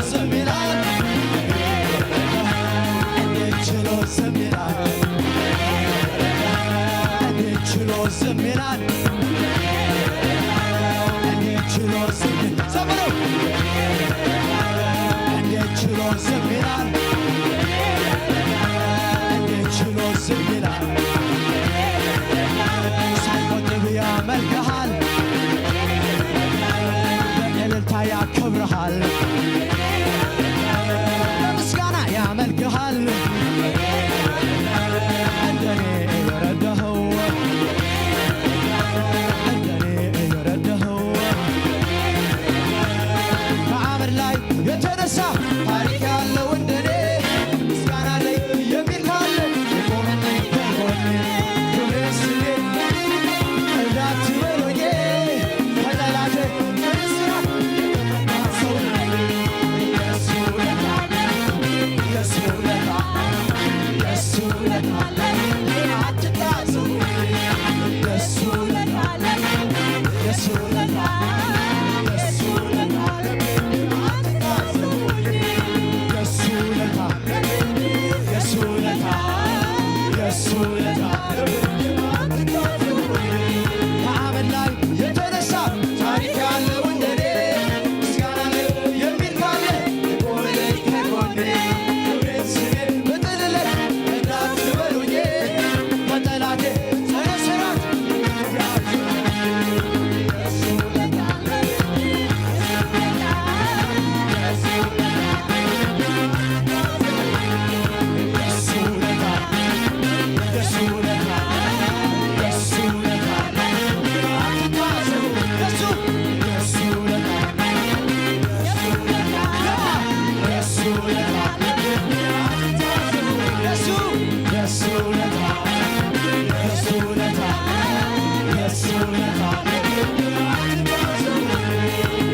ዝም ይላል? እንዴት ችሎ ዝም ይላል? እንዴት ችሎ ዝም ይላል? እንዴት ችሎ ዝም ይላል? ዘምሩ። እንዴት ችሎ ዝም ይላል? እንዴት ችሎ ዝም ይላል? ሳይቆጥብ ያመልክሃል፣ በእልልታ ያከብርሃል፣ በምስጋና ያመልክሃል። እንደኔ የረዳኸው፣ እንደኔ የረዳኸው፣ ከአመድ ላይ የተነሳ ታሪክ ያለው እንደኔ ምስጋና ላይ የሚል ካለ ይቆምልኝ ከጎኔ። ክብሬ ስሜ እንዳትበሉኝ ከጠላቴ እስራት ሰው የሱ ለታ፣ የሱ ለታ፣ የሱ ለታ አትታዘቡ። የሱ ለታ፣ የሱ ለታ፣ የሱ ለታ አትታዘቡ። የሱ ለታ፣ የሱ ለታ፣ የሱ ለታ ከአመድ ላይ የተነሳ ታሪክ ያለው እንደኔ ምስጋና ነው የሚል ካለ ይቆምልኝ ከጎኔ። ክብሬን ስሜን ብጥልለት እንዳትበሉኝ ከጠላቴ ጸረ ስራት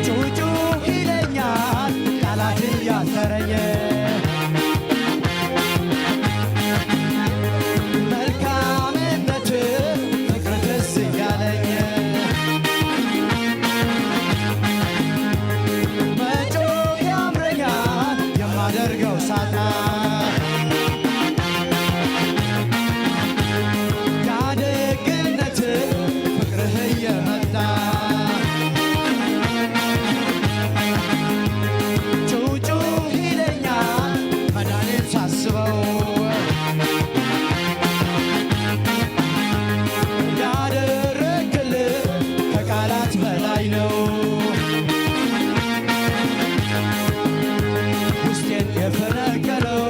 ጩጩ ይለኛል ቃላት እያሰረኝ መልካምነት ፍቅር ትዝ እያለኝ መጮህ ያምረኛል የማደርገው ሳጣ ያደግነት ፍቅርህ እየመጣ ጩጩ ይለኛል መዳኔን ሳስበው ያደረግልህ ከቃላት በላይ ነው። ውስጤን የፈነቀለው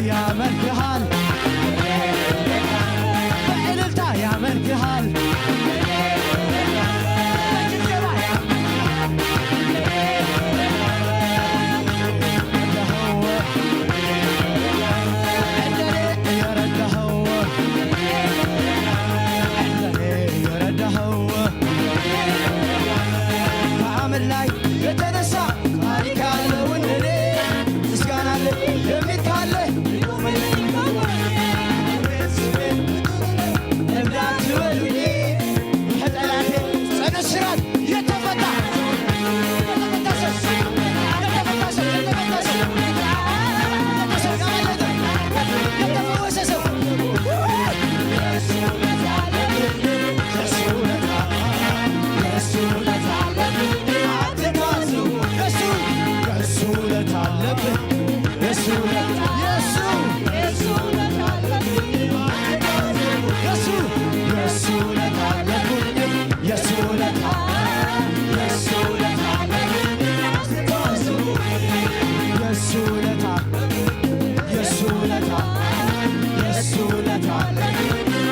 ያመልክሃል፣ በእልልታ ያመልክሃል፣ በጭብጨባ ያመልክሃል። ረዳኸው፣ እንደኔ የረዳኸው፣ እንደኔ የረዳኸው ከአመል ላይ የተነሳ ታሪክ ያለው እንደኔ ምስጋና አለ የሚል ካለ እንዳትበሉኝ። ከጠላቴ ጽኑ እስራት የተፈታ፣ የተፈታ ሰው፣ የተፈታ ሰው፣ የተፈታ ሰው፣ የተፈወሰ ሰው። የሱ ውለታ አለብኝ። የሱ፣ የሱ ውለታ አለብኝ። የሱ ውለታ፣ የሱ፣ የሱ፣ የሱ ውለታ አለብኝ። የሱ ውለታ፣ የሱ ውለታ አለብኝ። የሱ ውለታ፣ የሱ ውለታ፣ የሱ ውለታ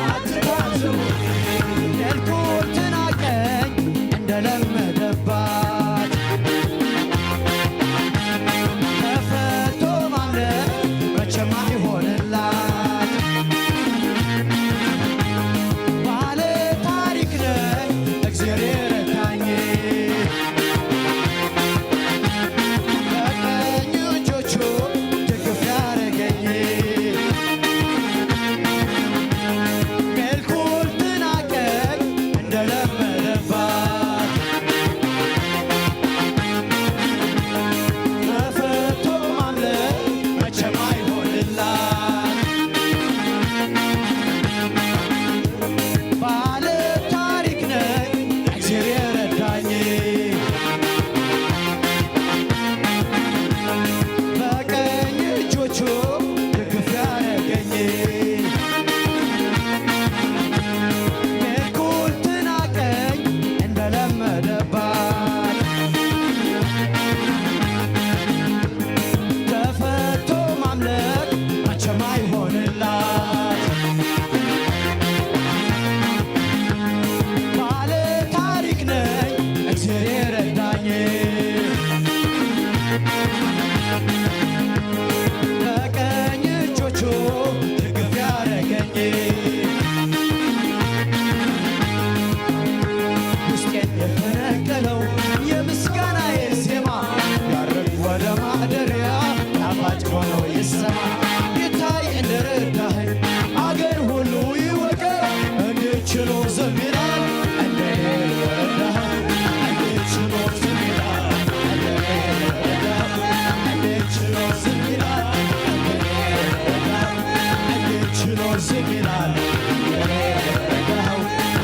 አትታዘቡ። ሜልኮል ትናቀኝ እንደለመደባት ተፈቶ ማምለጥ መቼም አይሆንላት። ባለ ታሪክ ነኝ እግዜር የረዳኝ። በቀኝ እጆቹ ደግፍ ያረገኝ ሜልኮል ትናቀኝ እንደለመደባት ተፈቶ ማምለጥ መቼም አይሆንላት። ባለ ታሪክ ነኝ እግዜር የረዳኝ። በቀኝ እጆቹ ደግፍ ያረገኝ ሜልኮል ትናቀኝ እንደለመደባት ተፈቶ ማምለጥ መቼም አይሆንላት። ባለ ታሪክ ነኝ እግዜር የረዳኝ። በቀኝ እጆቹ ደግፍ ያረገኝ ውስጤን የፈነቀለው የምስጋናዬ ዜማ ያርግ ወደ ማደሪያ ጣፋጭ ሆኖ ይሰማ። ይታይ እንደረዳኸኝ አገር ሁሉ ይወቀው። እንዴት ችሎ ዝም ይላል? እንዴት ችሎ ዝም ይላል? እንዴት ችሎ ዝም ይላል? እንዴት ችሎ ዝም ይላል?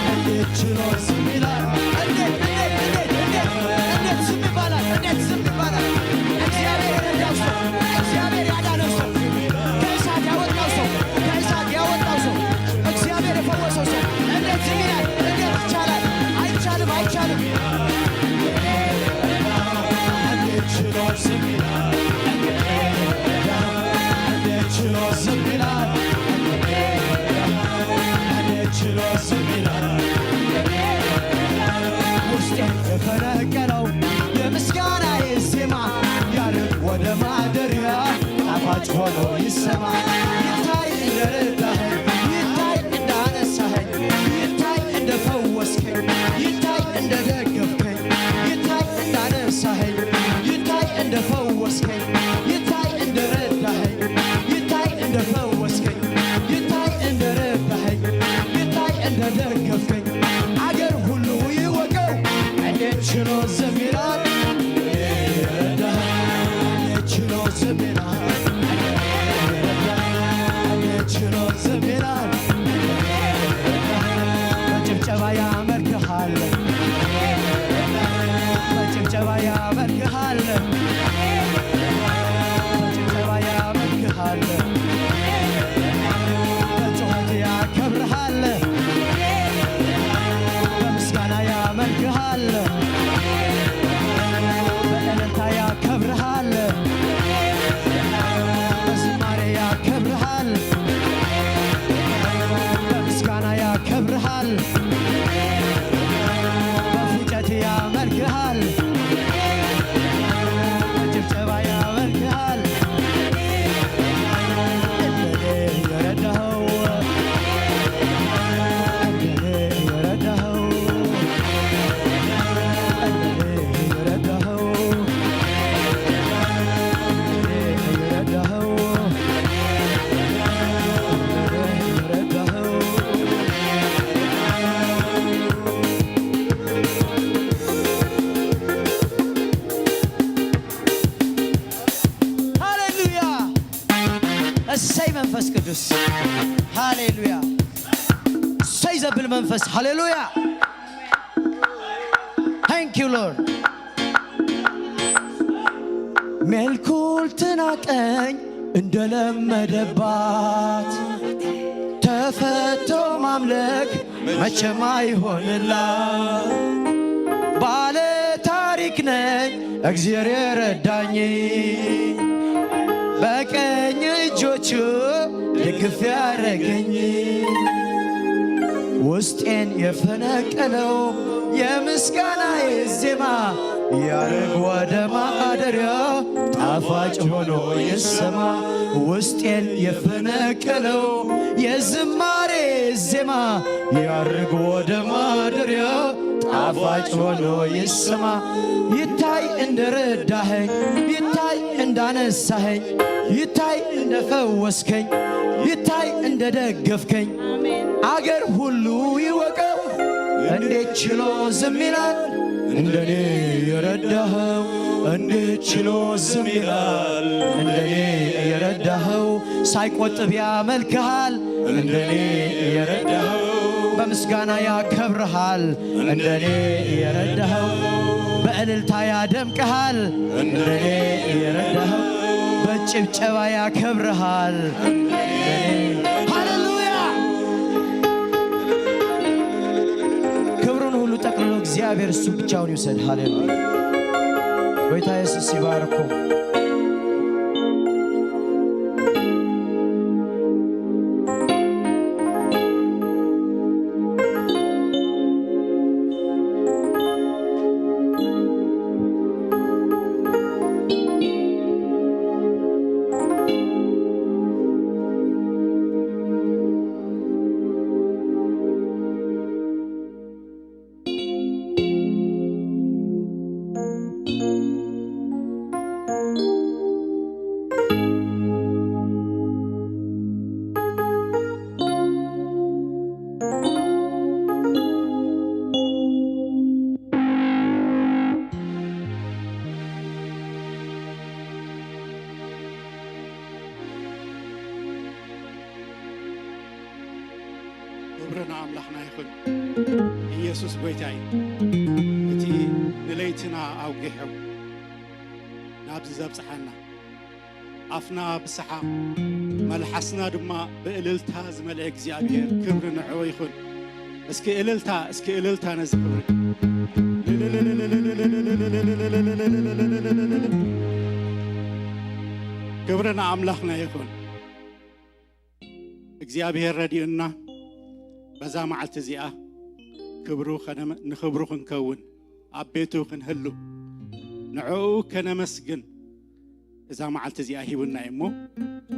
እንዴት ችሎ ዝም ይላል? እንዴት፣ እንዴት፣ እንዴት፣ እንዴት፣ እንዴት ዝም ይባላል? እንዴት ዝም ይባላል? እግዚአብሔር የረዳው ሰው፣ እግዚአብሔር ያዳነው ሰው፣ ከእሳት ያወጣው ሰው፣ ከእሳት ያወጣው ሰው፣ እግዚአብሔር የፈወሰው ሰው እንዴት ዝም ይላል? እንዴት ይቻላል? አይቻልም፣ አይቻልም። እንዴት ችሎ ዝም ይላል? እንዴት ችሎ ዝም ይላል? እንዴት ችሎ ዝም ይላል? ውስጤን የፈነቀለው የምስጋናዬ ዜማ ያርግ ወደ ማደሪያ ጣፋጭ ሆኖ ይሰማ። ይታይ እንደረዳኸኝ፣ ይታይ እንዳነሳኸኝ፣ ይታይ እንደፈወስከኝ፣ ይታይ እንደደገፍከኝ፣ ይታይ እንዳነሳኸኝ፣ ይታይ እንደፈወስከኝ፣ ይታይ እንደረዳኸኝ፣ ይታይ እንደፈወስከኝ፣ ይታይ እንደረዳኸኝ፣ ይታይ እንደደገፍከኝ፣ አገር ሁሉ ይወቀው። እንዴት ችሎ ዝም ይላል? እንዴት ችሎ ዝም ይላል? ሃሌሉያ። ሰይ ዘብል መንፈስ። ሃሌሉያ። Thank you Lord። ሜልኩል ትናቀኝ እንደለመደባት፣ ተፈቶ ማምለክ መቼም አይሆንላት። ባለ ታሪክ ነኝ እግዜር የረዳኝ፣ በቀኝ እጆቹ ደግፍ ያረገኝ። ውስጤን የፈነቀለው የምስጋናዬ ዜማ ያርግ ወደ ማደሪያ ጣፋጭ ሆኖ ይሰማ። ውስጤን የፈነቀለው የዝማሬ ዜማ ያርግ ወደ ማደሪያ ጣፋጭ ሆኖ ይሰማ። ይታይ እንደረዳኸኝ፣ ይታይ እንዳነሳኸኝ፣ ይታይ እንደፈወስከኝ፣ ይታይ እንደደገፍከኝ አገር ሁሉ ይወቀው። እንዴት ችሎ ዝም ይላል እንደኔ የረዳኸው? እንዴት ችሎ ዝም ይላል እንደኔ የረዳኸው? ሳይቆጥብ ያመልክሃል እንደኔ የረዳኸው። በምስጋና ያከብርሃል እንደኔ የረዳኸው። በእልልታ ያደምቅሃል እንደኔ የረዳኸው። በጭብጨባ ያከብርሃል። ሃሌሉያ። ክብሩን ሁሉ ጠቅልሎ እግዚአብሔር እሱ ብቻውን ይውሰድ። ሃሌሉያ። ጌታ ኢየሱስ ይባርኩም። ክብሪ ንኣምላኽና ይኹን። ኢየሱስ ጐይታ እዩ። እቲ ንለይትና ኣውጊሑ ናብዚ ዘብጽሓና፣ ኣፍና ብሰሓቕ መልሓስና ድማ ብእልልታ ዝመልአ እግዚኣብሔር ክብሪ ንዕኡ ይኹን። እስኪ እልልታ፣ እስኪ እልልታ ነዚ ክብሪ። ክብሪ ንኣምላኽና ይኹን። እግዚኣብሔር ረዲኡና በዛ መዓልቲ እዚኣ ክብሩ ከነመ-፣ ንኽብሩ ክንከውን ኣብ ቤቱ ክንህሉ ንዕኡ ከነመስግን እዛ መዓልቲ እዚኣ ሂቡና እዩ እሞ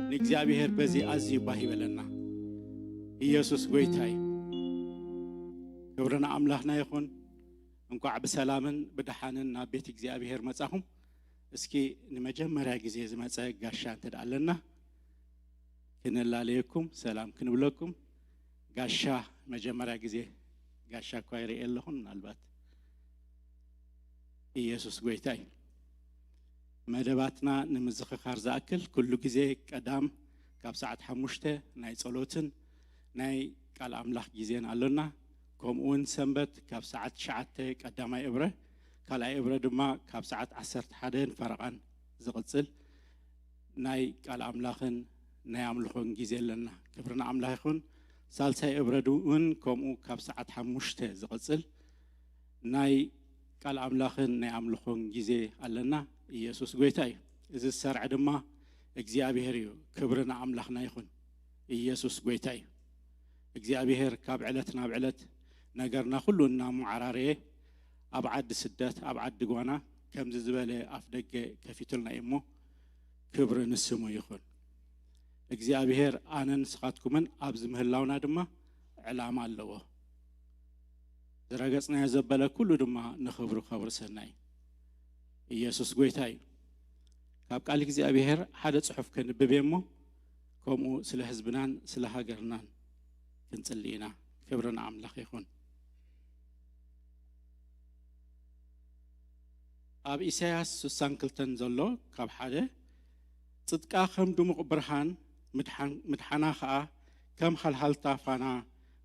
ንእግዚኣብሔር በዚ ኣዝዩ ባህ ይበለና። ኢየሱስ ጐይታ እዩ። ክብሪ ንኣምላኽና ይኹን። እንኳዕ ብሰላምን ብደሓንን ናብ ቤት እግዚኣብሔር መጻኹም። እስኪ ንመጀመርያ ግዜ ዝመጸ ጋሻ እንተ ደኣ ኣለና ክንላለየኩም ሰላም ክንብለኩም። ጋሻ መጀመርያ ግዜ ጋሻ እኳ ይርእየ ኣለኹ። ምናልባት ኢየሱስ ጐይታ እዩ። መደባትና ንምዝኽኻር ዝኣክል ኩሉ ግዜ ቀዳም ካብ ሰዓት ሓሙሽተ ናይ ጸሎትን ናይ ቃል ኣምላኽ ግዜን ኣሎና። ከምኡ እውን ሰንበት ካብ ሰዓት ትሽዓተ ቀዳማይ እብረ፣ ካልኣይ እብረ ድማ ካብ ሰዓት ዓሰርተ ሓደን ፈረቓን ዝቕጽል ናይ ቃል ኣምላኽን ናይ ኣምልኾን ግዜ ኣለና። ክብሪ ንኣምላኽ ይኹን። ሳልሳይ እብረ እውን ከምኡ ካብ ሰዓት ሓሙሽተ ዝቕጽል ናይ ቃል ኣምላኽን ናይ ኣምልኾን ግዜ ኣለና። ኢየሱስ ጐይታ እዩ። እዚ ዝሰርዐ ድማ እግዚኣብሔር እዩ። ክብሪ ንኣምላኽና ይኹን። ኢየሱስ ጐይታ እዩ። እግዚኣብሔር ካብ ዕለት ናብ ዕለት ነገርና ኩሉ እናመዓራረየ ኣብ ዓዲ ስደት፣ ኣብ ዓዲ ጓና ከምዚ ዝበለ ኣፍ ደገ ከፊቱልና እዩ እሞ ክብሪ ንስሙ ይኹን። እግዚኣብሔር ኣነን ንስኻትኩምን ኣብዚ ምህላውና ድማ ዕላማ ኣለዎ። ዝረገጽናዮ ዘበለ ኩሉ ድማ ንኽብሩ ከብርሰና እዩ። ኢየሱስ ጐይታ እዩ። ካብ ቃል እግዚኣብሔር ሓደ ጽሑፍ ከንብብ እየ እሞ ከምኡ ስለ ህዝብናን ስለ ሃገርናን ክንጽሊ ኢና። ክብሪ ንኣምላኽ ይኹን። ኣብ ኢሳያስ ስሳን ክልተን ዘሎ ካብ ሓደ ጽድቃ ከም ድሙቕ ብርሃን ምድሓን-፣ ምድሓና ኸኣ ከም ሃልሃልታ ፋና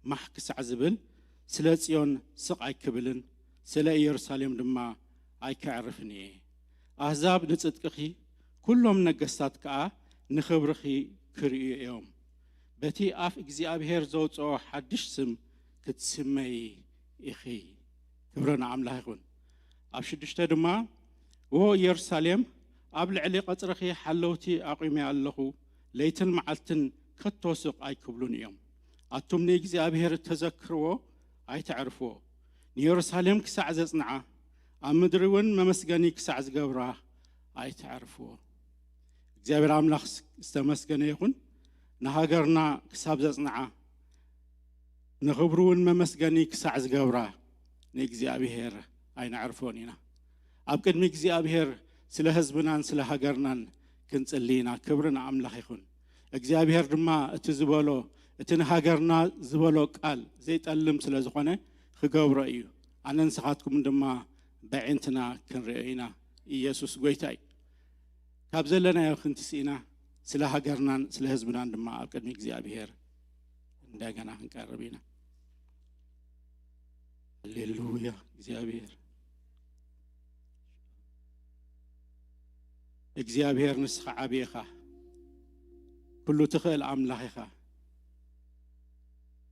ማሕ ክሳዕ ዝብል፣ ስለ ጽዮን ስቕ ኣይክብልን፣ ስለ ኢየሩሳሌም ድማ ኣይከዕርፍን እየ። ኣህዛብ ንጽድቅኺ፣ ኩሎም ነገስታት ከኣ ንኽብርኺ ክርእዩ እዮም። በቲ ኣፍ እግዚኣብሔር ዘውጽኦ ሓድሽ ስም ክትስመዪ ኢኺ። ክብሪ ንኣምላኽ ይኹን። ኣብ ሽዱሽተ ድማ፣ "ዎ ኢየሩሳሌም፣ ኣብ ልዕሊ ቐጽርኺ ሓለውቲ ኣቑሜ ኣለኹ፣ ለይትን መዓልትን ከቶ ስቕ ኣይክብሉን እዮም። ኣቱም ንእግዚኣብሔር እተዘክርዎ ኣይተዕርፍዎ፣ ንኢየሩሳሌም ክሳዕ ዘጽንዓ፣ ኣብ ምድሪ እውን መመስገኒ ክሳዕ ዝገብራ ኣይተዕርፍዎ።" እግዚኣብሔር ኣምላኽ ዝተመስገነ ይኹን። ንሃገርና ክሳብ ዘጽንዓ፣ ንኽብሩ እውን መመስገኒ ክሳዕ ዝገብራ ንእግዚኣብሔር ኣይነዕርፎን ኢና። ኣብ ቅድሚ እግዚኣብሔር ስለ ህዝብናን ስለ ሃገርናን ክንጽሊ ኢና። ክብሪ ንኣምላኽ ይኹን። እግዚኣብሔር ድማ እቲ ዝበሎ፣ እቲ ንሃገርና ዝበሎ ቃል ዘይጠልም ስለ ዝኾነ ክገብሮ እዩ። ኣነ ንስኻትኩም ድማ በዒንትና ክንርእዮ ኢና። ኢየሱስ ጐይታ እዩ። ካብ ዘለናዮ ክንትስኢና ስለ ሃገርናን ስለ ህዝብናን ድማ ኣብ ቅድሚ እግዚኣብሔር እንደገና ክንቀርብ ኢና። ሃሌሉያ። እግዚኣብሔር፣ እግዚኣብሔር ንስኻ ዓቢ ኢኻ፣ ኩሉ ትኽእል ኣምላኽ ኢኻ።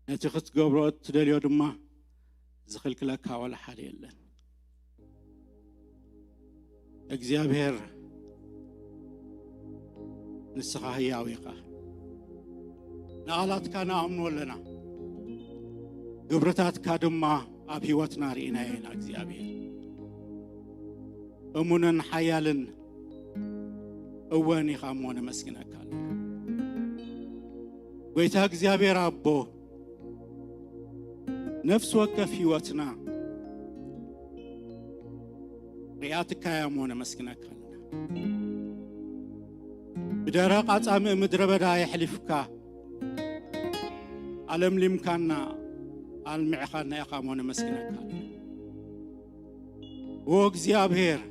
ነቲ ክትገብሮ እትደልዮ ድማ ዝኽልክለካ ዋላ ሓደ የለን። እግዚኣብሔር ንስኻ ህያው ኢኻ። ንቓላትካ ንኣምኖ ኣለና፣ ግብርታትካ ድማ ኣብ ህይወትና ርኢናዮ ኢና። እግዚኣብሔር እሙንን ሓያልን እወን ኢኻ እሞ ነመስግነካ ኣለና። ጐይታ እግዚኣብሔር ኣቦ፣ ነፍሲ ወከፍ ህይወትና ርኢኻትካያ እሞ ነመስግነካ ኣለና። ብደረቕ ኣጻምእ ምድረ በዳ የሕሊፍካ፣ ኣለምሊምካና፣ ኣልሚዕኻና ኢኻ እሞ ነመስግነካ ኣለና። ዎ እግዚኣብሔር፣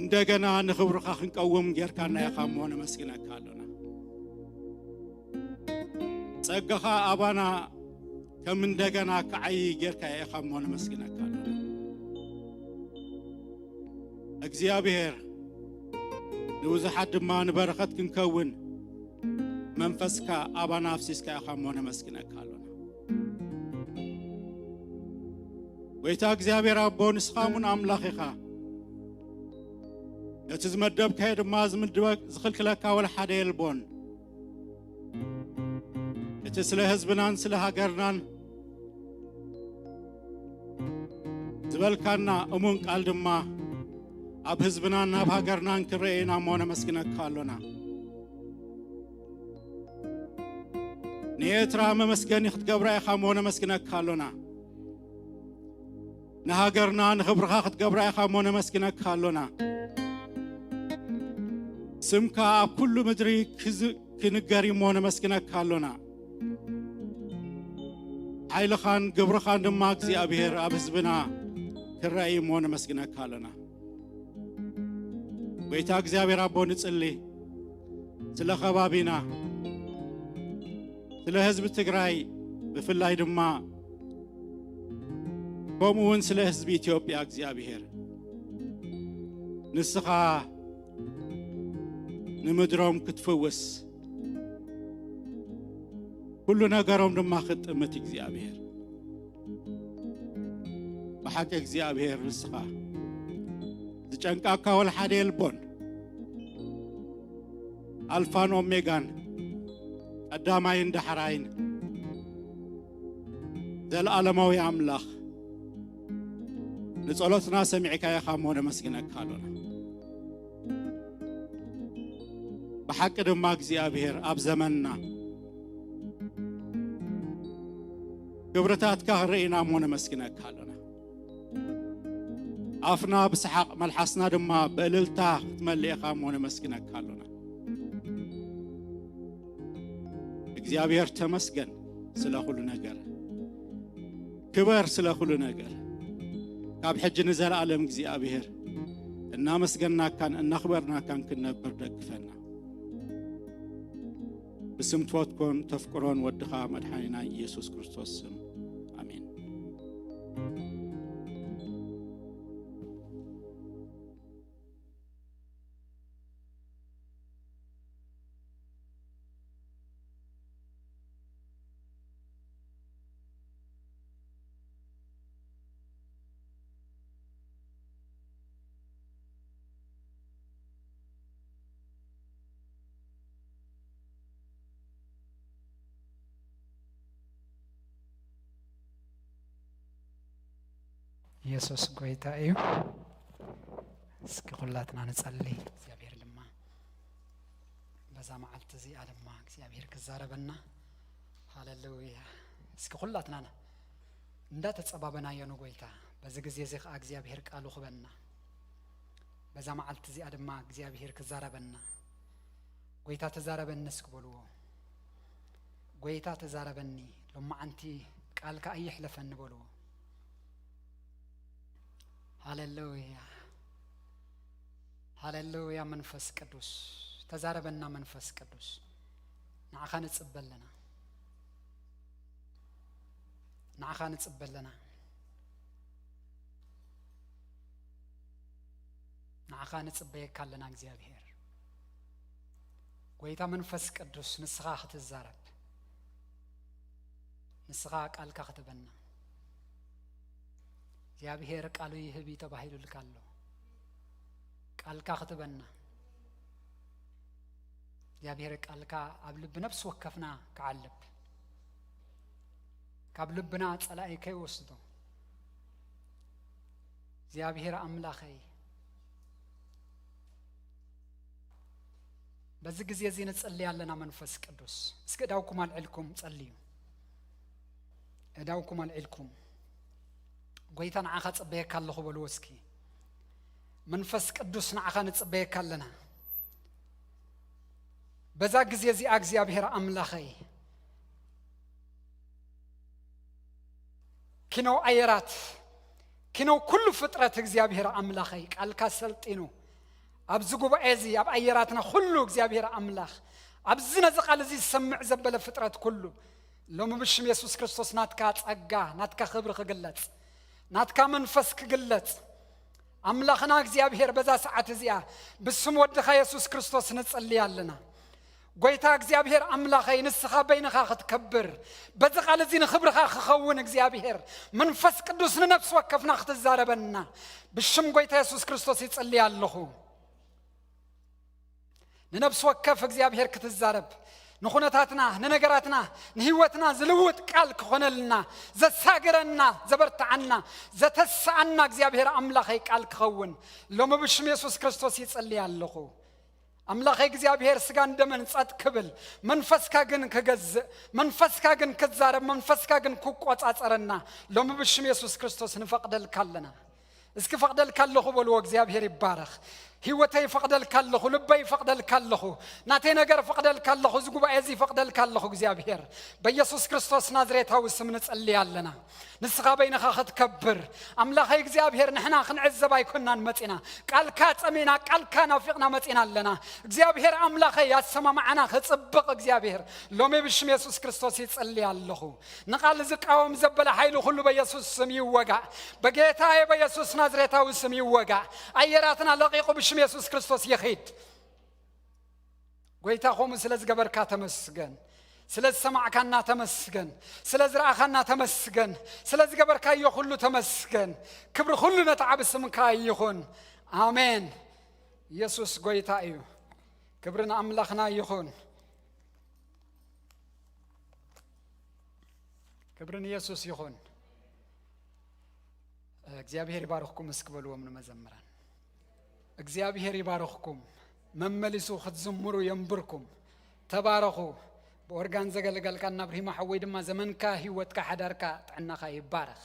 እንደገና ንኽብርኻ ክንቀውም ጌርካና ኢኻ እሞ ነመስግነካ ኣሎና። ጸጋኻ ኣባና ከም እንደገና ክዓዪ ጌርካ ኢኻ እሞ ነመስግነካ ኣሎና። እግዚኣብሔር፣ ንብዙሓት ድማ ንበረኸት ክንከውን መንፈስካ ኣባና ኣፍሲስካ ኢኻ እሞ ነመስግነካ ኣሎና። ጐይታ እግዚኣብሔር ኣቦ፣ ንስኻ እሙን ኣምላኽ ኢኻ። ነቲ ዝመደብካዮ ድማ ዝምድበ-፣ ዝኽልክለካ ወላ ሓደ የልቦን። እቲ ስለ ህዝብናን ስለ ሃገርናን ዝበልካና እሙን ቃል ድማ ኣብ ህዝብናን ኣብ ሃገርናን ክንርኢ ኢና እሞ ነመስግነካ ኣሎና። ንኤርትራ መመስገኒ ክትገብራ ኢኻ እሞ ነመስግነካ ኣሎና። ንሃገርና ንኽብርኻ ክትገብራ ኢኻ እሞ ነመስግነካ ኣሎና። ስምካ ኣብ ኩሉ ምድሪ ክዝ-፣ ክንገር እዩ እሞ ነመስግነካ ኣሎና። ሓይልኻን ግብርኻን ድማ እግዚኣብሔር ኣብ ህዝብና ክረኣይ እሞ ነመስግነካ ኣሎና። ጐይታ እግዚኣብሔር ኣቦ፣ ንጽሊ ስለ ከባቢና፣ ስለ ህዝቢ ትግራይ፣ ብፍላይ ድማ ከምኡ እውን ስለ ህዝቢ ኢትዮጵያ እግዚኣብሔር ንስኻ ንምድሮም ክትፍውስ፣ ኩሉ ነገሮም ድማ ክትጥምት እግዚኣብሔር። ብሓቂ እግዚኣብሔር ንስኻ ዝጨንቃካ ወላ ሓደ የልቦን። ኣልፋን ኦሜጋን፣ ቀዳማይን ዳሕራይን፣ ዘለኣለማዊ ኣምላኽ፣ ንጸሎትና ሰሚዕካ ኢኻ እሞ ነመስግነካ ኣሎና። ብሓቂ ድማ እግዚኣብሔር ኣብ ዘመንና ክብርታትካ ርኢና እሞ ነመስግነካ ኣሎና። ኣፍና ብሰሓቕ መልሓስና ድማ ብእልልታ ክትመልእ ኢኻ እሞ ነመስግነካ ኣሎና። እግዚኣብሔር ተመስገን ስለ ኩሉ ነገር፣ ክበር ስለ ኩሉ ነገር። ካብ ሕጂ ንዘለኣለም እግዚኣብሔር እናመስገናካን እናኽበርናካን ክንነብር ደግፈና። ብስም ትፈትኮን ተፍቅሮን ወድኻ መድሓኒና ኢየሱስ ክርስቶስ ስም። ኣሜን። ኢየሱስ ጎይታ እዩ። እስኪ ኩላትና ንጸሊ። እግዚኣብሔር ድማ በዛ መዓልቲ እዚኣ ድማ እግዚኣብሔር ክዛረበና። ሃሌሉያ። እስኪ ኩላትና እንዳተጸባበናዮ ንጎይታ፣ በዚ ግዜ እዚ ኸኣ እግዚኣብሔር ቃሉ ክበና፣ በዛ መዓልቲ እዚኣ ድማ እግዚኣብሔር ክዛረበና። ጎይታ ተዛረበኒ እስኪ በልዎ። ጎይታ ተዛረበኒ፣ ሎማዓንቲ ቃልካ ኣይሕለፈኒ በልዎ። ሃሌሉያ፣ ሃሌሉያ። መንፈስ ቅዱስ ተዛረበና። መንፈስ ቅዱስ ንዓኻ ንጽበ ኣለና፣ ንዓኻ ንጽበ ኣለና፣ ንዓኻ ንጽበየካ ኣለና እግዚኣብሔር። ጎይታ መንፈስ ቅዱስ ንስኻ ክትዛረብ፣ ንስኻ ቃልካ ክትበና። እግዚኣብሔር ቃሉ ይህብ እዩ ተባሂሉልካ ኣሎ። ቃልካ ክትበና። እግዚኣብሔር ቃልካ ኣብ ልቢ ነፍሲ ወከፍና ክዓልብ፣ ካብ ልብና ጸላኢ ከይወስዶ። እግዚኣብሔር ኣምላኸይ፣ በዚ ግዜ እዚ ንጽሊ ኣለና። መንፈስ ቅዱስ፣ እስኪ እዳውኩም ኣልዕልኩም ጸልዩ። እዳውኩም ኣልዕልኩም፣ ጎይታ ንዓኻ ጽበየካ ኣለኹ በልዎ እስኪ። መንፈስ ቅዱስ ንዓኻ ንጽበየካ ኣለና። በዛ ግዜ እዚኣ እግዚኣብሔር ኣምላኸይ፣ ኪነው ኣየራት፣ ኪነው ኩሉ ፍጥረት እግዚኣብሔር ኣምላኸይ ቃልካ ሰልጢኑ ኣብዚ ጉባኤ እዚ ኣብ ኣየራትና ኩሉ እግዚኣብሔር ኣምላኽ ኣብዚ ነዚ ቃል እዚ ዝሰምዕ ዘበለ ፍጥረት ኩሉ ሎሚ ብሽም የሱስ ክርስቶስ ናትካ ጸጋ ናትካ ክብሪ ክግለጽ ናትካ መንፈስ ክግለጽ ኣምላኽና እግዚኣብሔር በዛ ሰዓት እዚኣ ብስም ወድኻ የሱስ ክርስቶስ ንጽሊ ኣለና። ጎይታ እግዚኣብሔር ኣምላኸይ ንስኻ በይንኻ ክትከብር በዚ ቃል እዚ ንኽብርኻ ክኸውን እግዚኣብሔር መንፈስ ቅዱስ ንነፍሲ ወከፍና ክትዛረበና ብሽም ጎይታ የሱስ ክርስቶስ ይጽሊ ኣለኹ። ንነፍሲ ወከፍ እግዚኣብሔር ክትዛረብ ንኹነታትና ንነገራትና ንህይወትና ዝልውጥ ቃል ክኾነልና ዘሳግረና ዘበርትዓና ዘተስኣና እግዚኣብሔር ኣምላኸይ ቃል ክኸውን ሎሚ ብሽም የሱስ ክርስቶስ ይጽሊ ኣለኹ። ኣምላኸይ እግዚኣብሔር ስጋን ደመን ጸጥ ክብል መንፈስካ ግን ክገዝእ መንፈስካ ግን ክዛረብ መንፈስካ ግን ክቆጻጸረና ሎሚ ብሽም የሱስ ክርስቶስ ንፈቕደልካ ኣለና። እስኪ ፈቕደልካ ኣለኹ በልዎ። እግዚኣብሔር ይባረኽ። ህይወተይ ፈቕደልካ ኣለኹ፣ ልበይ ፈቕደልካ ኣለኹ፣ ናተይ ነገር ፈቕደልካ ኣለኹ፣ እዚ ጉባኤ እዚ ፈቕደልካ ኣለኹ። እግዚኣብሔር በኢየሱስ ክርስቶስ ናዝሬታዊ ስም ንጸሊ ኣለና። ንስኻ በይንኻ ክትከብር ኣምላኸይ እግዚኣብሔር ንሕና ክንዕዘብ ኣይኮናን መጺና ቃልካ ጸሚና ቃልካ ናፊቕና መጺና ኣለና። እግዚኣብሔር ኣምላኸይ ኣሰማምዓና ክጽብቕ እግዚኣብሔር ሎሚ ብሽም የሱስ ክርስቶስ ይጽሊ ኣለኹ። ንቓል ዝቃወም ዘበለ ሓይሊ ኩሉ በየሱስ ስም ይወጋእ። በጌታዬ በየሱስ ናዝሬታዊ ስም ይወጋእ። ኣየራትና ለቒቑ ብሽም የሱስ ክርስቶስ ይኺድ። ጎይታ ኾሙ ስለ ዝገበርካ ተመስገን። ስለ ዝሰማዕካና ተመስገን። ስለ ዝረኣኻና ተመስገን። ስለ ዝገበርካዮ ኩሉ ተመስገን። ክብሪ ኩሉ ነቲ ዓቢ ስምካ ይኹን። ኣሜን። ኢየሱስ ጎይታ እዩ። ክብሪ ንኣምላኽና ይኹን። ክብሪ ንየሱስ ይኹን። እግዚኣብሔር ይባርኽኩም እስኪ በልዎም ንመዘምራን። እግዚኣብሔር ይባርኽኩም። መመሊሱ ክትዝምሩ የንብርኩም። ተባረኹ። ብኦርጋን ዘገልገልካ እናብርሂማ ሓወይ ድማ ዘመንካ፣ ህይወትካ፣ ሓዳርካ፣ ጥዕናኻ ይባረኽ።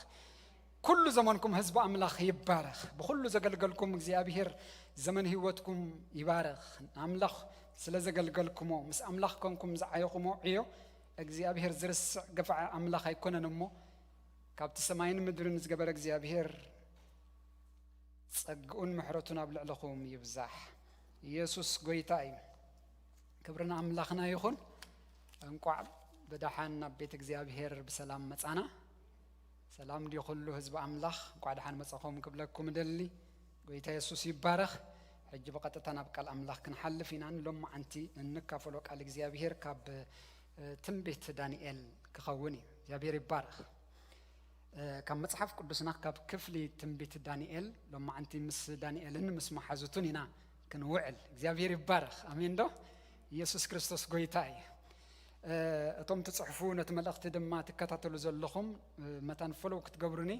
ኩሉ ዘመንኩም ህዝቢ ኣምላኽ ይባረኽ። ብኹሉ ዘገልገልኩም እግዚኣብሔር ዘመን ህይወትኩም ይባረኽ። ንኣምላኽ ስለ ዘገልገልኩሞ፣ ምስ ኣምላኽ ኮንኩም ዝዓየኹሞ ዕዮ እግዚኣብሔር ዝርስዕ ግፍዒ ኣምላኽ ኣይኮነን እሞ፣ ካብቲ ሰማይን ምድርን ዝገበረ እግዚኣብሔር ጸግኡን ምሕረቱን ኣብ ልዕለኹም ይብዛሕ። ኢየሱስ ጎይታ እዩ። ክብሪ ንኣምላኽና ይኹን። እንቋዕ ብደሓን ናብ ቤት እግዚኣብሔር ብሰላም መጻና። ሰላም ድዩ ኩሉ ህዝቢ ኣምላኽ? እንቋዕ ደሓን መጻኹም ክብለኩም እደሊ። ጎይታ የሱስ ይባረኽ። ሕጂ ብቐጥታ ናብ ቃል ኣምላኽ ክንሓልፍ ኢና። ንሎማዓንቲ እንካፈሎ ቃል እግዚኣብሔር ካብ፣ እ፣ ትንቢት ዳንኤል ክኸውን እዩ። እግዚኣብሔር ይባረኽ። እ፣ ካብ መጽሓፍ ቅዱስና ካብ ክፍሊ ትንቢት ዳንኤል ሎማዓንቲ ምስ ዳንኤልን ምስ መሓዙቱን ኢና ክንውዕል። እግዚኣብሔር ይባረኽ። ኣሜን ዶ? ኢየሱስ ክርስቶስ ጎይታ እዩ። እ፣ እቶም ትጽሕፉ ነቲ መልእኽቲ ድማ ትከታተሉ ዘለኹም፣ እ፣ መታን ፎሎው ክትገብሩኒ፣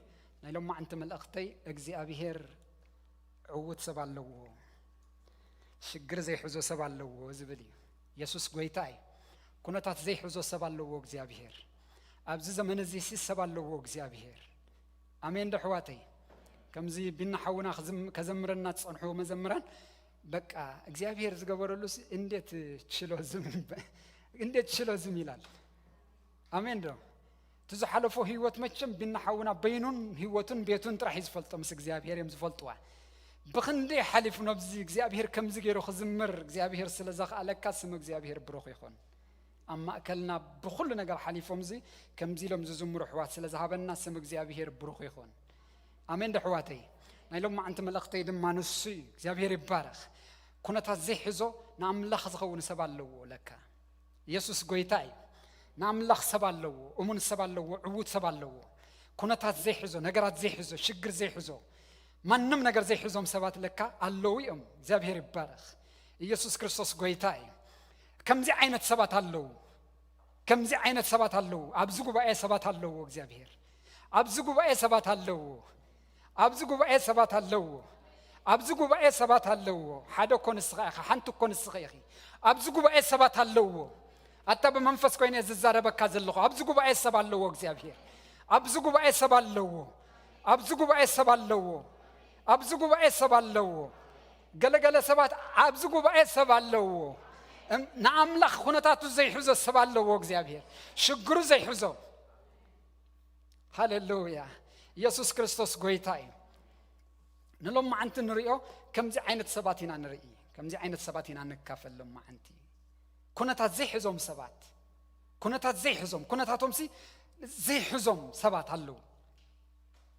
ናይ ሎማዓንቲ መልእኽተይ እግዚኣብሔር ዕዉት ሰብ ኣለዎ፣ ሽግር ዘይሕዞ ሰብ ኣለዎ ዝብል እዩ። የሱስ ጎይታ እዩ። ኩነታት ዘይሕዞ ሰብ ኣለዎ እግዚኣብሔር። ኣብዚ ዘመን እዚ ሲ ሰብ ኣለዎ እግዚኣብሔር። ኣሜን ዶ ኣሕዋተይ? ከምዚ ቢና ሓውና ክዝም-፣ ከዘምረና ዝጸንሑ መዘምራን፣ በቃ እግዚኣብሔር ዝገበረሉስ እንዴት ችሎ ዝም-፣ እንዴት ችሎ ዝም ይላል። ኣሜን ዶ? እቲ ዝሓለፎ ህይወት መቸም ቢና ሓውና በይኑን ህይወቱን ቤቱን ጥራሕ እዩ ዝፈልጦ፣ ምስ እግዚኣብሔር እዮም ዝፈልጥዋ። ብኽንደይ ሓሊፉ ነብዚ እግዚኣብሔር ከምዚ ገይሩ ክዝምር እግዚኣብሔር ስለ ዘኽኣለካ ስም እግዚኣብሔር ብሩኽ ይኹን። ኣብ ማእከልና ብኹሉ ነገር ሓሊፎም እዚ ከምዚ ኢሎም ዝዝምሩ ኣሕዋት ስለ ዝሃበና ስም እግዚኣብሔር ብሩኽ ይኹን። ኣሜን ዶ ኣሕዋተይ? ናይ ሎማዓንቲ መልእኽተይ ድማ ንሱ እዩ። እግዚኣብሔር ይባረኽ። ኩነታት ዘይሕዞ ንኣምላኽ ዝኸውን ሰብ ኣለዎ ለካ። የሱስ ጎይታ እዩ። ንኣምላኽ ሰብ ኣለዎ፣ እሙን ሰብ ኣለዎ፣ ዕዉት ሰብ ኣለዎ። ኩነታት ዘይሕዞ፣ ነገራት ዘይሕዞ፣ ሽግር ዘይሕዞ፣ ማንም ነገር ዘይሕዞም ሰባት ለካ ኣለዉ እዮም። እግዚኣብሔር ይባረኽ። ኢየሱስ ክርስቶስ ጎይታ እዩ። ከምዚ ዓይነት ሰባት ኣለዉ። ከምዚ ዓይነት ሰባት ኣለዉ። ኣብዚ ጉባኤ ሰባት ኣለዎ እግዚኣብሔር። ኣብዚ ጉባኤ ሰባት ኣለዎ። ኣብዚ ጉባኤ ሰባት ኣለዎ። ኣብዚ ጉባኤ ሰባት ኣለዎ። ሓደ እኮ ንስኻ ኢኻ፣ ሓንቲ እኮ ንስኻ ኢኺ። ኣብዚ ጉባኤ ሰባት ኣለዎ። ኣታ ብመንፈስ ኮይነ ዝዛረበካ ዘለኹ። ኣብዚ ጉባኤ ሰብ ኣለዎ እግዚኣብሔር። ኣብዚ ጉባኤ ሰብ ኣለዎ። ኣብዚ ጉባኤ ሰብ ኣለዎ። ኣብዚ ጉባኤ ሰብ ኣለዎ። ገለገለ ሰባት ኣብዚ ጉባኤ ሰብ ኣለዎ። እም-፣ ንኣምላኽ ኩነታቱ ዘይሕዞ ሰብ ኣለዎ እግዚኣብሔር። ሽግሩ ዘይሕዞ። ሃሌሉያ። ኢየሱስ ክርስቶስ ጎይታ እዩ። ንሎማዓንቲ ንሪኦ ከምዚ ዓይነት ሰባት ኢና ንርኢ። ከምዚ ዓይነት ሰባት ኢና ንካፈል ሎማዓንቲ። ኩነታት ዘይሕዞም ሰባት። ኩነታት ዘይሕዞም። ኩነታቶም ሲ ዘይሕዞም ሰባት ኣለዉ።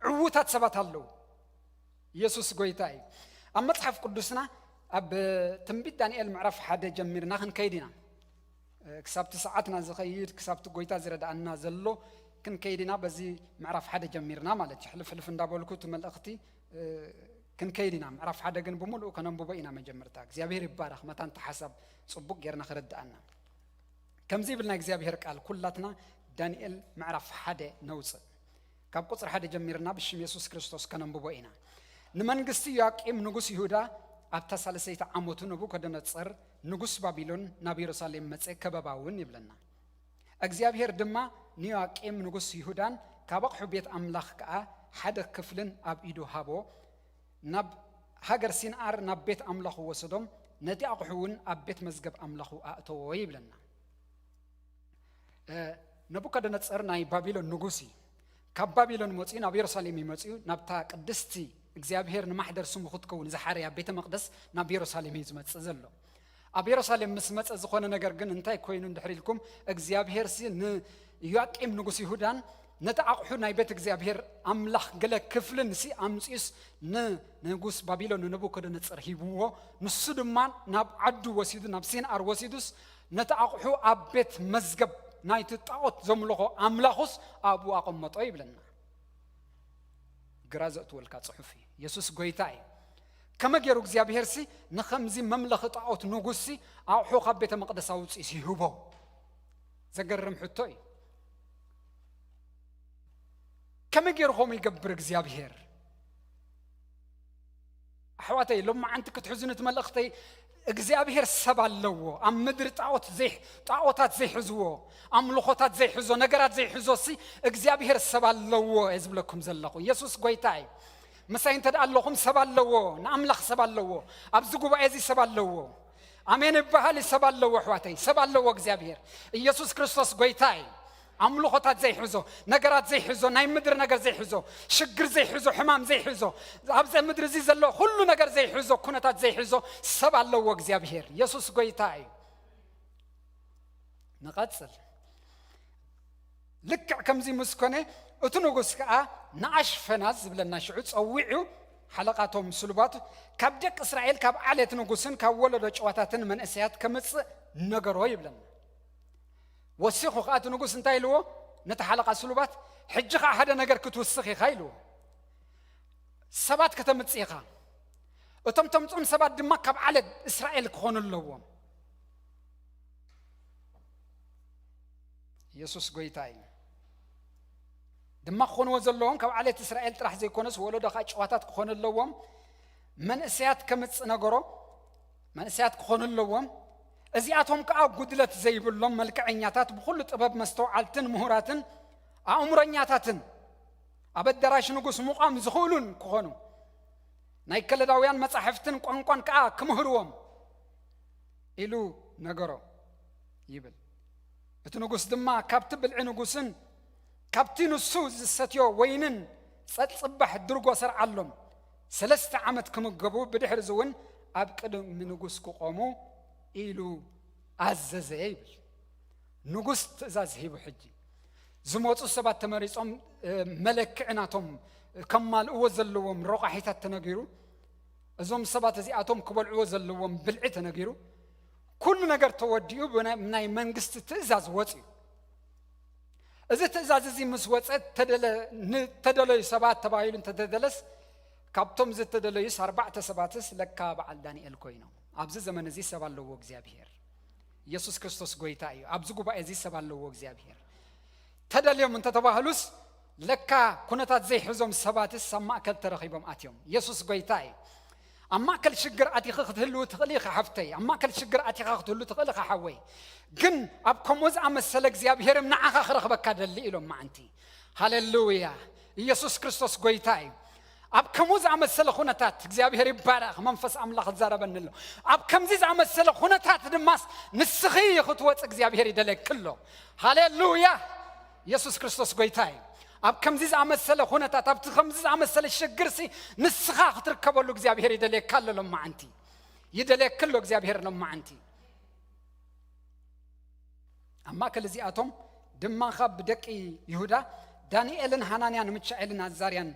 ዕዉታት ሰባት ኣለዉ። ኢየሱስ ጎይታ እዩ። ኣብ መጽሓፍ ቅዱስና ኣብ ትንቢት ዳንኤል ምዕራፍ ሓደ ጀሚርና ክንከይድ ኢና። እ፣ ክሳብቲ ሰዓትና ዝኸይድ፣ ክሳብቲ ጎይታ ዝረድኣና ዘሎ ክንከይድ ኢና። በዚ ምዕራፍ ሓደ ጀሚርና ማለት እዩ። ሕልፍ ሕልፍ እንዳበልኩ እቲ መልእኽቲ፣ እ፣ ክንከይድ ኢና። ምዕራፍ ሓደ ግን ብምሉኡ ከነንብቦ ኢና መጀመርታ። እግዚኣብሔር ይባረኽ፣ መታን እቲ ሓሳብ ጽቡቅ ጌርና ክረድኣና። ከምዚ ይብል ናይ እግዚኣብሔር ቃል፣ ኩላትና ዳንኤል ምዕራፍ ሓደ ነውጽእ። ካብ ቁጽሪ ሓደ ጀሚርና ብሽም የሱስ ክርስቶስ ከነንብቦ ኢና። ንመንግስቲ ዮያቂም ንጉስ ይሁዳ ኣብታ ሳልሰይቲ ዓመቱ ነቡከደነጸር ንጉስ ባቢሎን ናብ የሩሳሌም መጸ፣ ከበባ እውን ይብለና። እግዚኣብሔር ድማ ንዮያቂም ንጉስ ይሁዳን ካብ ኣቕሑ ቤት ኣምላኽ ከኣ ሓደ ክፍልን ኣብ ኢዱ ሃቦ፣ ናብ ሃገር ሲንኣር ናብ ቤት ኣምላኹ ወሰዶም፣ ነቲ ኣቕሑ እውን ኣብ ቤት መዝገብ ኣምላኹ ኣእተዎ ይብለና። እ፣ ነቡከደነጸር ናይ ባቢሎን ንጉስ እዩ። ካብ ባቢሎን መጺኡ ናብ የሩሳሌም እዩ መጺኡ፣ ናብታ ቅድስቲ እግዚኣብሔር ንማሕደር ስሙ ክትከውን ዝሓረያ ቤተ መቕደስ ናብ የሩሳሌም እዩ ዝመጽእ ዘሎ። ኣብ የሩሳሌም ምስ መጸ ዝኾነ ነገር ግን እንታይ ኮይኑ እንድሕር ኢልኩም፣ እግዚኣብሔር ሲ ንዮያቂም ንጉስ ይሁዳን ነቲ ኣቕሑ ናይ ቤት እግዚኣብሔር ኣምላኽ ገለ ክፍልን ሲ ኣምጺኡስ ንንጉስ ባቢሎን ንነቡከደነጸር ሂብዎ። ንሱ ድማ ናብ ዓዱ ወሲዱ፣ ናብ ሲንኣር ወሲዱስ ነቲ ኣቕሑ ኣብ ቤት መዝገብ ናይቲ ጣዖት ዘምልኾ ኣምላኹስ ኣብኡ ኣቐመጦ ይብለና። ግራ ዘእትወልካ ጽሑፍ እዩ። የሱስ ጎይታ እዩ። ከመ ገይሩ እግዚኣብሔር ሲ ንኸምዚ መምለኺ ጣዖት ንጉስ ሲ ኣቕሑ ካብ ቤተ መቕደስ ኣውጺኡ ሲ ይህቦ? ዘገርም ሕቶ እዩ። ከመይ ገይሩ ከምኡ ይገብር እግዚኣብሔር? ኣሕዋተይ፣ ሎማዓንቲ ክትሕዙኒ እቲ መልእኽተይ፣ እግዚኣብሔር ሰብ ኣለዎ። ኣብ ምድሪ ጣዖት ዘይ-፣ ጣዖታት ዘይሕዝዎ፣ ኣምልኾታት ዘይሕዞ፣ ነገራት ዘይሕዞ ሲ እግዚኣብሔር ሰብ ኣለዎ እየ ዝብለኩም ዘለኹ። የሱስ ጎይታ እዩ። ምሳይ እንተ ደኣ ኣለኹም ሰብ ኣለዎ፣ ንኣምላኽ ሰብ ኣለዎ። ኣብዚ ጉባኤ እዚ ሰብ ኣለዎ። ኣሜን ይበሃል። ሰብ ኣለዎ ኣሕዋተይ፣ ሰብ ኣለዎ እግዚኣብሔር። ኢየሱስ ክርስቶስ ጎይታ እዩ። ኣምልኾታት ዘይሕዞ፣ ነገራት ዘይሕዞ፣ ናይ ምድሪ ነገር ዘይሕዞ፣ ሽግር ዘይሕዞ፣ ሕማም ዘይሕዞ፣ ኣብዚ ምድሪ እዚ ዘሎ ኩሉ ነገር ዘይሕዞ፣ ኩነታት ዘይሕዞ ሰብ ኣለዎ እግዚኣብሔር። ኢየሱስ ጎይታ እዩ። ንቐጽል። ልክዕ ከምዚ ምስ ኮነ፣ እቲ ንጉስ ከኣ ንኣሽፈናዝ ዝብለና ሽዑ ጸዊዑ፣ ሓለቓቶም ስሉባቱ፣ "ካብ ደቂ እስራኤል፣ ካብ ዓሌት ንጉስን ካብ ወለዶ ጨዋታትን መንእሰያት ከምጽእ ነገሮ" ይብለና። ወሲኹ ከኣ እቲ ንጉስ እንታይ ኢልዎ? ነቲ ሓለቓ ስሉባት፣ "ሕጂ ኸኣ ሓደ ነገር ክትውስኽ ኢኻ" ኢልዎ። ሰባት ከተምጽእ ኢኻ። እቶም ተምጽኦም ሰባት ድማ ካብ ዓሌት እስራኤል ክኾኑ ኣለዎም። የሱስ ጎይታ እዩ። ድማ ክኾንዎ ዘለዎም ካብ ዓሌት እስራኤል ጥራሕ ዘይኮነስ፣ ወለዶ ኸኣ ጨዋታት ክኾኑ ኣለዎም። መንእሰያት ከምጽእ ነገሮ፣ መንእሰያት ክኾኑ ኣለዎም። እዚኣቶም ከኣ ጉድለት ዘይብሎም፣ መልክዐኛታት፣ ብኹሉ ጥበብ መስተውዓልትን ምሁራትን ኣእምሮኛታትን፣ ኣብ ኣዳራሽ ንጉስ ምቋም ዝኽእሉን ክኾኑ፣ ናይ ከለዳውያን መጻሕፍትን ቋንቋን ከኣ ክምህርዎም ኢሉ ነገሮ ይብል። እቲ ንጉስ ድማ ካብቲ ብልዒ ንጉስን ካብቲ ንሱ ዝሰትዮ ወይንን ጸጽባሕ ድርጎ ሰርዓሎም። ሰለስተ ዓመት ክምገቡ፣ ብድሕርዚ እውን ኣብ ቅድሚ ንጉስ ክቖሙ ኢሉ ኣዘዘ ይብል። ንጉስ ትእዛዝ ሂቡ። ሕጂ ዝመጹ ሰባት ተመሪጾም፣ እ፣ መለክዒ ናቶም ከማልእዎ ዘለዎም ረቋሒታት ተነጊሩ። እዞም ሰባት እዚኣቶም ክበልዕዎ ዘለዎም ብልዒ ተነጊሩ። ኩሉ ነገር ተወዲኡ ብናይ፣ ናይ መንግስቲ ትእዛዝ ወጽዩ። እዚ ትእዛዝ እዚ ምስ ወጸ፣ ተደለ-፣ ንተደለዩ ሰባት ተባሂሉ እንተተደለስ፣ ካብቶም ዝተደለዩስ ኣርባዕተ ሰባትስ ለካ በዓል ዳንኤል ኮይኖም። ኣብዚ ዘመን እዚ ሰብ ኣለዎ እግዚኣብሄር። ኢየሱስ ክርስቶስ ጎይታ እዩ። ኣብዚ ጉባኤ እዚ ሰብ ኣለዎ እግዚኣብሄር። ተደልዮም እንተተባህሉስ፣ ለካ ኩነታት ዘይሕዞም ሰባትስ ኣብ ማእከል ተረኺቦም ኣትዮም። ኢየሱስ ጎይታ እዩ። ኣብ ማእከል ሽግር ኣቲኺ ክትህልዊ ትኽእሊ ኢኺ ሓፍተይ፣ ኣብ ማእከል ሽግር ኣቲኻ ክትህሉ ትኽእል ኢኻ ሓወይ። ግን ኣብ ከምኡ ዝኣመሰለ እግዚኣብሄርም ንዓኻ ክረኽበካ ደሊ ኢሎም መዓንቲ። ሃሌሉያ! ኢየሱስ ክርስቶስ ጎይታ እዩ። ኣብ ከምኡ ዝኣመሰለ ኩነታት እግዚኣብሄር ይባረኽ፣ መንፈስ ኣምላኽ ዝዛረበኒ ኣሎ። ኣብ ከምዚ ዝኣመሰለ ኩነታት ድማስ ንስኺ ክትወጽ እግዚኣብሄር ይደለየኪ ኣሎ። ሃሌሉያ! ኢየሱስ ክርስቶስ ጎይታ እዩ። ኣብ ከምዚ ዝኣመሰለ ኩነታት፣ ኣብቲ ከምዚ ዝኣመሰለ ሽግርሲ ንስኻ ክትርከበሉ እግዚኣብሄር ይደልየካ ኣሎ ሎማዓንቲ። ይደልየኪ ኣሎ እግዚኣብሄር ሎማዓንቲ። ኣብ ማእከል እዚኣቶም ድማ ካብ ደቂ ይሁዳ ዳንኤልን ሃናንያን ምሻኤልን ኣዛርያን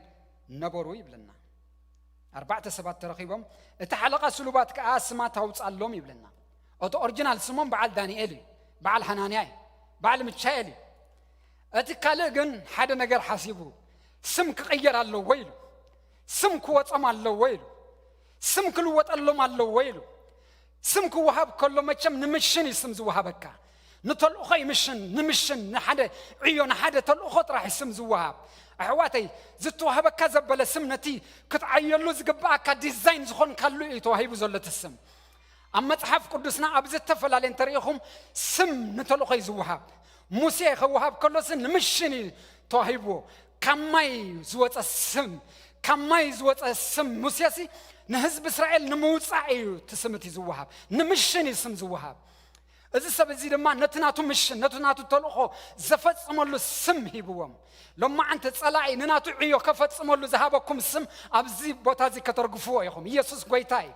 ነበሩ ይብለና። ኣርባዕተ ሰባት ተረኺቦም፣ እቲ ሓለቓ ስሉባት ከኣ ስማ ታውጻሎም ይብለና። እቲ ኦሪጂናል ስሞም በዓል ዳንኤል እዩ፣ በዓል ሃናንያ እዩ፣ በዓል ምሻኤል እዩ። እቲ ካልእ ግን ሓደ ነገር ሓሲቡ፣ ስም ክቕየር ኣለዎ ኢሉ፣ ስም ክወጾም ኣለዎ ኢሉ፣ ስም ክልወጠሎም ኣለዎ ኢሉ። ስም ክወሃብ ከሎ መቸም ንምሽን እዩ ስም ዝወሃበካ። ንተልእኾ እዩ ምሽን፣ ንምሽን፣ ንሓደ ዕዮ፣ ንሓደ ተልእኾ ጥራሕ እዩ ስም ዝወሃብ። ኣሕዋተይ፣ ዝተዋህበካ ዘበለ ስም ነቲ ክትዓየሉ ዝግብኣካ ዲዛይን ዝኾንካሉ እዩ ተዋሂቡ ዘሎ እቲ ስም። ኣብ መጽሓፍ ቅዱስና ኣብ ዝተፈላለየ እንተሪኢኹም ስም ንተልእኾ እዩ ዝወሃብ። ሙሴ ክወሃብ ከሎሲ ንምሽን እዩ ተዋሂብዎ። ካብ ማይ ዝወጸ ስም፣ ካብ ማይ ዝወጸ ስም ሙሴሲ ንህዝቢ እስራኤል ንምውጻእ እዩ እቲ ስም እቲ ዝወሃብ። ንምሽን እዩ ስም ዝወሃብ። እዚ ሰብ እዚ ድማ ነቲ ናቱ ምሽን፣ ነቲ ናቱ ተልእኾ ዘፈጽመሉ ስም ሂብዎም። ሎማዓንቲ ጸላኢ ንናቱ ዕዮ ከፈጽመሉ ዝሃበኩም ስም ኣብዚ ቦታ እዚ ከተርግፍዎ ኢኹም። ኢየሱስ ጎይታ እዩ።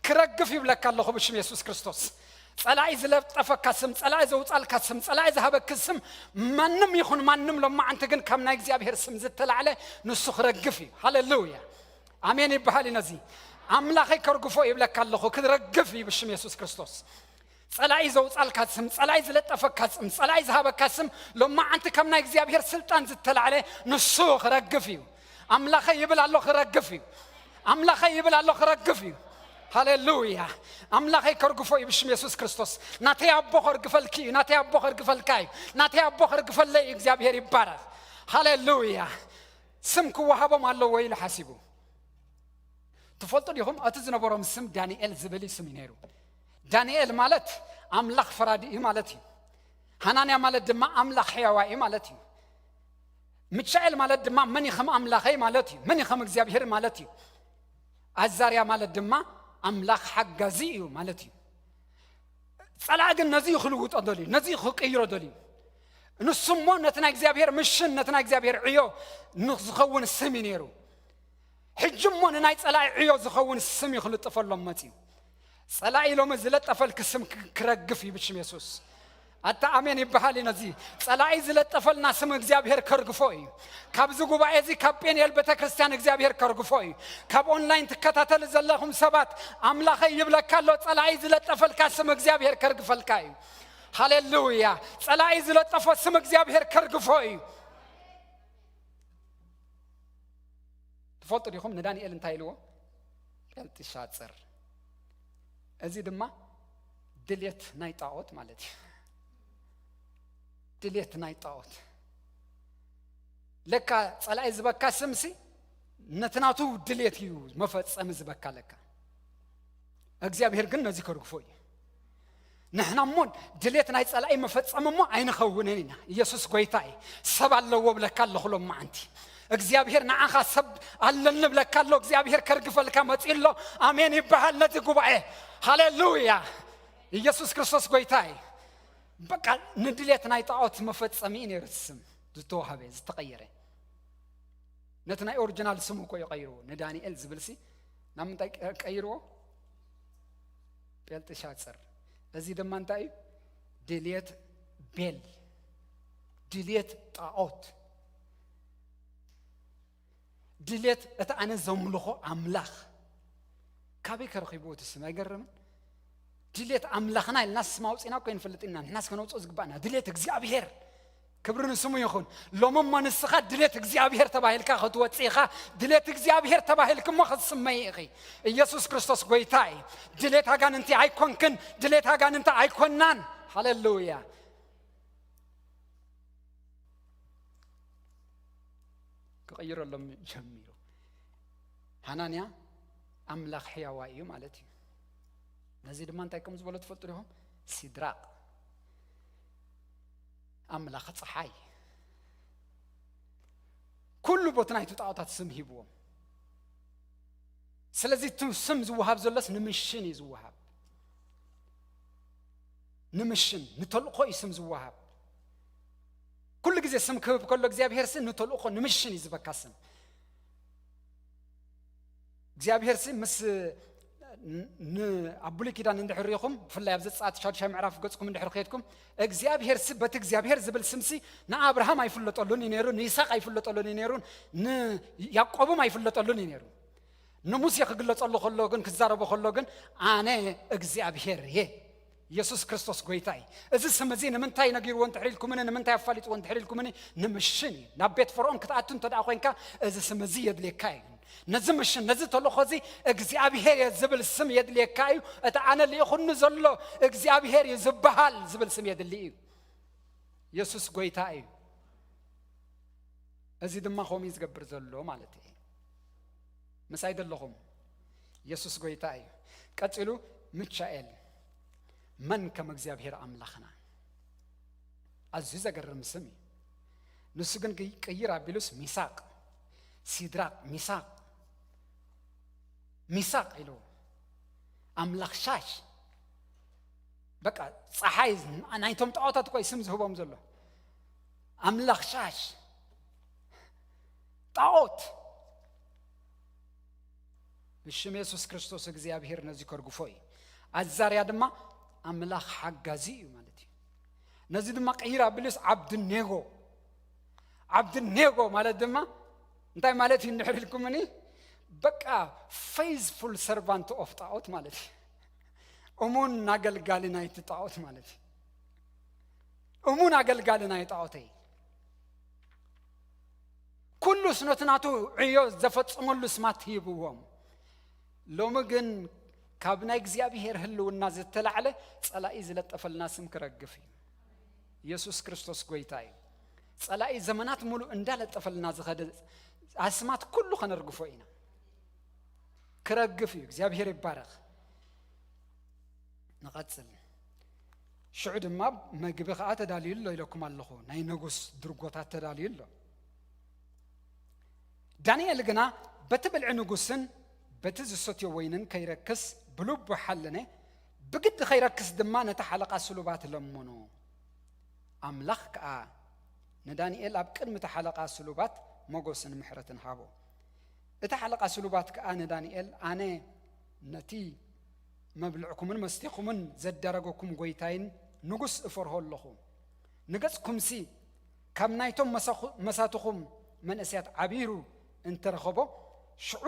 ክረግፍ ይብለካ ኣለኹ ብሽም የሱስ ክርስቶስ። ጸላኢ ዝለጠፈካ ስም፣ ጸላኢ ዘውጻልካ ስም፣ ጸላኢ ዝሃበኪ ስም፣ ማንም ይኹን ማንም ሎማዓንቲ ግን ካብ ናይ እግዚኣብሔር ስም ዝተላዕለ ንሱ ክረግፍ እዩ። ሃሌሉያ። ኣሜን ይበሃል እዩ ነዚ። ኣምላኸይ ከርግፎ ይብለካ ኣለኹ፣ ክረግፍ እዩ ብሽም የሱስ ክርስቶስ። ጸላኢ ዘውጻልካ ስም፣ ጸላኢ ዝለጠፈካ ስም፣ ጸላኢ ዝሃበካ ስም ሎማዓንቲ ካብ ናይ እግዚኣብሔር ስልጣን ዝተላዕለ ንሱ ክረግፍ እዩ። ኣምላኸይ ይብል ኣሎ ክረግፍ እዩ። ኣምላኸይ ይብል ኣሎ ክረግፍ እዩ። ሃሌሉያ። ኣምላኸይ ከርግፎ እዩ ብሽም የሱስ ክርስቶስ። ናተይ ኣቦ ከርግፈልኪ እዩ። ናተይ ኣቦ ከርግፈልካ እዩ። ናተይ ኣቦ ከርግፈለይ እዩ። እግዚኣብሔር ይባረኽ። ሃሌሉያ። ስም ክወሃቦም ኣለዎ ኢሉ ሓሲቡ። ትፈልጡ ዲኹም? እቲ ዝነበሮም ስም ዳንኤል ዝብል እዩ ስም እዩ ነይሩ። ዳንኤል ማለት ኣምላኽ ፈራዲ እዩ ማለት እዩ። ሃናንያ ማለት ድማ ኣምላኽ ሕያዋይ እዩ ማለት እዩ። ሚካኤል ማለት ድማ መን እዩ ከም ኣምላኸይ ማለት እዩ፣ መን እዩ ከም እግዚኣብሔር ማለት እዩ። ኣዛርያ ማለት ድማ ኣምላኽ ሓጋዚ እዩ ማለት እዩ። ጸላኢ ግን ነዚ እዩ ክልውጦ ደልዩ፣ ነዚ እዩ ክቅይሮ ደልዩ። ንሱ እሞ ነቲ ናይ እግዚኣብሔር ምሽን፣ ነቲ ናይ እግዚኣብሔር ዕዮ ንዝኸውን ስም እዩ ነይሩ። ሕጂ እሞ ንናይ ጸላኢ ዕዮ ዝኸውን ስም እዩ ክልጥፈሎም መጽዩ። ጸላኢ ሎሚ ዝለጠፈልኪ ስም ክ-፣ ክረግፍ እዩ ብሽም የሱስ። ኣታ ኣሜን ይበሃል እዩ። ነዚ ጸላኢ ዝለጠፈልና ስም እግዚኣብሔር ከርግፎ እዩ። ካብዚ ጉባኤ እዚ፣ ካብ ጴንኤል ቤተ ክርስቲያን እግዚኣብሔር ከርግፎ እዩ። ካብ ኦንላይን ትከታተል ዘለኹም ሰባት፣ ኣምላኸይ ይብለካ ኣሎ፣ ጸላኢ ዝለጠፈልካ ስም እግዚኣብሔር ከርግፈልካ እዩ። ሃሌሉያ! ጸላኢ ዝለጠፎ ስም እግዚኣብሔር ከርግፎ እዩ። ትፈልጡ ዲኹም ንዳንኤል እንታይ ኢልዎ? ቤልጥሻጽር። እዚ ድማ ድሌት ናይ ጣዖት ማለት እዩ። ድሌት ናይ ጣዖት። ለካ ጸላኢ ዝበካ ስምሲ ነቲ ናቱ ድሌት እዩ መፈጸሚ ዝበካ ለካ። እግዚኣብሔር ግን ነዚ ከርግፎ እዩ። ንሕና እሞ ድሌት ናይ ጸላኢ መፈጸሚ እሞ ኣይንኸውንን ኢና። ኢየሱስ ጎይታ እዩ። ሰብ ኣለዎ ብለካ ኣለኹ ሎማዓንቲ። እግዚኣብሔር ንዓኻ ሰብ ኣለኒ ብለካ ኣሎ። እግዚኣብሔር ከርግፈልካ መጺኡ ኣሎ። ኣሜን ይበሃል ነቲ ጉባኤ። ሃሌሉያ! ኢየሱስ ክርስቶስ ጎይታ እዩ። በቃ ንድሌት ናይ ጣዖት መፈጸሚ እዩ ነይሩ እቲ ስም ዝተዋህበ፣ ዝተቐየረ። ነቲ ናይ ኦሪጂናል ስሙ እኮ ይቐይርዎ። ንዳንኤል ዝብልሲ ናብ ምንታይ ቀ-፣ ቀይርዎ? ቤልጥሻጽር። እዚ ድማ እንታይ እዩ? ድሌት ቤል፣ ድሌት ጣዖት፣ ድሌት እቲ ኣነ ዘምልኾ ኣምላኽ። ካበይ ከረኺብዎ እቲ ስም? ኣይገርምን? ድሌት ኣምላኽና ኢልና ስም ኣውፂና እኮ ይንፈልጥ ኢና። ንሕናስ ከነውፅኦ ዝግባእና ድሌት እግዚኣብሔር። ክብሪ ንስሙ ይኹን። ሎሚ እሞ ንስኻ ድሌት እግዚኣብሔር ተባሂልካ ክትወፅእ ኢኻ። ድሌት እግዚኣብሔር ተባሂልክ እሞ ክትስመይ ኢኺ። ኢየሱስ ክርስቶስ ጎይታ እዩ። ድሌት ኣጋንንቲ ኣይኮንክን። ድሌት ኣጋንንቲ ኣይኮናን። ሃሌሉያ! ክቕይረሎም ጀሚሩ። ሃናንያ ኣምላኽ ሕያዋይ እዩ ማለት እዩ። ነዚ ድማ እንታይ ከም ዝበሎ ትፈልጡ ዲኹም? ሲድራቕ ኣምላኽ ጸሓይ። ኩሉ ቦቲ ናይቲ ጣዖታት ስም ሂብዎም። ስለዚ እቲ ስም ዝወሃብ ዘሎስ ንምሽን እዩ ዝወሃብ። ንምሽን፣ ንተልእኾ እዩ ስም ዝወሃብ። ኩሉ ግዜ ስም ክህብ ከሎ እግዚኣብሔር ሲ ንተልእኾ ንምሽን እዩ ዝበካ ስም። እግዚኣብሔር ሲ ምስ ን-፣ ን-፣ ኣብ ብሉይ ኪዳን እንድሕር ሪኢኹም፣ ብፍላይ ኣብ ዘጸኣት ሻዱሻይ ምዕራፍ ገጽኩም እንድሕር ከድኩም፣ እግዚኣብሔር ሲ በቲ እግዚኣብሔር ዝብል ስም ሲ ንኣብርሃም ኣይፍለጠሉን እዩ ነይሩ፣ ንይስሐቅ ኣይፍለጠሉን እዩ ነይሩ፣ ንያዕቆብም ኣይፍለጠሉን እዩ ነይሩ። ንሙሴ ክግለጸሉ ከሎ ግን፣ ክዛረቦ ከሎ ግን፣ ኣነ እግዚኣብሔር እየ፣ ኢየሱስ ክርስቶስ ጎይታ እዩ። እዚ ስም እዚ ንምንታይ ነጊርዎ እንድሕር ኢልኩምኒ፣ ንምንታይ ኣፋሊጥዎ እንድሕር ኢልኩምኒ፣ ንምሽን እዩ። ናብ ቤት ፈርዖን ክትኣቱ እንተ ደኣ ኮይንካ፣ እዚ ስም እዚ የድልየካ እዩ። ነዚ ምሽን፣ ነዚ ተልእኾ እዚ እግዚኣብሔር እየ ዝብል ስም የድልየካ እዩ። እቲ ኣነ ልኢኹኒ ዘሎ እግዚኣብሔር እዩ ዝበሃል ዝብል ስም የድሊ እዩ። ኢየሱስ ጎይታ እዩ። እዚ ድማ ከምኡ እዩ ዝገብር ዘሎ ማለት እዩ። ምሳይ ዘለኹም? ኢየሱስ ጎይታ እዩ። ቀጺሉ ሚካኤል፣ መን ከም እግዚኣብሔር ኣምላኽና? ኣዝዩ ዘገርም ስም እዩ። ንሱ ግን ቅይ-፣ ቅይር ኣቢሉስ ሚሳቅ፣ ሲድራቅ፣ ሚሳቅ፣ ሚሳቅ ኢሉ። ኣምላኽ ሻሽ። በቃ ጸሓይ ናይቶም ጣዖታት እኮ እዩ ስም ዝህቦም ዘሎ። ኣምላኽ ሻሽ። ጣዖት። ብሽም የሱስ ክርስቶስ እግዚኣብሔር ነዚ ከርግፎ እዩ። ኣዛርያ ድማ ኣምላኽ ሓጋዚ እዩ ማለት እዩ። ነዚ ድማ ቅይር ኣቢሉስ ዓብድኔጎ። ዓብድኔጎ ማለት ድማ እንታይ ማለት እዩ እንድሕር ኢልኩምኒ፣ በቃ faithful servant of ጣዖት ማለት እዩ። እሙን ኣገልጋሊ ናይቲ ጣዖት ማለት እዩ። እሙን ኣገልጋሊ ናይ ጣዖተይ። ኩሉስ ነቲ ናቱ ዕዮ ዘፈጸመሉ ስማት ሂብዎም። ሎሚ ግን ካብ ናይ እግዚኣብሔር ህልውና ዝተላዕለ ጸላኢ ዝለጠፈልና ስም ክረግፍ እዩ። ኢየሱስ ክርስቶስ ጎይታ እዩ። ጸላኢ ዘመናት ሙሉእ እንዳለጠፈልና ዝኸደ ኣስማት ኩሉ ከነርግፎ ኢና። ክረግፍ እዩ። እግዚኣብሔር ይባረኽ። ንቐጽል። ሽዑ ድማ መግቢ ኸኣ ተዳልዩ ኣሎ ኢለኩም ኣለኹ። ናይ ንጉስ ድርጎታት ተዳልዩ ኣሎ። ዳንኤል ግና በቲ ብልዒ ንጉስን በቲ ዝሰትዮ ወይንን ከይረክስ ብልቡ ሓለነ፣ ብግዲ ከይረክስ ድማ ነቲ ሓለቓ ስሉባት ለመኖ። ኣምላኽ ከኣ ንዳንኤል ኣብ ቅድሚ እቲ ሓለቓ ስሉባት ሞገስን ምሕረትን ሃቦ። እቲ ሓለቓ ስሉባት ከኣ ንዳንኤል፣ ኣነ ነቲ መብልዕኩምን መስቲኹምን ዘዳረገኩም ጐይታይን ንጉስ እፈርሆ ኣለኹ። ንገጽኩምሲ ካብ ናይቶም መሳኹ-፣ መሳትኹም መንእሰያት ዓቢሩ እንተረኸቦ፣ ሽዑ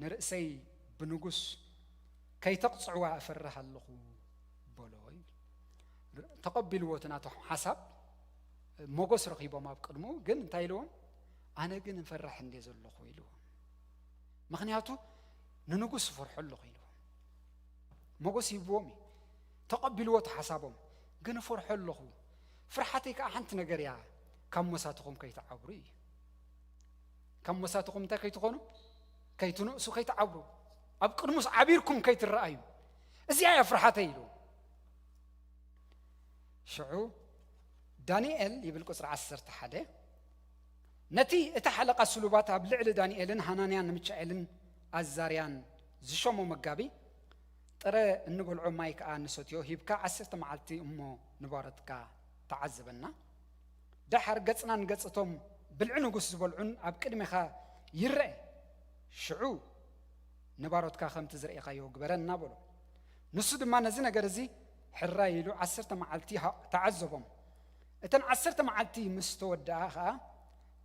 ንርእሰይ ብንጉስ ከይተቕጽዕዋ እፈርህ ኣለኹ በሎ ይብል። ተቐቢልዎ እቲ ናቶም ሓሳብ፣ ሞገስ ረኺቦም ኣብ ቅድሙ። ግን እንታይ ኢልዎም? ኣነ ግን እፈርሕ እንዴ ዘለኹ ኢልዎም። ምኽንያቱ ንንጉስ እፈርሖ ኣለኹ ኢልዎም። ሞገስ ሂብዎም እዩ። ተቐቢልዎ እቲ ሓሳቦም። ግን እፈርሖ ኣለኹ። ፍርሓተይ ከዓ ሓንቲ ነገር እያ፣ ካብ መሳትኹም ከይትዓብሩ እዩ። ካብ መሳትኹም እንታይ ከይትኾኑ? ከይትንእሱ፣ ከይትዓብሩ። ኣብ ቅድሙስ ዓቢርኩም ከይትረኣዩ። እዚኣ እያ ፍርሓተይ ኢሉ። ሽዑ ዳንኤል ይብል ቁጽሪ ዓሰርተ ሓደ፣ ነቲ እቲ ሓለቓ ስሉባት ኣብ ልዕሊ ዳንኤልን ሃናንያን ሚካኤልን ኣዛርያን ዝሸሞ መጋቢ፣ ጥረ እንበልዖ ማይ ከኣ ንሰትዮ ሂብካ ዓሰርተ መዓልቲ እሞ ንባሮትካ ተዓዘበና። ደሓር ገጽና ንገጽ እቶም ብልዒ ንጉስ ዝበልዑን ኣብ ቅድሜኻ ይረአ። ሽዑ ንባሮትካ ከምቲ ዝረኤኻዮ ግበረና በሎ። ንሱ ድማ ነዚ ነገር እዚ ሕራይ ኢሉ ዓሰርተ መዓልቲ ሃ-፣ ተዓዘቦም። እተን ዓሰርተ መዓልቲ ምስ ተወድኣ ኸኣ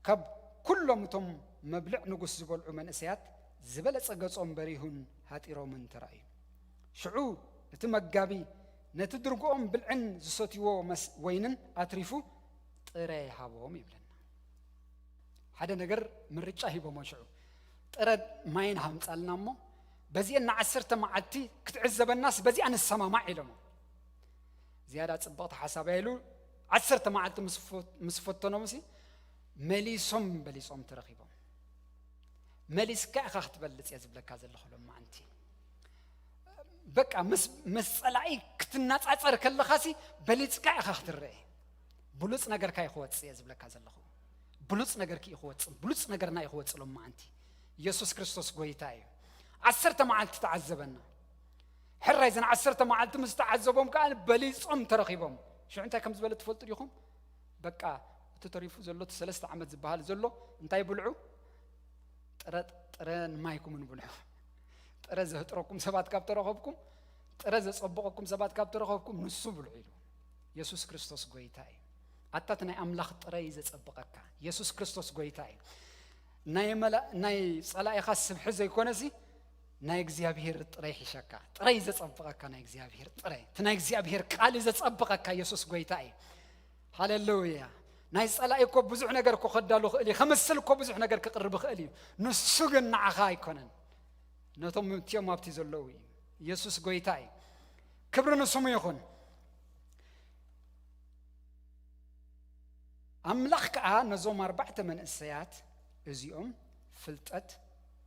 ካብ ኩሎም እቶም መብልዕ ንጉስ ዝበልዑ መንእሰያት ዝበለጸ ገጾም በሪሁን ሃጢሮምን ተራእዩ። ሽዑ እቲ መጋቢ ነቲ ድርግኦም ብልዕን ዝሰትይዎ መስ-፣ ወይንን ኣትሪፉ ጥረ ሃቦም ይብለና። ሓደ ነገር ምርጫ ሂቦሞ ሽዑ። ጥረ ማይን ሃምጻልና እሞ በዚአን ንዓሰርተ መዓልቲ ክትዕዘበናስ በዚኣ ንሰማማዕ ኢሎሞ። ዝያዳ ጽብቕቲ ሓሳብ ኢሉ ዓሰርተ መዓልቲ ምስ ፈ-፣ ምስ ፈተኖምሲ መሊሶም በሊጾም ተረኺቦም። መሊስካ ኢኻ ክትበልጽ እየ ዝብለካ ዘለኹ ሎማዓንቲ። በቃ ምስ፣ ምስ ጸላኢ ክትነጻጸር ከለኻሲ በሊጽካ ኢኻ ክትረአ። ብሉጽ ነገርካ እዩ ክወጽእ እየ ዝብለካ ዘለኹ። ብሉጽ ነገርኪ እዩ ክወጽእ፣ ብሉጽ ነገርና እዩ ክወጽእ ሎማዓንቲ። ኢየሱስ ክርስቶስ ጎይታ እዩ። ዓሰርተ መዓልቲ ተዓዘበና። ሕራይ ዘን ዓሰርተ መዓልቲ ምስ ተዓዘቦም ከኣ በሊጾም ተረኺቦም። ሽዑ እንታይ ከም ዝበለ ትፈልጡ ዲኹም? በቃ እቲ ተሪፉ ዘሎ እቲ ሰለስተ ዓመት ዝበሃል ዘሎ እንታይ ብልዑ? ጥረ፣ ጥረ ንማይኩምን ብልዑ። ጥረ ዘህጥረኩም ሰባት ካብ ተረኸብኩም፣ ጥረ ዘጸብቐኩም ሰባት ካብ ተረኸብኩም ንሱ ብልዑ ኢሉ። ኢየሱስ ክርስቶስ ጎይታ እዩ። ኣታ እቲ ናይ ኣምላኽ ጥረ እዩ ዘጸብቐካ። ኢየሱስ ክርስቶስ ጎይታ እዩ። ናይ መላ-፣ ናይ ጸላኢኻ ስብሒ ዘይኮነሲ ናይ እግዚኣብሔር ጥረ ይሕሸካ። ጥረ እዩ ዘጸብቐካ ናይ እግዚኣብሔር ጥረ። እቲ ናይ እግዚኣብሔር ቃል እዩ ዘጸብቐካ። ኢየሱስ ጎይታ እዩ። ሃሌሉያ። ናይ ጸላኢ እኮ ብዙሕ ነገር እኮ ከዳሉ ክእል እዩ። ከምስል እኮ ብዙሕ ነገር ክቕርብ ክእል እዩ። ንሱ ግን ንዓኻ ኣይኮነን። ነቶም እቲኦም ኣብቲ ዘለዉ እዩ። ኢየሱስ ጎይታ እዩ። ክብሪ ንስሙ ይኹን። ኣምላኽ ከኣ ነዞም ኣርባዕተ መንእሰያት እዚኦም ፍልጠት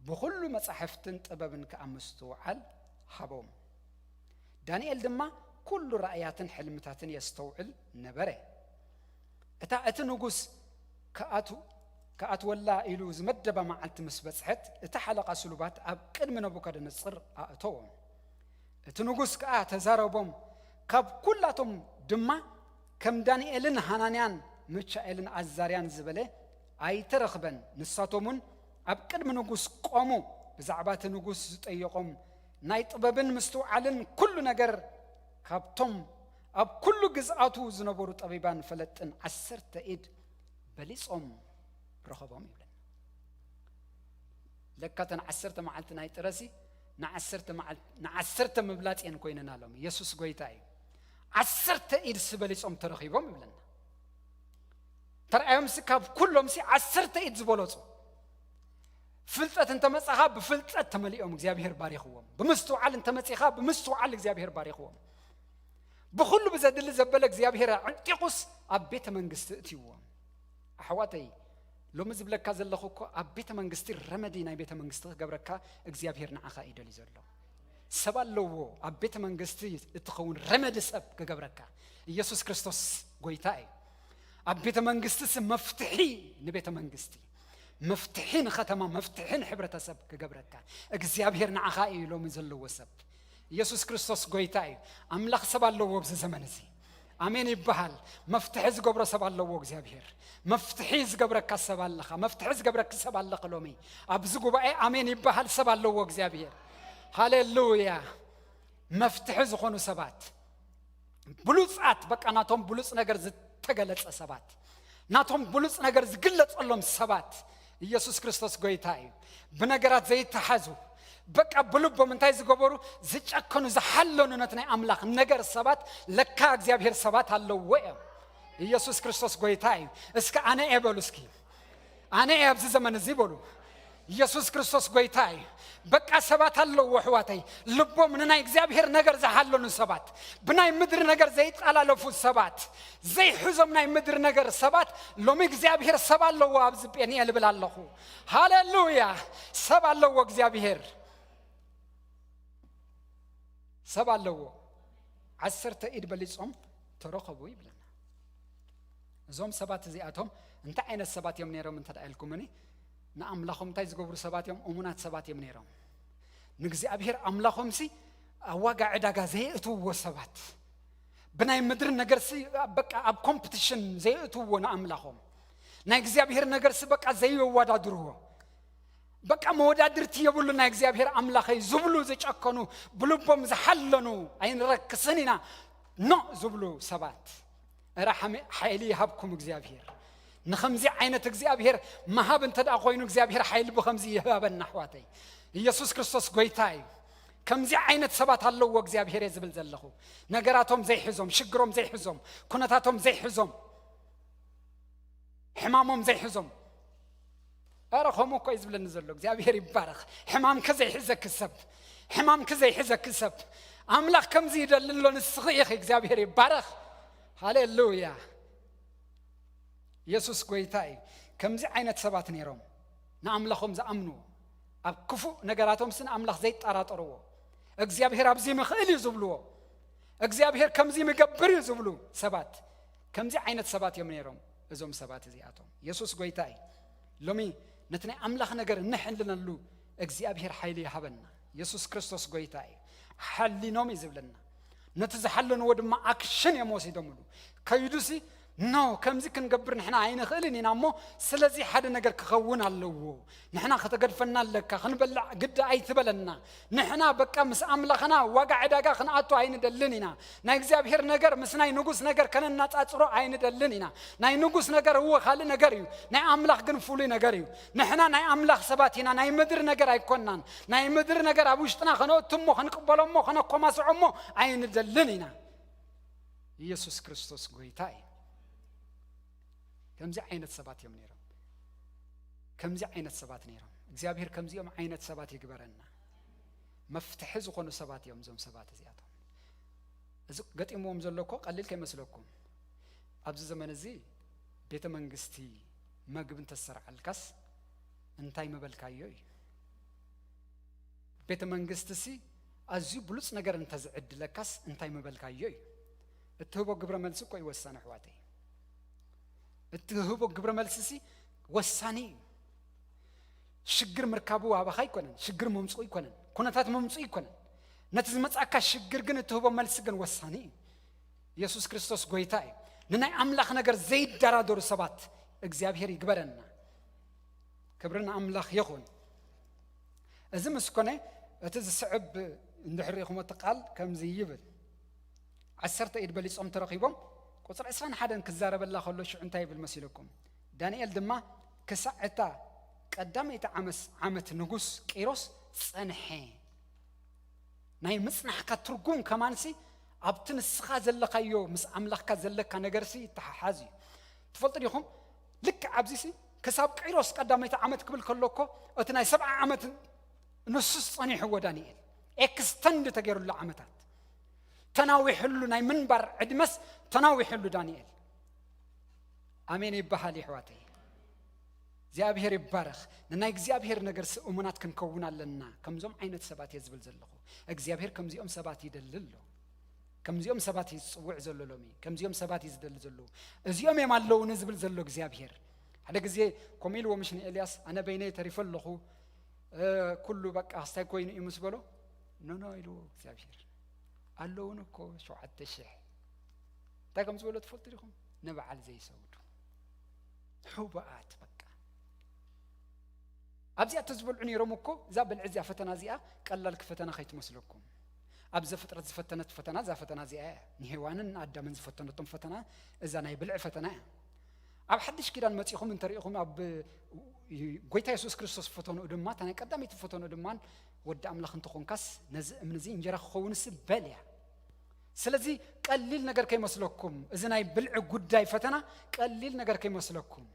ብኹሉ መጻሕፍትን ጥበብን ከኣ ምስትውዓል ሃቦም። ዳንኤል ድማ ኩሉ ራእያትን ሕልምታትን የስተውዕል ነበረ። እታ እቲ ንጉስ ክኣት-፣ ክኣትወላ ኢሉ ዝመደባ መዓልቲ ምስ በጽሐት፣ እቲ ሓለቓ ስሉባት ኣብ ቅድሚ ነቡካደነጽር ኣእተዎም። እቲ ንጉስ ከኣ ተዛረቦም፣ ካብ ኩላቶም ድማ ከም ዳንኤልን ሃናንያን ሚካኤልን ኣዛርያን ዝበለ ኣይተረኽበን። ንሳቶም እውን ኣብ ቅድሚ ንጉስ ቆሙ። ብዛዕባ እቲ ንጉስ ዝጠየቖም ናይ ጥበብን ምስትውዓልን ኩሉ ነገር ካብቶም ኣብ ኩሉ ግዝኣቱ ዝነበሩ ጠቢባን ፈለጥን ዓሰርተ ኢድ በሊጾም ረኸቦም ይብለና። ለካ እተን ዓሰርተ መዓልቲ ናይ ጥረሲ ንዓሰርተ መዓል-፣ ንዓሰርተ ምብላጽ እየን ኮይነን ኣሎም። ኢየሱስ ጎይታ እዩ። ዓሰርተ ኢድ ሲ በሊጾም ተረኺቦም ይብለና። ተረኣዮምሲ ካብ ኩሎምሲ ዓሰርተ ኢድ ዝበለጹ። ፍልጠት እንተመጻኻ ብፍልጠት ተመሊኦም እግዚኣብሔር ባሪኽዎም። ብምስትውዓል እንተመጺኻ ብምስትውዓል እግዚኣብሔር ባሪኽዎም። ብኹሉ ብዘድሊ ዘበለ እግዚኣብሔር ኣዕንጢቑስ ኣብ ቤተ መንግስቲ እትይዎም። ኣሕዋተይ፣ ሎሚ ዝብለካ ዘለኹ እኮ ኣብ ቤተ መንግስቲ ረመዲ ናይ ቤተ መንግስቲ ክገብረካ እግዚኣብሔር ንዓኻ እዩ ደልዩ ዘሎ። ሰብ ኣለዎ ኣብ ቤተ መንግስቲ እትኸውን ረመዲ ሰብ ክገብረካ። ኢየሱስ ክርስቶስ ጎይታ እዩ። ኣብ ቤተ መንግስቲ ሲ መፍትሒ ንቤተ መንግስቲ፣ መፍትሒ ንኸተማ፣ መፍትሒ ንሕብረተሰብ ክገብረካ እግዚኣብሔር ንዓኻ እዩ ሎሚ ዘለዎ ሰብ። ኢየሱስ ክርስቶስ ጎይታ እዩ። ኣምላኽ ሰብ ኣለዎ ኣብዚ ዘመን እዚ። ኣሜን ይበሃል። መፍትሒ ዝገብሮ ሰብ ኣለዎ እግዚኣብሔር። መፍትሒ ዝገብረካ ሰብ ኣለኻ። መፍትሒ ዝገብረኪ ሰብ ኣለኺ ሎሚ። ኣብዚ ጉባኤ ኣሜን ይበሃል። ሰብ ኣለዎ እግዚኣብሔር። ሃሌሉያ። መፍትሒ ዝኾኑ ሰባት። ብሉጻት፣ በቃ ናቶም ብሉጽ ነገር ዝተገለጸ ሰባት፣ ናቶም ብሉጽ ነገር ዝግለጸሎም ሰባት። ኢየሱስ ክርስቶስ ጎይታ እዩ። ብነገራት ዘይተሓዙ፣ በቃ ብልቦም እንታይ ዝገበሩ፣ ዝጨከኑ፣ ዝሓለኑ ነቲ ናይ ኣምላኽ ነገር ሰባት። ለካ እግዚኣብሔር ሰባት ኣለዎ እዮም። ኢየሱስ ክርስቶስ ጎይታ እዩ። እስከ ኣነ እየ በሉ እስኪ። ኣነ እየ ኣብዚ ዘመን እዚ በሉ። ኢየሱስ ክርስቶስ ጎይታ እዩ። በቃ ሰባት ኣለዎ ኣሕዋተይ፣ ልቦም ንናይ እግዚኣብሔር ነገር ዝሓለኑ ሰባት፣ ብናይ ምድሪ ነገር ዘይጠላለፉ ሰባት፣ ዘይሕዞም ናይ ምድሪ ነገር ሰባት። ሎሚ እግዚኣብሔር ሰብ ኣለዎ ኣብዚ ጴንኤል እብል ኣለኹ። ሃሌሉያ! ሰብ ኣለዎ እግዚኣብሔር። ሰብ ኣለዎ። ዓሰርተ ኢድ በሊጾም ተረኸቡ ይብለና። እዞም ሰባት እዚኣቶም እንታይ ዓይነት ሰባት እዮም ነይሮም እንተ ደኣ ኢልኩምኒ፣ ንኣምላኾም እንታይ ዝገብሩ ሰባት እዮም? እሙናት ሰባት እዮም ነይሮም። ንእግዚኣብሔር ኣምላኾምሲ ኣብ ዋጋ ዕዳጋ ዘየእትውዎ ሰባት፣ ብናይ ምድሪ ነገርሲ በቃ ኣብ ኮምፕቲሽን ዘየእትውዎ ንኣምላኾም፣ ናይ እግዚኣብሔር ነገርሲ በቃ ዘየወዳድርዎ፣ በቃ መወዳድርቲ የብሉ ናይ እግዚኣብሔር ኣምላኸይ ዝብሉ ዝጨከኑ፣ ብልቦም ዝሓለኑ፣ ኣይንረክስን ኢና ኖ ዝብሉ ሰባት። እረ ሓሚ-፣ ሓይሊ ይሃብኩም እግዚኣብሔር። ንኸምዚ ዓይነት እግዚኣብሔር መሃብ እንተ ደኣ ኮይኑ እግዚኣብሔር ሓይሊ ብኸምዚ ይህበና ኣሕዋተይ። ኢየሱስ ክርስቶስ ጎይታ እዩ። ከምዚ ዓይነት ሰባት ኣለዎ እግዚኣብሔር እየ ዝብል ዘለኹ። ነገራቶም ዘይሕዞም፣ ሽግሮም ዘይሕዞም፣ ኩነታቶም ዘይሕዞም፣ ሕማሞም ዘይሕዞም። ኣረ ከምኡ እኮ እዩ ዝብለኒ ዘሎ። እግዚኣብሔር ይባረኽ። ሕማምከ ዘይሕዘኪ ሰብ፣ ሕማምከ ዘይሕዘኪ ሰብ፣ ኣምላኽ ከምዚ ይደሊ ኣሎ። ንስኺ ኢኺ። እግዚኣብሔር ይባረኽ። ሃሌሉያ። ኢየሱስ ጎይታ እዩ። ከምዚ ዓይነት ሰባት ነይሮም ንኣምላኾም ዝኣምንዎ፣ ኣብ ክፉእ ነገራቶምሲ ንኣምላኽ ዘይጠራጠርዎ፣ እግዚኣብሔር ኣብዚ ምኽእል እዩ ዝብልዎ፣ እግዚኣብሔር ከምዚ ምገብር እዩ ዝብሉ ሰባት፣ ከምዚ ዓይነት ሰባት እዮም ነይሮም እዞም ሰባት እዚኣቶም። ኢየሱስ ጎይታ እዩ። ሎሚ ነቲ ናይ ኣምላኽ ነገር እንሕልነሉ እግዚኣብሔር ሓይሊ ይሃበና። ኢየሱስ ክርስቶስ ጎይታ እዩ። ሓሊኖም እዩ ዝብለና። ነቲ ዝሓለንዎ ድማ ኣክሽን እዮም ወሲዶምሉ። ከይዱሲ ኖ፣ ከምዚ ክንገብር ንሕና ኣይንኽእልን ኢና እሞ፣ ስለዚ ሓደ ነገር ክኸውን ኣለዎ። ንሕና ከተገድፈና ኣለካ፣ ክንበልዕ ግዲ ኣይትበለና። ንሕና በቃ ምስ ኣምላኽና ዋጋ ዕዳጋ ክንኣቱ ኣይንደልን ኢና። ናይ እግዚኣብሔር ነገር ምስ ናይ ንጉስ ነገር ከነናጻጽሮ ኣይንደልን ኢና። ናይ ንጉስ ነገር እወ ካልእ ነገር እዩ፣ ናይ ኣምላኽ ግን ፍሉይ ነገር እዩ። ንሕና ናይ ኣምላኽ ሰባት ኢና፣ ናይ ምድሪ ነገር ኣይኮናን። ናይ ምድሪ ነገር ኣብ ውሽጥና ከነእቱ እሞ፣ ክንቅበሎ እሞ፣ ከነኮማስዖ እሞ ኣይንደልን ኢና። ኢየሱስ ክርስቶስ ጎይታ እዩ። ከምዚ ዓይነት ሰባት እዮም ነይሮም። ከምዚ ዓይነት ሰባት ነይሮም። እግዚኣብሔር ከምዚኦም ዓይነት ሰባት ይግበረና። መፍትሒ ዝኾኑ ሰባት እዮም እዞም ሰባት እዚኣቶም። እዚ ገጢምዎም ዘሎ እኮ ቀሊል ከይመስለኩም። ኣብዚ ዘመን እዚ ቤተ መንግስቲ መግቢ እንተሰርዓልካስ እንታይ ምበልካዮ እዩ። ቤተ መንግስቲ ሲ ኣዝዩ ብሉጽ ነገር እንተዝዕድለካስ እንታይ ምበልካዮ እዩ። እትህቦ ግብረ መልሲ እኮ እዩ ወሳኒ ኣሕዋተይ። እትህቦ ግብረ መልሲ ሲ ወሳኒ እዩ። ሽግር ምርካቡ ኣባኻ ኣይኮነን፣ ሽግር ምምፅኡ ኣይኮነን፣ ኩነታት ምምፅኡ ኣይኮነን። ነቲ ዝመፅኣካ ሽግር ግን እትህቦ መልሲ ግን ወሳኒ እዩ። ኢየሱስ ክርስቶስ ጎይታ እዩ። ንናይ ኣምላኽ ነገር ዘይደራደሩ ሰባት እግዚኣብሔር ይግበረና። ክብሪ ንኣምላኽ ይኹን። እዚ ምስ ኮነ፣ እቲ ዝስዕብ እንድሕር ርኢኹሞ እቲ ቃል ከምዚ ይብል። ዓሰርተ ኢድ በሊጾም ተረኺቦም፣ ቁጽሪ ዕስራን ሓደን ክዛረበላ ከሎ ሽዑ እንታይ ይብል መሲለኩም? ዳንኤል ድማ ክሳዕ እታ ቀዳመይቲ ዓመስ-፣ ዓመት ንጉስ ቂሮስ ጸንሐ። ናይ ምጽናሕካ ትርጉም ከማንሲ ኣብቲ ንስኻ ዘለኻዮ ምስ ኣምላኽካ ዘለካ ነገርሲ ይተሓሓዝ እዩ። ትፈልጡ ዲኹም? ልክዕ ኣብዚሲ ክሳብ ቂሮስ ቀዳመይቲ ዓመት ክብል ከሎ እኮ እቲ ናይ ሰብዓ ዓመት ንሱስ ጸኒሕዎ ዳንኤል። ኤክስተንድ ተገይሩሉ ዓመታት። ተናዊሕሉ ናይ ምንባር ዕድመስ ተናዊሕሉ ዳንኤል። ኣሜን ይበሃል ይሕዋተይ። እግዚኣብሔር ይባረኽ። ንናይ እግዚኣብሔር ነገርሲ እሙናት ክንከውን ኣለና። ከምዞም ዓይነት ሰባት እየ ዝብል ዘለኹ። እግዚኣብሔር ከምዚኦም ሰባት ይደሊ ኣሎ። ከምዚኦም ሰባት እዩ ዝጽውዕ ዘሎ ሎሚ። ከምዚኦም ሰባት እዩ ዝደሊ ዘሎ። እዚኦም እዮም ኣለውኒ ዝብል ዘሎ እግዚኣብሔር። ሓደ ግዜ ከምኡ ኢልዎ ምሽ ንኤልያስ፣ ኣነ በይነይ ተሪፈ ኣለኹ፣ እ፣ ኩሉ በቃ ክስታይ ኮይኑ እዩ ምስ በሎ፣ ኖ፣ ኖ ኢልዎ እግዚኣብሔር። ኣለውኒ እኮ ሸውዓተ ሽሕ። እንታይ ከም ዝበሎ ትፈልጡ ዲኹም? ንበዓል ዘይሰግዱ። ሕቡኣት በቃ። ኣብዚኣ ተዝበልዑ ነይሮም እኮ፣ እዛ በልዒ እዚኣ ፈተና እዚኣ ቀላል ፈተና ከይትመስለኩም። ኣብ ዘፍጥረት ዝፈተነት ፈተና እዛ ፈተና እዚኣ እያ። ንሄዋንን ኣዳምን ዝፈተነቶም ፈተና እዛ ናይ ብልዒ ፈተና እያ። ኣብ ሓድሽ ኪዳን መጺኹም እንተሪኢኹም ኣብ ጎይታ የሱስ ክርስቶስ ፈተንኡ ድማ እታ ናይ ቀዳመይቲ ፈተንኡ ድማ ወዲ ኣምላኽ እንተኾንካስ ነዚ እምኒ እዚ እንጀራ ክኸውን ሲ በል እያ። ስለዚ ቀሊል ነገር ከይመስለኩም እዚ ናይ ብልዒ ጉዳይ ፈተና ቀሊል ነገር ከይመስለኩም።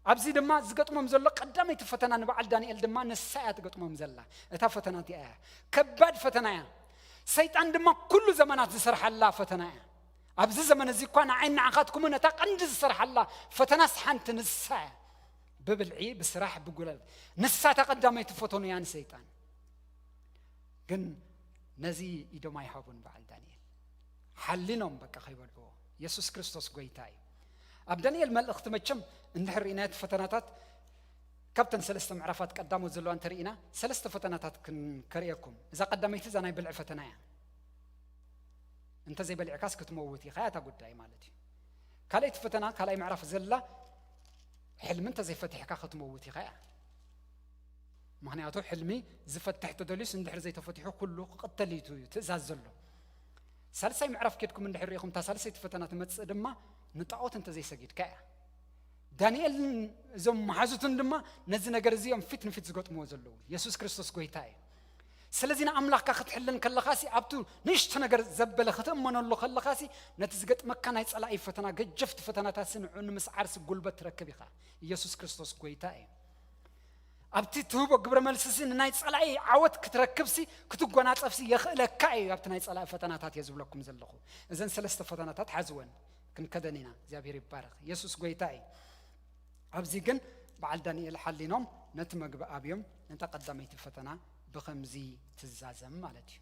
ኣብዚ ድማ ዝገጥሞም ዘሎ ቀዳመይቲ ፈተና ንበዓል ዳንኤል ድማ ንሳ እያ ትገጥሞም ዘላ። እታ ፈተና እቲኣ እያ። ከባድ ፈተና እያ። ሰይጣን ድማ ኩሉ ዘመናት ዝሰርሓላ ፈተና እያ። ኣብዚ ዘመን እዚ እኳ ንዓይ ንዓኻትኩምን እታ ቀንዲ ዝሰርሓላ ፈተናስ ሓንቲ ንሳ እያ። ብብልዒ፣ ብስራሕ፣ ብጉለል። ንሳ እታ ቀዳመይቲ ፈተኑ እያ ንሰይጣን። ግን ነዚ ኢዶም ኣይሃቡን በዓል ዳንኤል። ሓሊኖም በቃ ከይበልዕዎ። የሱስ ክርስቶስ ጎይታ እዩ። ኣብ ዳንኤል መልእኽቲ መቸም እንድሕር ርኢና እቲ ፈተናታት ካብተን ሰለስተ ምዕራፋት ቀዳሞት ዘለዋ እንተርኢና ሰለስተ ፈተናታት ክን- ከርእየኩም። እዛ ቀዳመይቲ እዛ ናይ ብልዒ ፈተና እያ። እንተዘይበሊዕካስ ክትመውት ኢኻ እያ እታ ጉዳይ ማለት እዩ። ካልኣይቲ ፈተና ካልኣይ ምዕራፍ ዘላ ሕልሚ እንተዘይፈቲሕካ ክትመውት ኢኻ እያ። ምኽንያቱ ሕልሚ ዝፈትሕ ተደልዩስ እንድሕር ዘይተፈቲሑ ኩሉ ክቕተል እዩ ትእዛዝ ዘሎ። ሳልሳይ ምዕራፍ ኬድኩም እንድሕር ርኢኹም እታ ሳልሰይቲ ፈተና ትመጽእ ድማ ንጣዖት እንተዘይሰጊድካ እያ። ዳንኤልን እዞም መሓዙትን ድማ ነዚ ነገር እዚ እዮም ፊት ንፊት ዝገጥምዎ ዘለዉ። የሱስ ክርስቶስ ጎይታ እዩ። ስለዚ ንኣምላኽካ ክትሕልን ከለኻሲ ኣብቱ ንእሽቶ ነገር ዘበለ ክትእመነሉ ከለኻሲ ነቲ ዝገጥመካ ናይ ጸላኢ ፈተና ገጀፍቲ ፈተናታትሲ ንዑ ንምስዓርሲ ጉልበት ትረክብ ኢኻ። ኢየሱስ ክርስቶስ ጎይታ እዩ። ኣብቲ ትህቦ ግብረ መልስሲ ንናይ ጸላኢ ዓወት ክትረክብሲ ክትጎናጸፍሲ የኽእለካ እዩ። ኣብቲ ናይ ጸላኢ ፈተናታት እየ ዝብለኩም ዘለኹ። እዘን ሰለስተ ፈተናታት ሓዝወን ክንከደን ኢና። እግዚኣብሔር ይባረኽ። ኢየሱስ ጎይታ እዩ። ኣብዚ ግን በዓል ዳንኤል ሓሊኖም ነቲ መግቢ ኣብዮም ነታ ቀዳመይቲ ፈተና ብኸምዚ ትዛዘም ማለት እዩ።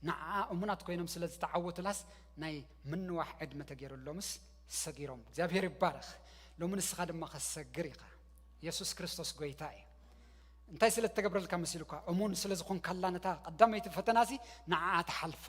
ንዓ እሙናት ኮይኖም ስለ ዝተዓወቱላስ ናይ ምንዋሕ ዕድመ ተገይሩሎምስ ሰጊሮም። እግዚኣብሔር ይባረኽ። ሎሚ ንስኻ ድማ ከሰግር ኢኻ። የሱስ ክርስቶስ ጎይታ እዩ። እንታይ ስለ እተገብረልካ መሲሉካ? እሙን ስለ ዝኾንካላ ነታ ቀዳመይቲ ፈተናሲ ንዓኣ ትሓልፋ።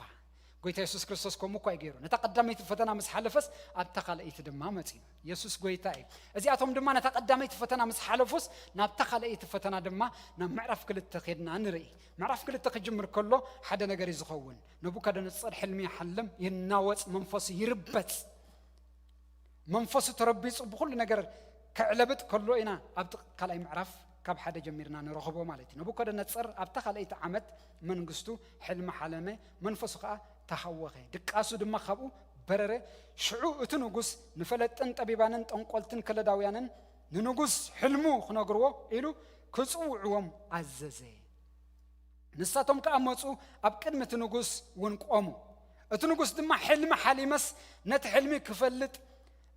ጎይታ የሱስ ክርስቶስ ከምኡ እኳ እዩ ገይሩ። ነታ ቀዳመይቲ ፈተና ምስ ሓለፈስ ኣብታ ካልኣይቲ ድማ መጺኡ። የሱስ ጎይታ እዩ። እዚኣቶም ድማ ነታ ቀዳመይቲ ፈተና ምስ ሓለፉስ ናብታ ካልኣይቲ ፈተና ድማ ናብ ምዕራፍ ክልተ ኬድና ንርኢ። ምዕራፍ ክልተ ክጅምር ከሎ ሓደ ነገር እዩ ዝኸውን። ነቡካደነጾር ሕልሚ ይሓልም፣ ይናወጽ፣ መንፈሱ ይርበጽ። መንፈሱ ተረቢጹ ብኹሉ ነገር ከዕለብጥ ከሎ ኢና ኣብቲ ካልኣይ ምዕራፍ ካብ ሓደ ጀሚርና ንረኽቦ ማለት እዩ። ነቡከደነጸር ኣብታ ካልኣይቲ ዓመት መንግስቱ ሕልሚ ሓለመ፣ መንፈሱ ኸኣ ተሃወኸ፣ ድቃሱ ድማ ካብኡ በረረ። ሽዑ እቲ ንጉስ ንፈለጥን ጠቢባንን ጠንቆልትን ከለዳውያንን ንንጉስ ሕልሙ ክነግርዎ ኢሉ ክጽውዕዎም ኣዘዘ። ንሳቶም ከኣ መጹ፣ ኣብ ቅድሚ እቲ ንጉስ እውን ቆሙ። እቲ ንጉስ ድማ፣ "ሕልሚ ሓሊመስ ነቲ ሕልሚ ክፈልጥ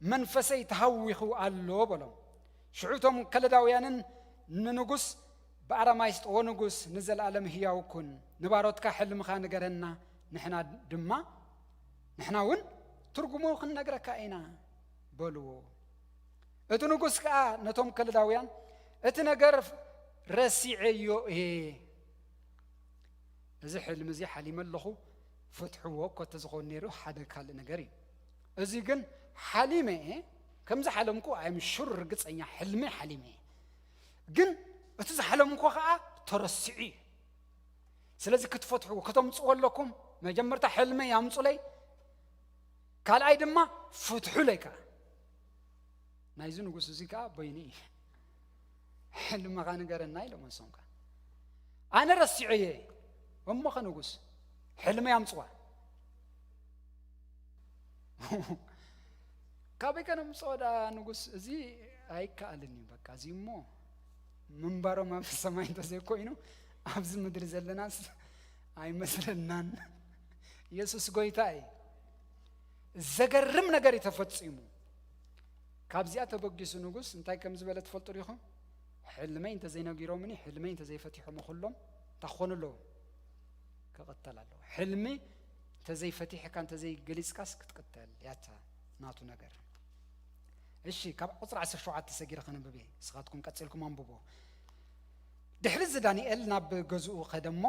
መንፈሰይ ተሃዊኹ ኣሎ" በሎም። ሽዑ እቶም ከለዳውያንን ንንጉስ ብኣራማይስጥ፣ "ዎ ንጉስ፣ ንዘለኣለም ህያው ኩን፣ ንባሮትካ ሕልምኻ ንገረና፣ ንሕና ድማ፣ ንሕና እውን ትርጉሙ ክንነግረካ ኢና" በልዎ። እቲ ንጉስ ከኣ ነቶም ከለዳውያን፣ "እቲ ነገር ረሲዐዮ እየ። እዚ ሕልሚ እዚ ሓሊመ ኣለኹ፣ ፍትሕዎ እኮ እንተዝኸውን ነይሩ ሓደ ካልእ ነገር እዩ። እዚ ግን ሓሊመ እየ፣ ከምዚ ሓለምኩ ኣይ ኣም ሹር፣ ርግጸኛ ሕልሚ ሓሊመ እየ። ግን እቲ ዝሓለምኩ ከኣ ተረሲዑ እዩ። ስለዚ ክትፈትሕዎ፣ ከተምጽዎ ኣለኩም። መጀመርታ ሕልመይ ኣምጹለይ፣ ካልኣይ ድማ ፍትሑለይ ከኣ." ናይዚ ንጉስ እዚ ከኣ በይኑ እዩ። "ሕልምኻ ንገረና" ኢሎም፣ ንሶም ከኣ፣ "ኣነ ረሲዐዮ እየ። እሞኸ ንጉስ፣ ሕልመይ ኣምጽዋ።" "ካበይ ከነምጽኦ ደኣ ንጉስ? እዚ ኣይከኣልን እዩ። በቃ እዚ እሞ ምንባሮም ኣብ ሰማይ እንተዘይኮይኑ ኣብዚ ምድሪ ዘለናስ ኣይመስለናን።" የሱስ ጎይታ እዩ። ዘገርም ነገር እዩ ተፈጺሙ። ካብዚኣ ተበጊሱ ንጉስ እንታይ ከም ዝበለ ትፈልጡ ዲኹም? "ሕልመይ እንተዘይነጊሮምኒ፣ ሕልመይ እንተዘይፈቲሖም ኩሎም እንታይ ክኾኑ ኣለዎም? ክቕተል ኣለዎ። ሕልሚ እንተዘይፈቲሕካ፣ እንተዘይገሊጽካስ ክትቅተል እያ እታ ናቱ ነገር።" እሺ፣ ካብ ቁጽሪ ዓሰርተ ሸውዓተ ሰጊረ ከንብብ እየ። ንስኻትኩም ቀጺልኩም ኣንብቦ። ድሕሪ እዚ ዳንኤል ናብ ገዝኡ ኸደ እሞ፣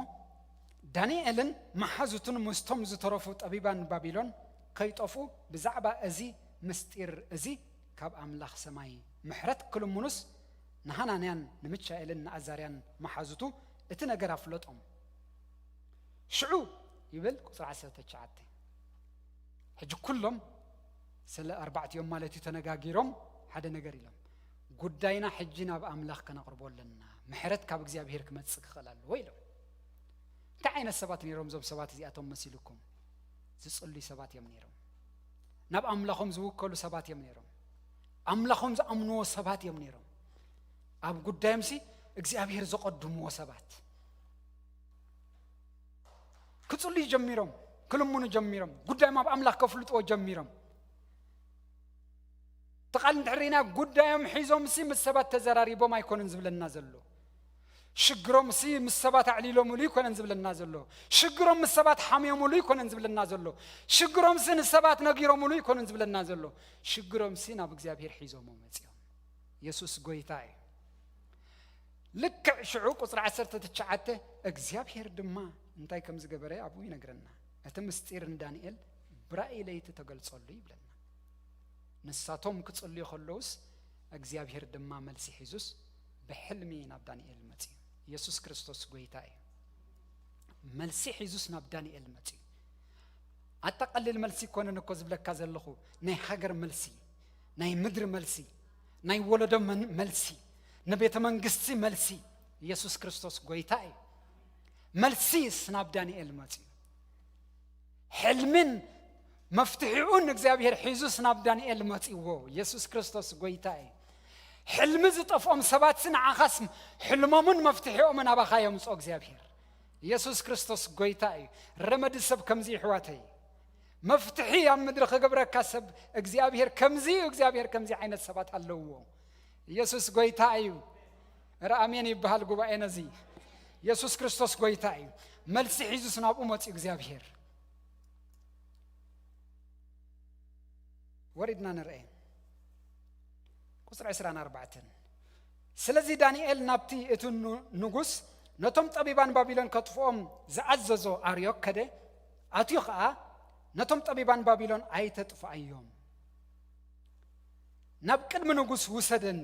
ዳንኤልን መሓዙቱን ምስቶም ዝተረፉ ጠቢባን ባቢሎን ከይጠፍኡ ብዛዕባ እዚ ምስጢር እዚ ካብ ኣምላኽ ሰማይ ምሕረት ክልምኑስ ንሃናንያን ንሚሻኤልን ንኣዛርያን መሓዙቱ እቲ ነገር ኣፍለጦም። ሽዑ ይብል ቁፅሪ ዓሰርተ ትሽዓተ። ሕጂ ኩሎም ስለ ኣርባዕቲኦም ማለት እዩ ተነጋጊሮም ሓደ ነገር ኢሎም፣ ጉዳይና ሕጂ ናብ ኣምላኽ ከነቕርቦ ኣለና፣ ምሕረት ካብ እግዚኣብሔር ክመጽእ ክኽእል ኣለዎ ኢሎም። እንታይ ዓይነት ሰባት ነይሮም እዞም ሰባት እዚኣቶም መሲልኩም? ዝጽልዩ ሰባት እዮም ነይሮም። ናብ ኣምላኾም ዝውከሉ ሰባት እዮም ነይሮም። ኣምላኾም ዝኣምንዎ ሰባት እዮም ነይሮም። ኣብ ጉዳዮምሲ እግዚኣብሔር ዘቐድምዎ ሰባት። ክጽልዩ ጀሚሮም፣ ክልምኑ ጀሚሮም፣ ጉዳዮም ኣብ ኣምላኽ ከፍልጥዎ ጀሚሮም። እቲ ቃል እንድሕር ርኢና፣ ጉዳዮም ሒዞምሲ ምስ ሰባት ተዘራሪቦም ኣይኮነን ዝብለና ዘሎ። ሽግሮምሲ ምስ ሰባት ኣዕሊሎምሉ ኣይኮነን ዝብለና ዘሎ። ሽግሮም ምስ ሰባት ሓምዮምሉ ኣይኮነን ዝብለና ዘሎ። ሽግሮምሲ ንሰባት ነጊሮምሉ ኣይኮነን ዝብለና ዘሎ። ሽግሮምሲ ናብ እግዚኣብሔር ሒዞሞ መጺኦም። የሱስ ጎይታ እዩ። ልክዕ ሽዑ ቁጽሪ ዓሰርተ ትሽዓተ፣ እግዚኣብሔር ድማ እንታይ ከም ዝገበረ ኣብኡ ይነግረና። እቲ ምስጢር ንዳንኤል ብራእይ ለይቲ ተገልጸሉ ይብለና። ንሳቶም ክጽልዩ ከለውስ እግዚኣብሔር ድማ መልሲ ሒዙስ ብሕልሚ ናብ ዳንኤል መጺኡ። የሱስ ክርስቶስ ጎይታ እዩ። መልሲ ሒዙስ ናብ ዳንኤል መጺኡ። ኣታ ቀሊል መልሲ ይኮነን እኮ ዝብለካ ዘለኹ፣ ናይ ሃገር መልሲ፣ ናይ ምድሪ መልሲ፣ ናይ ወለዶ መን-፣ መልሲ፣ ንቤተ መንግስቲ መልሲ። የሱስ ክርስቶስ ጎይታ እዩ። መልሲስ ናብ ዳንኤል መጺኡ። ሕልምን መፍትሒኡን እግዚኣብሔር ሒዙስ ናብ ዳንኤል መጺዎ። የሱስ ክርስቶስ ጎይታ እዩ። ሕልሚ ዝጠፍኦም ሰባትሲ ንዓኻስ ሕልሞምን መፍትሒኦምን ኣባኻ የምጽኦ እግዚኣብሔር። የሱስ ክርስቶስ ጎይታ እዩ። ረመዲ ሰብ ከምዚ ይሕዋተይ። መፍትሒ ኣብ ምድሪ ክገብረካ ሰብ እግዚኣብሔር ከምዚ እዩ። እግዚኣብሔር ከምዚ ዓይነት ሰባት ኣለውዎ። የሱስ ጎይታ እዩ። ኧረ ኣሜን ይበሃል ጉባኤ ነዚ። የሱስ ክርስቶስ ጎይታ እዩ። መልሲ ሒዙስ ናብኡ መጺኡ እግዚኣብሔር። ወሪድና ንርአ። ቁጽሪ ዕስራን ኣርባዕተን። ስለዚ ዳንኤል ናብቲ እቲ ኑ-፣ ንጉስ ነቶም ጠቢባን ባቢሎን ከጥፍኦም ዝኣዘዞ ኣርዮክ ከደ፣ ኣትዩ ኸኣ ነቶም ጠቢባን ባቢሎን ኣይተጥፍኣዮም። ናብ ቅድሚ ንጉስ ውሰደኒ፣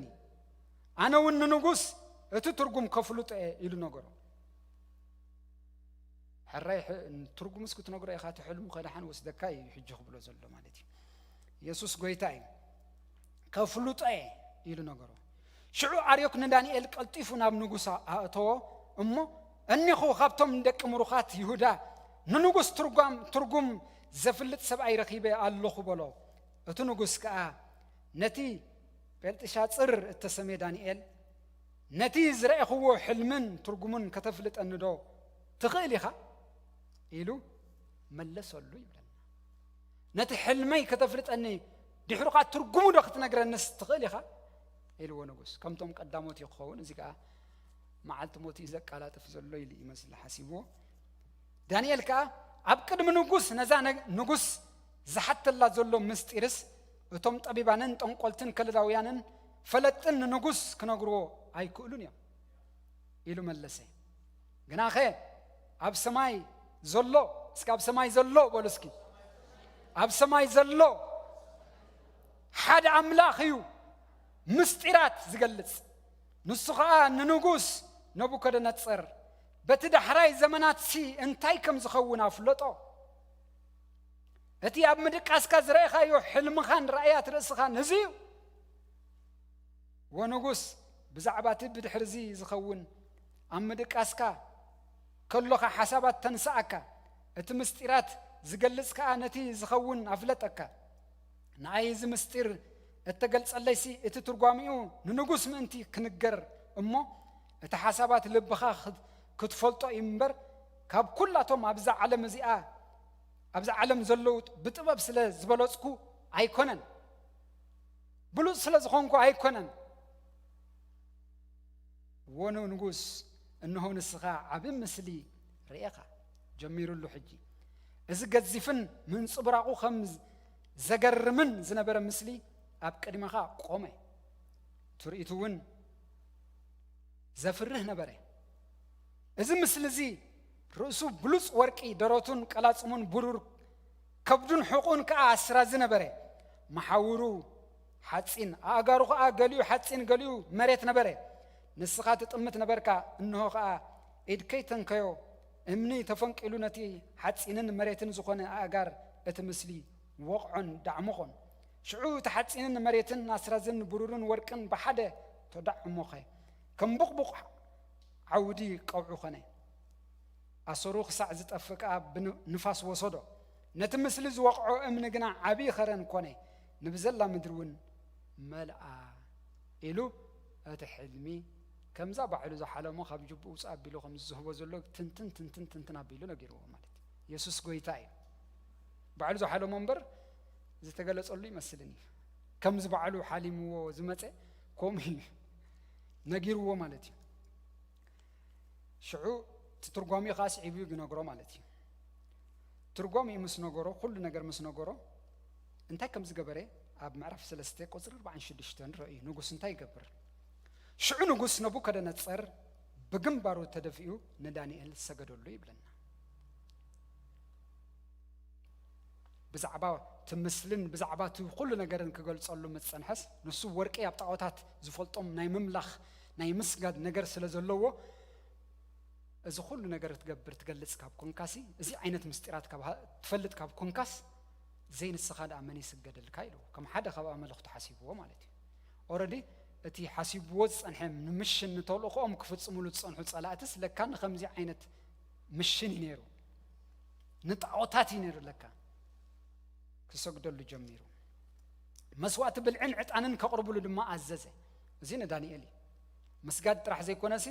ኣነ እውን ንንጉስ እቲ ትርጉም ከፍልጦ እየ ኢሉ ነገሮ። ሕራይ ሕ-፣ ትርጉምስ ክትነግሮ ኢኻ፣ እቲ ሕልሙ ከደሓን ወስደካ እዩ ሕጂ ክብሎ ዘሎ ማለት እዩ። የሱስ ጎይታ እዩ። ከፍልጦ እየ ኢሉ ነገሮ። ሽዑ ኣርዮክ ንዳንኤል ቀልጢፉ ናብ ንጉስ ኣእተዎ እሞ፣ እኒኹ ካብቶም ደቂ ምሩኻት ይሁዳ ንንጉስ ትርጓም-፣ ትርጉም ዘፍልጥ ሰብኣይ ረኺበ ኣለኹ በሎ። እቲ ንጉስ ከኣ ነቲ ቤልጥሻጽር እተሰምየ ዳንኤል፣ ነቲ ዝረኣኹዎ ሕልምን ትርጉሙን ከተፍልጠኒ ዶ ትኽእል ኢኻ? ኢሉ መለሰሉ ይብለና። ነቲ ሕልመይ ከተፍልጠኒ፣ ድሕሩ ኸኣ ትርጉሙ ዶ ክትነግረንስ ትኽእል ኢኻ? ኢልዎ ንጉስ። ከምቶም ቀዳሞት እዩ ክኸውን፣ እዚ ከኣ መዓልቲ ሞት እዩ ዘቀላጥፍ ዘሎ ኢሉ ይመስል ሓሲብዎ። ዳንኤል ከኣ ኣብ ቅድሚ ንጉስ ነዛ ነ-፣ ንጉስ ዝሓተላ ዘሎ ምስጢርስ እቶም ጠቢባንን ጠንቆልትን ከለዳውያንን ፈለጥን ንንጉስ ክነግርዎ ኣይክእሉን እዮም ኢሉ መለሰ። ግናኸ ኣብ ሰማይ ዘሎ፣ እስኪ ኣብ ሰማይ ዘሎ በሉ እስኪ፣ ኣብ ሰማይ ዘሎ ሓደ ኣምላኽ እዩ ምስጢራት ዝገልጽ። ንሱ ኸኣ ንንጉስ ነቡከደነጸር በቲ ዳሕራይ ዘመናትሲ እንታይ ከም ዝኸውን ኣፍለጦ። እቲ ኣብ ምድቃስካ ዝረኣኻዮ ሕልምኻን ራእያት ርእስኻን እዚ እዩ። ወንጉስ፣ ብዛዕባ እቲ ብድሕርዚ ዝኸውን ኣብ ምድቃስካ ከሎኻ ሓሳባት ተንስኣካ፣ እቲ ምስጢራት ዝገልጽ ከኣ ነቲ ዝኸውን ኣፍለጠካ። ንኣይ እዚ ምስጢር እተገልጸለይሲ እቲ ትርጓሚኡ ንንጉስ ምእንቲ ክንገር እሞ፣ እቲ ሓሳባት ልብኻ ክት-፣ ክትፈልጦ እዩ እምበር፣ ካብ ኩላቶም ኣብዛ ዓለም እዚኣ፣ ኣብዛ ዓለም ዘለዉ ብጥበብ ስለ ዝበለጽኩ ኣይኮነን፣ ብሉጽ ስለ ዝኾንኩ ኣይኮነን። ወኑ ንጉስ፣ እንሆ ንስኻ ዓቢ ምስሊ ርኤኻ። ጀሚሩሉ ሕጂ። እዚ ገዚፍን ምንጽብራቑ ከም ዘገርምን ዝነበረ ምስሊ ኣብ ቅድመኻ ቆመ። ትርኢቱ እውን ዘፍርህ ነበረ። እዚ ምስሊ እዚ ርእሱ ብሉጽ ወርቂ፣ ደረቱን ቀላጽሙን ብሩር፣ ከብዱን ሕቑኡን ከኣ ኣስራዚ ነበረ። መሓውሩ ሓጺን፣ ኣእጋሩ ኸኣ ገሊኡ ሓጺን ገሊኡ መሬት ነበረ። ንስኻ ትጥምት ነበርካ፣ እንሆ ኸኣ ኢድከይ ተንከዮ፣ እምኒ ተፈንቂሉ ነቲ ሓጺንን መሬትን ዝኾነ ኣእጋር እቲ ምስሊ ወቕዖን ዳዕሞኾን። ሽዑ እቲ ሓጺንን መሬትን ኣስራዝን ብሩርን ወርቅን ብሓደ ተዳዕሞኸ፣ ከም ቡቕቡቕ ዓውዲ ቀውዒ ኾነ። ኣሰሩ ክሳዕ ዝጠፍእ ከኣ ብንፋስ ወሰዶ። ነቲ ምስሊ ዝወቕዖ እምኒ ግና ዓብዪ ኸረን ኮነ፣ ንብዘላ ምድሪ እውን መልኣ ኢሉ እቲ ሕልሚ ከምዛ ባዕሉ ዝሓለሞ ካብ ጅብኡ ውፅእ ኣቢሉ ከም ዝህቦ ዘሎ ትንትን ትንትን ትንትን ኣቢሉ ነጊርዎ ማለት እዩ። የሱስ ጎይታ እዩ። ባዕሉ ዝሓለሞ እምበር ዝተገለጸሉ ይመስልን እዩ። ከምዚ ባዕሉ ሓሊምዎ ዝመጸ ከምኡ እዩ ነጊርዎ ማለት እዩ። ሽዑ እቲ ትርጓሚኡ ከዓ ስዒቡ እዩ ዝነግሮ ማለት እዩ። ትርጓሚኡ ምስ ነገሮ፣ ኩሉ ነገር ምስ ነገሮ፣ እንታይ ከም ዝገበረ ኣብ ምዕራፍ ሰለስተ ቁፅሪ ኣርባዓን ሽዱሽተን ንርእዩ። ንጉስ እንታይ ይገብር? ሽዑ ንጉስ ነቡከደነፀር ብግንባሩ ተደፊኡ ንዳንኤል ሰገደሉ ይብለና። ብዛዕባ እቲ ምስልን ብዛዕባ እቲ ኩሉ ነገርን ክገልጸሉ ምስ ጸንሐስ፣ ንሱ ወርቂ ኣብ ጣዖታት ዝፈልጦም ናይ ምምላኽ ናይ ምስጋድ ነገር ስለ ዘለዎ፣ እዚ ኩሉ ነገር ትገብር ትገልጽ ካብ ኮንካሲ፣ እዚ ዓይነት ምስጢራት ካብ ሃ-፣ ትፈልጥ ካብ ኮንካስ፣ ዘይንስኻ ደኣ መን ይስገደልካ ኢሉ ከም ሓደ ካብ ኣመልኽቱ ሓሲብዎ ማለት እዩ። ኦረዲ እቲ ሓሲብዎ ዝጸንሐ ንምሽን ንተልእኾኦም ክፍጽሙሉ ዝጸንሑ ጸላእትስ ለካ ንኸምዚ ዓይነት ምሽን እዩ ነይሩ፣ ንጣዖታት እዩ ነይሩ ለካ ክሰግደሉ ጀሚሩ። መስዋእቲ ብልዕን ዕጣንን ከቕርቡሉ ድማ ኣዘዘ። እዚ ንዳንኤል እዩ። ምስጋድ ጥራሕ ዘይኮነሲ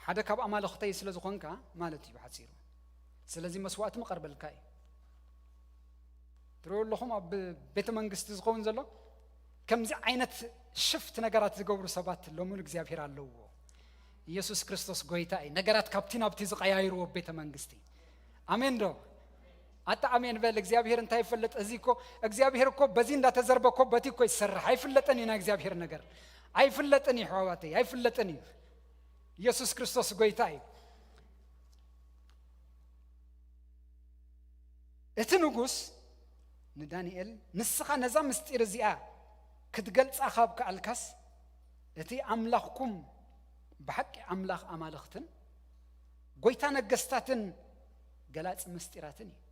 ሓደ ካብ ኣማልኽተይ ስለ ዝኾንካ ማለት እዩ ብሓጺሩ። ስለዚ መስዋእቲ ምቐርበልካ እዩ። ትሪኡ ኣለኹም ኣብ ቤተ መንግስቲ ዝኸውን ዘሎ ከምዚ ዓይነት ሽፍት ነገራት ዝገብሩ ሰባት ሎሚ እውን እግዚኣብሔር ኣለዎ። ኢየሱስ ክርስቶስ ጎይታ እዩ። ነገራት ካብቲ ናብቲ ዝቐያይርዎ ቤተ መንግስቲ። ኣሜን ዶ? ኣታ ኣሜን በል። እግዚኣብሔር እንታይ ይፈልጥ? እዚ እኮ እግዚኣብሔር እኮ በዚ እንዳተዘርበ እኮ በቲ እኮ ይሰርሕ። ኣይፍለጥን እዩ ናይ እግዚኣብሔር ነገር። ኣይፍለጥን እዩ ኣሕዋተይ፣ ኣይፍለጥን እዩ። ኢየሱስ ክርስቶስ ጎይታ እዩ። እቲ ንጉስ ንዳንኤል፣ "ንስኻ ነዛ ምስጢር እዚኣ ክትገልጻ ካብ ከኣልካስ፣ እቲ ኣምላኽኩም ብሓቂ ኣምላኽ ኣማልኽትን ጎይታ ነገስታትን ገላጺ ምስጢራትን እዩ"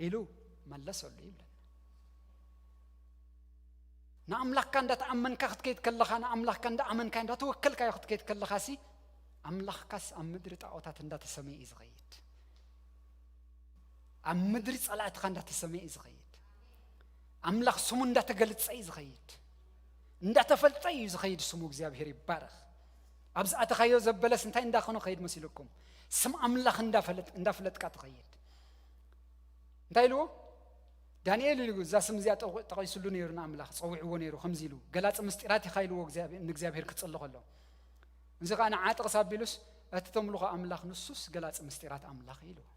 ኢሉ መለሰሉ ይብለና። ንኣምላኽካ እንዳተኣመንካ ክትከይድ ከለኻ፣ ንኣምላኽካ እንዳኣመንካ እንዳተወከልካዮ ክትከይድ ከለኻሲ፣ ኣምላኽካስ ኣብ ምድሪ ጣዖታት እንዳተሰመየ እዩ ዝኸይድ። ኣብ ምድሪ ጸላእትኻ እንዳተሰመየ እዩ ዝኸይድ። ኣምላኽ ስሙ እንዳተገልጸ እዩ ዝኸይድ። እንዳተፈልጠ እዩ ዝኸይድ። ስሙ እግዚኣብሔር ይባረኽ። ኣብ ዝኣተኻዮ ዘበለስ እንታይ እንዳኾነ ኸይድ መሲልኩም? ስም ኣምላኽ እንዳፈለጥ-፣ እንዳፍለጥካ ትኸይድ። እንታይ ኢልዎ? ዳንኤል ኢሉ እዛ ስም እዚኣ ጠቕ-፣ ጠቒሱሉ ነይሩ ንኣምላኽ፣ ጸዊዕዎ ነይሩ። ከምዚ ኢሉ፣ "ገላጺ ምስጢራት ኢኻ" ኢልዎ እግዚኣብሔር፣ ንእግዚኣብሔር ክጽሊ ከሎ። እዚ ኸኣ ንዓ ጥቕስ ኣቢሉስ፣ "እቲ ተምልኾ ኣምላኽ ንሱስ ገላጺ ምስጢራት ኣምላኽ" ኢልዎ።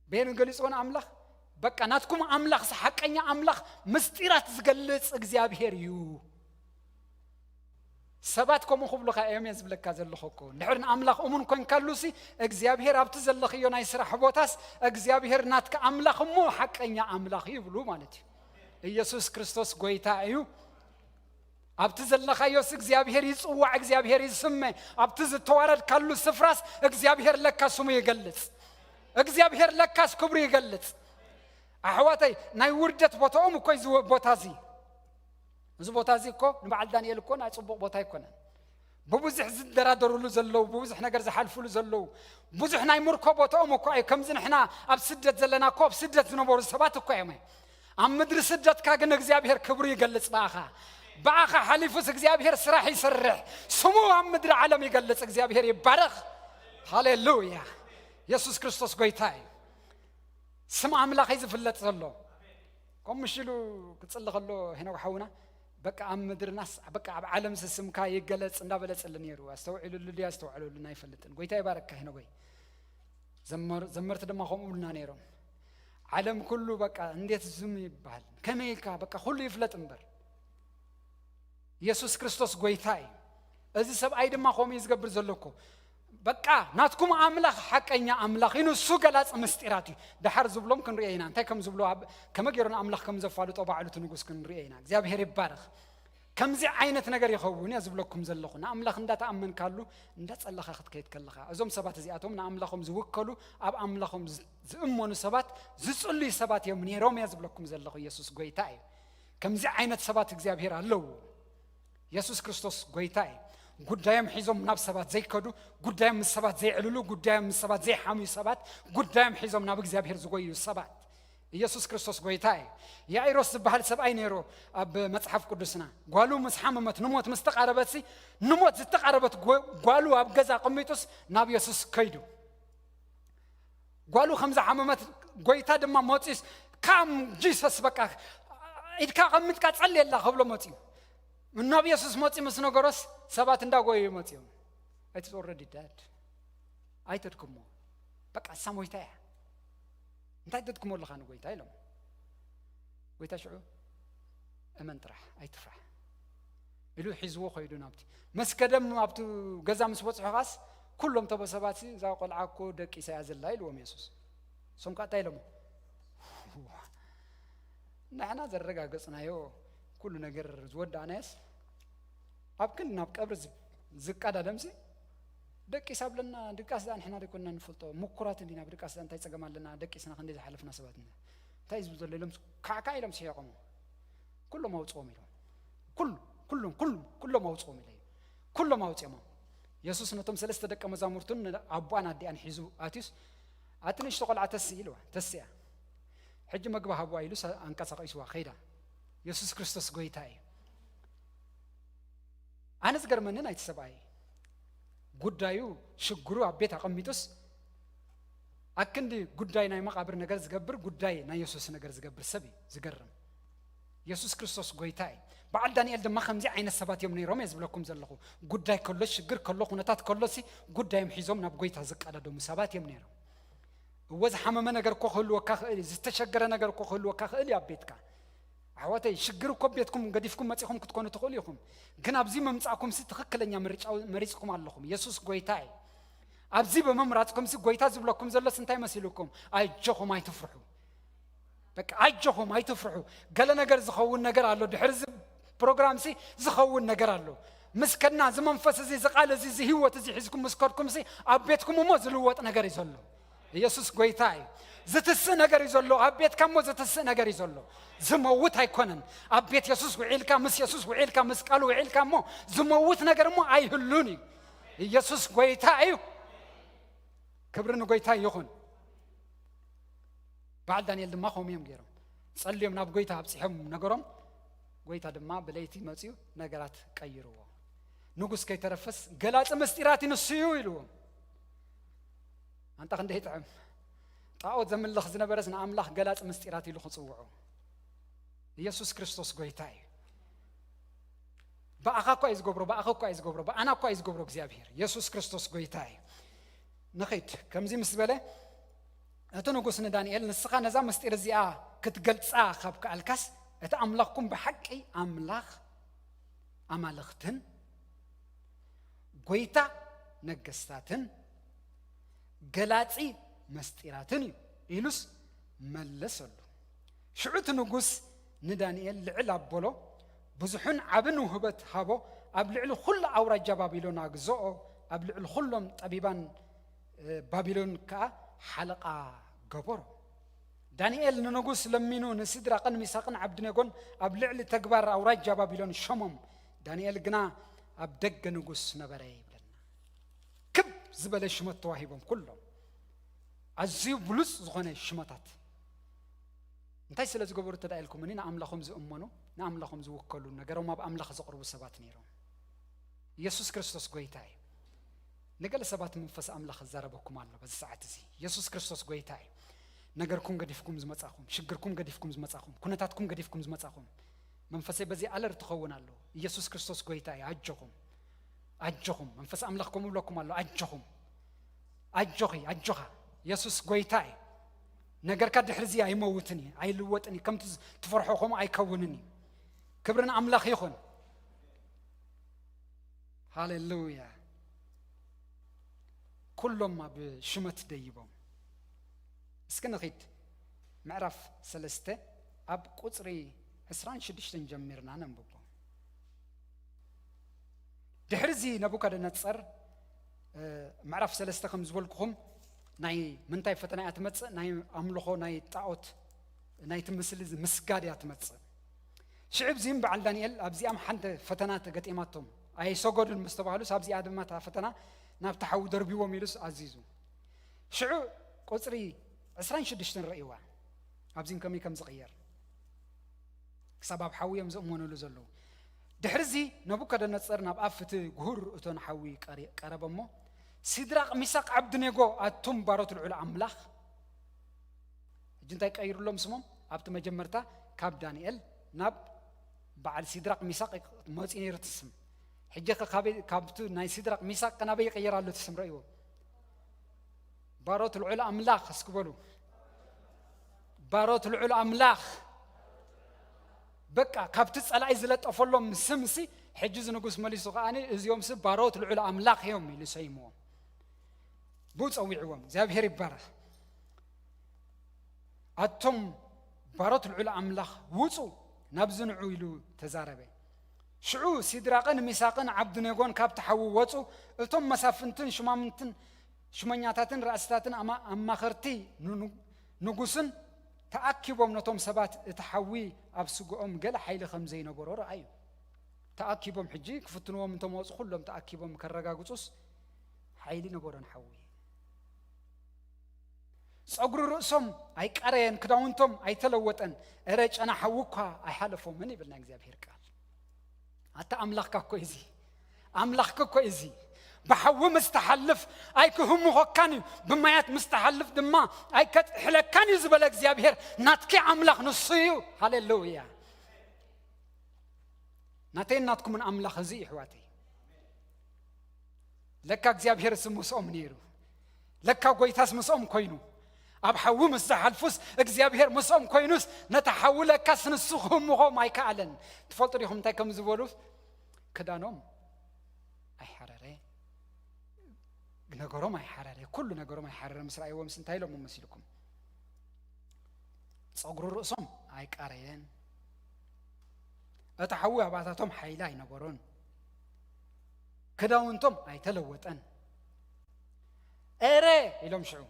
በየን ገሊጽዎ ንኣምላኽ? በቃ ናትኩም ኣምላኽ፣ ሓቀኛ ኣምላኽ፣ ምስጢራት ዝገልጽ እግዚኣብሔር እዩ። ሰባት ከምኡ ክብሉኻ እዮም እየ ዝብለካ ዘለኹ እኮ። እንድሕር ንኣምላኽ እሙን ኮንካሉሲ፣ እግዚኣብሔር ኣብቲ ዘለኽዮ ናይ ስራሕ ቦታስ፣ እግዚኣብሔር ናትካ ኣምላኽ እሞ ሓቀኛ ኣምላኽ እዩ ይብሉ ማለት እዩ። ኢየሱስ ክርስቶስ ጎይታ እዩ። ኣብቲ ዘለኻዮስ እግዚኣብሔር ይጽዋዕ፣ እግዚኣብሔር ይስመ። ኣብቲ ዝተዋረድካሉ ስፍራስ እግዚኣብሔር ለካ ስሙ ይገልጽ። እግዚኣብሔር ለካስ ክብሩ ይገልጽ። ኣሕዋተይ፣ ናይ ውርደት ቦታኦም እኮ እዩ እዚ ቦታ እዚ። እዚ ቦታ እዚ እኮ ንበዓል ዳንኤል እኮ ናይ ጽቡቕ ቦታ ኣይኮነን። ብብዙሕ ዝደራደሩሉ ዘለዉ፣ ብብዙሕ ነገር ዝሓልፉሉ ዘለዉ፣ ብዙሕ ናይ ምርኮ ቦታኦም እኮ እዩ። ከምዚ ንሕና ኣብ ስደት ዘለና እኮ ኣብ ስደት ዝነበሩ ሰባት እኮ እዮም። ኣብ ምድሪ ስደትካ ግን እግዚኣብሔር ክብሩ ይገልጽ ብኣኻ። ብኣኻ ሓሊፉስ እግዚኣብሔር ስራሕ ይሰርሕ። ስሙ ኣብ ምድሪ ዓለም ይገልጽ። እግዚኣብሔር ይባረኽ። ሃሌሉያ። የሱስ ክርስቶስ ጎይታ እዩ። ስም ኣምላኽ እዩ ዝፍለጥ ዘሎ። ከምኡ ምሽ ኢሉ ክጽሊ ከሎ ሄኖክ ሓውና፣ በቃ ኣብ ምድርናስ፣ በቃ ኣብ ዓለምስ ስምካ ይገለጽ እንዳበለ ጽሊ ነይሩ። ኣስተውዕሉሉ ድዩ ኣስተውዕሉሉ ኣይፈልጥን። ጎይታ ይባረካ ሄኖጎይ። ዘመር-፣ ዘመርቲ ድማ ከምኡ ብሉና ነይሮም። ዓለም ኩሉ በቃ እንዴት ዝም ይባሃል? ከመይካ በቃ ኩሉ ይፍለጥ እምበር። የሱስ ክርስቶስ ጎይታ እዩ። እዚ ሰብኣይ ድማ ከምኡ እዩ ዝገብር ዘሎ እኮ። በቃ ናትኩም ኣምላኽ ሓቀኛ ኣምላኽ እዩ፣ ንሱ ገላጺ ምስጢራት እዩ። ደሓር ዝብሎም ክንሪኦ ኢና። እንታይ ከም ዝብሎ፣ ኣብ-፣ ከመይ ገይሩ ንኣምላኽ ከም ዘፋልጦ ባዕሉ እቲ ንጉስ ክንሪኦ ኢና። እግዚኣብሔር ይባረኽ። ከምዚ ዓይነት ነገር ይኸውን እየ ዝብለኩም ዘለኹ። ንኣምላኽ እንዳተኣመንካሉ፣ እንዳጸለኻ ክትከይድ ከለኻ፣ እዞም ሰባት እዚኣቶም ንኣምላኾም ዝውከሉ፣ ኣብ ኣምላኾም ዝ-፣ ዝእመኑ ሰባት፣ ዝጽልዩ ሰባት እዮም ነይሮም እየ ዝብለኩም ዘለኹ። ኢየሱስ ጎይታ እዩ። ከምዚ ዓይነት ሰባት እግዚኣብሔር ኣለዎ። ኢየሱስ ክርስቶስ ጎይታ እዩ። ጉዳዮም ሒዞም ናብ ሰባት ዘይከዱ፣ ጉዳዮም ምስ ሰባት ዘይዕልሉ፣ ጉዳዮም ምስ ሰባት ዘይሓምዩ ሰባት፣ ጉዳዮም ሒዞም ናብ እግዚኣብሔር ዝጎዩ ሰባት። ኢየሱስ ክርስቶስ ጎይታ እዩ። ያኢሮስ ዝበሃል ሰብኣይ ነይሩ ኣብ መጽሓፍ ቅዱስና። ጓሉ ምስ ሓመመት፣ ንሞት ምስ ተቓረበትሲ፣ ንሞት ዝተቓረበት ጎ-፣ ጓሉ ኣብ ገዛ ኣቐሚጡስ ናብ ኢየሱስ ከይዱ። ጓሉ ከም ዝሓመመት፣ ጎይታ ድማ መጺኡስ፣ "ካም ጂሰስ፣ በቃ ኢድካ ኣቐሚጥካ ጸልየላ" ክብሎ መጺኡ። ናብ ኢየሱስ መጺኡ ምስ ነገሮስ፣ ሰባት እንዳጎዩ መጺኦም። "It's already dead." ኣይተድክሞ። በቃ እሳ ሞይታ እያ። "እንታይ ተድክሞ ኣለኻ ንጎይታ?" ኢሎም። ጎይታ ሽዑ፣ "እመን ጥራሕ፣ ኣይትፍራሕ" ኢሉ ሒዝዎ ኸይዱ ናብቲ። ምስ ከደም ኣብቲ ገዛ ምስ በጽሑ ኻስ፣ ኩሎም ተቦ ሰባት ሲ፣ "እዛ ቆልዓ እኮ ደቂሳ እያ ዘላ" ኢልዎም የሱስ። እሶም ከኣ እንታይ ኢሎሞ? "ንሕና ዘረጋገጽናዮ፣ ኩሉ ነገር ዝወዳእናዮስ፣ ኣብ ክንዲ ናብ ቀብሪ ዝ-፣ ዝቀዳደምሲ፣ ደቂሳ ብለና፣ ድቃስ ደኣ ንሕና ደይኮንና ንፈልጦ፣ ምኩራት እንዲና፣ ብድቃስ ደኣ እንታይ ጸገም ኣለና፣ ደቂስና ክንደይ ዝሓለፍና ሰባት ኢና። እንታይ እዩ ዝብል ዘሎ?" ኢሎም ካዕካዕ ኢሎም ስሒቖሞ። "ኩሎም ኣውጽኦም" ኢሎም። "ኩሉ፣ ኩሎም፣ ኩሎም፣ ኩሎም ኣውጽኦም" ኢለ። ኩሎም ኣውጽኦሞም። የሱስ ነቶም ሰለስተ ደቀ መዛሙርቱን ንኣቦኣን ኣዲኣን ሒዙ ኣትዩስ፣ "ኣቲ ንእሽቶ ቆልዓ ተስኢ" ኢልዋ። ተስያ። "ሕጂ መግቢ ሃብዋ" ኢሉ ሰ-፣ ኣንቀሳቒስዋ ኸይዳ። የሱስ ክርስቶስ ጎይታ እዩ። ኣነ ዝገርመኒ ናይቲ ሰብኣይ ጉዳዩ፣ ሽግሩ ኣብ ቤት ኣቐሚጡስ፣ ኣክንዲ ጉዳይ ናይ መቓብር ነገር ዝገብር፣ ጉዳይ ናይ የሱስ ነገር ዝገብር ሰብ እዩ ዝገርም። የሱስ ክርስቶስ ጎይታ እዩ። በዓል ዳንኤል ድማ ከምዚ ዓይነት ሰባት እዮም ነይሮም እየ ዝብለኩም ዘለኹ። ጉዳይ ከሎ፣ ሽግር ከሎ፣ ኩነታት ከሎሲ ጉዳዮም ሒዞም ናብ ጎይታ ዝቀዳደሙ ሰባት እዮም ነይሮም። እወ፣ ዝሓመመ ነገር እኮ ክህልወካ ክእል እዩ፣ ዝተሸገረ ነገር እኮ ክህልወካ ክእል እዩ ኣብ ቤትካ። ኣሕዋተይ፣ ሽግር እኮ ቤትኩም ገዲፍኩም መጺኹም ክትኮኑ ትኽእሉ ኢኹም። ግን ኣብዚ ምምጻእኩም ሲ ትኽክለኛ ምርጫ መሪጽኩም ኣለኹም። የሱስ ጎይታ እዩ። ኣብዚ ብምምራጽኩም ሲ ጎይታ ዝብለኩም ዘሎስ እንታይ መሲሉኩም? ኣጆኹም ኣይትፍርሑ። በቃ ኣጆኹም ኣይትፍርሑ። ገለ ነገር ዝኸውን ነገር ኣሎ። ድሕሪ እዚ ፕሮግራም ሲ ዝኸውን ነገር ኣሎ። ምስ ከድና እዚ መንፈስ እዚ፣ እዚ ቃል እዚ፣ እዚ ህይወት እዚ ሒዝኩም ምስ ከድኩም ሲ ኣብ ቤትኩም እሞ ዝልወጥ ነገር እዩ ዘሎ። ኢየሱስ ጎይታ እዩ። ዝትስእ ነገር እዩ ዘሎ። ኣብ ቤትካ እሞ ዝትስእ ነገር እዩ ዘሎ። ዝመውት ኣይኮነን። ኣብ ቤት የሱስ ውዒልካ፣ ምስ የሱስ ውዒልካ፣ ምስ ቃሉ ውዒልካ እሞ ዝመውት ነገር እሞ ኣይህሉን እዩ። ኢየሱስ ጎይታ እዩ። ክብሪ ንጎይታ ይኹን። በዓል ዳንኤል ድማ ከምኡ እዮም ገይሮም። ጸልዮም ናብ ጎይታ ኣብጺሖም ነገሮም። ጎይታ ድማ ብለይቲ መጺኡ ነገራት ቀይርዎ። ንጉስ ከይተረፈስ ገላጺ ምስጢራት እዩ ንሱ እዩ ኢልዎም። ኣንታ ክንደይ ይጥዕም። ጣዖት ዘምልኽ ዝነበረስ ንኣምላኽ ገላጺ ምስጢራት ኢሉ ክጽውዖ። ኢየሱስ ክርስቶስ ጎይታ እዩ። ብኣኻ እኳ እዩ ዝገብሮ፣ ብኣኻ እኳ እዩ ዝገብሮ፣ ብኣና እኳ እዩ ዝገብሮ እግዚኣብሔር። ኢየሱስ ክርስቶስ ጎይታ እዩ። ንኺድ። ከምዚ ምስ በለ፣ እቲ ንጉስ ንዳንኤል፣ "ንስኻ ነዛ ምስጢር እዚኣ ክትገልጻ ካብ ከኣልካስ፣ እቲ ኣምላኽኩም ብሓቂ ኣምላኽ ኣማልኽትን፣ ጎይታ ነገስታትን፣ ገላጺ መስጢራትን እዩ" ኢሉስ መለሰሉ። ሽዑ እቲ ንጉስ ንዳንኤል ልዕል ኣበሎ፣ ብዙሕን ዓብን ውህበት ሃቦ፣ ኣብ ልዕሊ ኩሉ ኣውራጃ ባቢሎን ኣግዝኦ፣ ኣብ ልዕሊ ኩሎም ጠቢባን፣ እ፣ ባቢሎን ከኣ ሓለቓ ገበሮ። ዳንኤል ንንጉስ ለሚኑ፣ ንሲድራቅን ሚሳቅን ዓብድነጎን ኣብ ልዕሊ ተግባር ኣውራጃ ባቢሎን ሸሞም። ዳንኤል ግና ኣብ ደገ ንጉስ ነበረ ይብለና። ክብ ዝበለ ሽመት ተዋሂቦም ኩሎም። ኣዝዩ ብሉጽ ዝኾነ ሽመታት። እንታይ ስለ ዝገበሩ እንተ ደኣ ኢልኩምኒ፣ ንኣምላኾም ዝእመኑ፣ ንኣምላኾም ዝውከሉ፣ ነገሮም ኣብ ኣምላኽ ዘቕርቡ ሰባት ነይሮም። ኢየሱስ ክርስቶስ ጎይታ እዩ። ንገለ ሰባት መንፈስ ኣምላኽ ክዛረበኩም ኣሎ በዚ ሰዓት እዚ። ኢየሱስ ክርስቶስ ጎይታ እዩ። ነገርኩም ገዲፍኩም ዝመጻኹም፣ ሽግርኩም ገዲፍኩም ዝመጻኹም፣ ኩነታትኩም ገዲፍኩም ዝመጻኹም፣ መንፈሰይ በዚ ኣለርት ክኸውን ኣለዎ። ኢየሱስ ክርስቶስ ጎይታ እዩ። ኣጆኹም፣ ኣጆኹም። መንፈስ ኣምላኽ ከምኡ ይብለኩም ኣሎ። ኣጆኹም፣ ኣጆኺ፣ ኣጆኻ። ኢየሱስ ጎይታ እዩ። ነገርካ ድሕሪ እዚ ኣይመውትን እዩ፣ ኣይልወጥን እዩ። ከምቲ ዝ-፣ ትፈርሖ ከምኡ ኣይከውንን እዩ። ክብሪ ንኣምላኽ ይኹን። ሃሌሉያ። ኩሎም ኣብ ሽመት ደይቦም። እስኪ ንኺድ ምዕራፍ ሰለስተ ኣብ ቁጽሪ ዕስራን ሽዱሽተን ጀሚርና ነንብቦ። ድሕሪ እዚ ነቡከደነጸር፣ እ፣ ምዕራፍ ሰለስተ ከም ዝበልኩኹም ናይ ምንታይ ፈተና እያ ትመጽእ? ናይ ኣምልኾ ናይ ጣዖት፣ ናይቲ ምስሊ እዚ ምስጋድ እያ ትመጽእ። ሽዑ ኣብዚኦም በዓል ዳንኤል ኣብዚኣም ሓንቲ ፈተና ተገጢማቶም። ኣይሰገዱን ምስ ተባህሉስ ኣብዚኣ ድማ እታ ፈተና ናብቲ ሓዊ ደርቢዎም ኢሉስ ኣዚዙ። ሽዑ ቁጽሪ ዕስራን ሽዱሽተን ረእይዋ። ኣብዚን ከመይ ከም ዝቕየር። ክሳብ ኣብ ሓዊ እዮም ዝእመኑሉ ዘለዉ። ድሕሪ እዚ ነቡከደነጸር ናብ ኣፍቲ ጉሁር እቶን ሓዊ ቀሪ-፣ ቀረበ እሞ፣ ሲድራቅ፣ ሚሳቅ፣ ዓብድኔጎ፣ ኣቱም ባሮት ልዑል ኣምላኽ። ሕጂ እንታይ ቀይሩሎም ስሞም? ኣብቲ መጀመርታ ካብ ዳንኤል ናብ በዓል ሲድራቅ ሚሳቅ መፂኡ ነይሩ እቲ ስም። ሕጂ ከ ካበይ፣ ካብቲ ናይ ሲድራቅ ሚሳቅ ከ ናበይ ይቕየር ኣሎ እቲ ስም? ረእይዎ። ባሮት ልዑል ኣምላኽ እስኪ በሉ። ባሮት ልዑል ኣምላኽ። በቃ ካብቲ ጸላኢ ዝለጠፈሎም ስምሲ፣ ሕጂ እዚ ንጉስ መሊሱ ከኣ እዚኦምሲ ባሮት ልዑል ኣምላኽ እዮም ኢሉ ሰይምዎም። ብኡ ጸዊዕዎም። እግዚኣብሔር ይባረኽ። ኣቶም ባሮት ልዑል ኣምላኽ፣ ውጹ፣ ናብዚ ንዑ ኢሉ ተዛረበ። ሽዑ ሲድራቅን ሚሳቅን ዓብድኔጎን ካብቲ ሓዊ ወጹ። እቶም መሳፍንትን ሽማምንትን ሽመኛታትን ራእስታትን ኣማ-፣ ኣማኸርቲ ን-፣ ንጉስን ተኣኪቦም ነቶም ሰባት እቲ ሓዊ ኣብ ስግኦም ገለ ሓይሊ ከም ዘይነበሮ ረኣዩ። ተኣኪቦም ሕጂ ክፍትንዎም እንተመፁ ኩሎም ተኣኪቦም ከረጋግፁስ ሓይሊ ነበሮን ሓዊ። ጸጉሪ ርእሶም ኣይቀረየን፣ ክዳውንቶም ኣይተለወጠን። እረ ጨና ሓዊ እኳ ኣይሓለፎምን ይብል ናይ እግዚኣብሔር ቃል። ኣታ ኣምላኽካ እኮ እዚ፣ ኣምላኽካ እኮ እዚ። ብሓዊ ምስ ትሓልፍ ኣይክህምኾካን እዩ፣ ብማያት ምስ ትሓልፍ ድማ ኣይከጥሕለካን እዩ ዝበለ እግዚኣብሔር ናትኪ ኣምላኽ ንሱ እዩ። ሃሌሉያ። ናተይን ናትኩምን ኣምላኽ እዚ እዩ፣ ኣሕዋተይ። ለካ እግዚኣብሔር እሱ ምስኦም ነይሩ። ለካ ጎይታስ ምስኦም ኮይኑ። ኣብ ሓዊ ምስ ዝሓልፉስ እግዚኣብሔር ምስኦም ኮይኑስ ነቲ ሓዊ ለካስ ንሱ ክህምኾም ኣይከኣለን። ትፈልጡ ዲኹም እንታይ ከም ዝበሉ? ክዳኖም ኣይሓረረ፣ ነገሮም ኣይሓረረ፣ ኩሉ ነገሮም ኣይሓረረ። ምስ ረኣይዎምስ እንታይ ኢሎም መሲልኩም? ጸጉሪ ርእሶም ኣይቃረየን። እቲ ሓዊ ኣባታቶም ሓይሊ ኣይነበሮን። ክዳውንቶም ኣይተለወጠን። ኤረ ኢሎም ሽዑ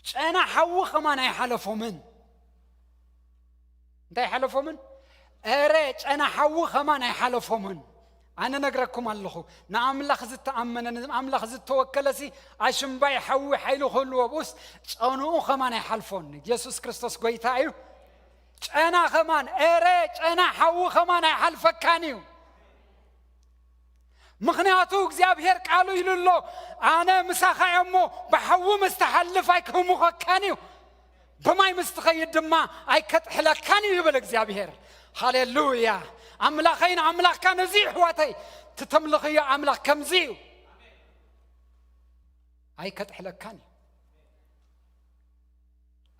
ጨና ሓዊ ኸማን ኣይሓለፎምን። እንታይ ሓለፎምን? ኤረ ጨና ሓዊ ኸማን ኣይሓለፎምን። ኣነ ነግረኩም ኣለኹ፣ ንኣምላኽ ዝተኣመነ፣ ንኣምላኽ ዝተወከለሲ ኣሽምባይ ሓዊ ሓይሊ ክህልዎ ብኡስ ጨንኡ ኸማን ኣይሓልፎን። የሱስ ክርስቶስ ጎይታ እዩ። ጨና ኸማን፣ ኤረ ጨና ሓዊ ኸማን ኣይሓልፈካን እዩ። ምኽንያቱ እግዚኣብሔር ቃሉ ኢሉ ኣሎ፣ ኣነ ምሳኻ እየ እሞ ብሓዊ ምስ ትሓልፍ ኣይክህምኾካን እዩ፣ ብማይ ምስ ትኸይድ ድማ ኣይከጥሕለካን እዩ ይብል እግዚኣብሔር። ሃሌሉያ። ኣምላኸይን ኣምላኽካን እዚ እዩ፣ ኣሕዋተይ፣ ትተምልኽዮ ኣምላኽ ከምዚ እዩ። ኣይከጥሕለካን እዩ።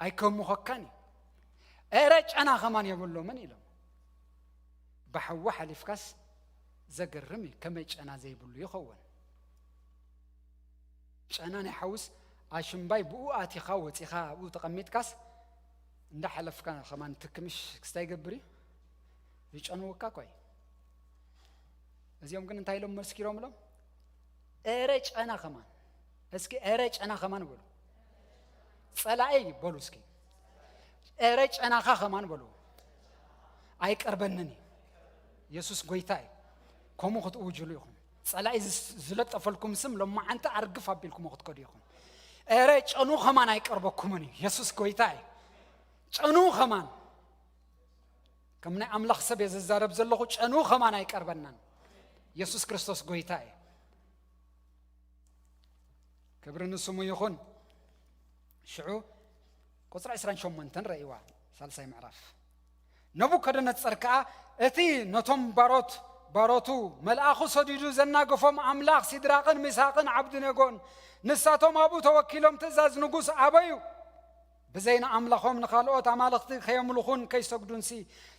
ኣይከምኾካን እዩ። ኤረ ጨና ኸማን የብሎምን ኢሎም። ብሓዊ ሓሊፍካስ ዘገርም እዩ፣ ከመይ ጨና ዘይብሉ ይኸውን? ጨና ናይ ሓውስ ኣሽምባይ ብኡ ኣቲኻ ወፂኻ ኣብኡ ተቐሚጥካስ እንዳሓለፍካ ኸማን ትክምሽ ክስታይ ይገብር እዩ። ይጨንወካ እኮ እዩ። እዚኦም ግን እንታይ ኢሎም መስኪሮምሎም? ኤረ ጨና ኸማን። እስኪ ኤረ ጨና ኸማን በሉ። ጸላኢ በሉ እስኪ። ኤረ ጨናኻ ኸማን በሉ። ኣይቀርበንን እዩ። የሱስ ጎይታ እዩ። ከምኡ ክትእውጅሉ ኢኹም። ጸላኢ ዝስ-፣ ዝለጠፈልኩም ስም ሎማዓንቲ ኣርግፍ ኣቢልኩሞ ክትከዱ ኢኹም። ኤረ ጨኑ ኸማን ኣይቀርበኩምን እዩ። የሱስ ጎይታ እዩ። ጨኑ ኸማን። ከም ናይ ኣምላኽ ሰብ እየ ዝዛረብ ዘለኹ፣ ጨኑ ኸማን ኣይቀርበናን። የሱስ ክርስቶስ ጎይታ እዩ። ክብሪ ንስሙ ይኹን። ሽዑ ቁጽሪ ዕስራን ሸሞንተን ረእይዋ፣ ሳልሳይ ምዕራፍ። ነቡከደነጸር ከኣ እቲ ነቶም ባሮት፣ ባሮቱ መልኣኹ ሰዲዱ ዘናገፎም ኣምላኽ ሲድራቕን ሚሳቕን ዓብድነጎን፣ ንሳቶም ኣብኡ ተወኪሎም ትእዛዝ ንጉስ ኣበዩ። ብዘይ ንኣምላኾም ንኻልኦት ኣማልኽቲ ከየምልኹን ከይሰግዱንሲ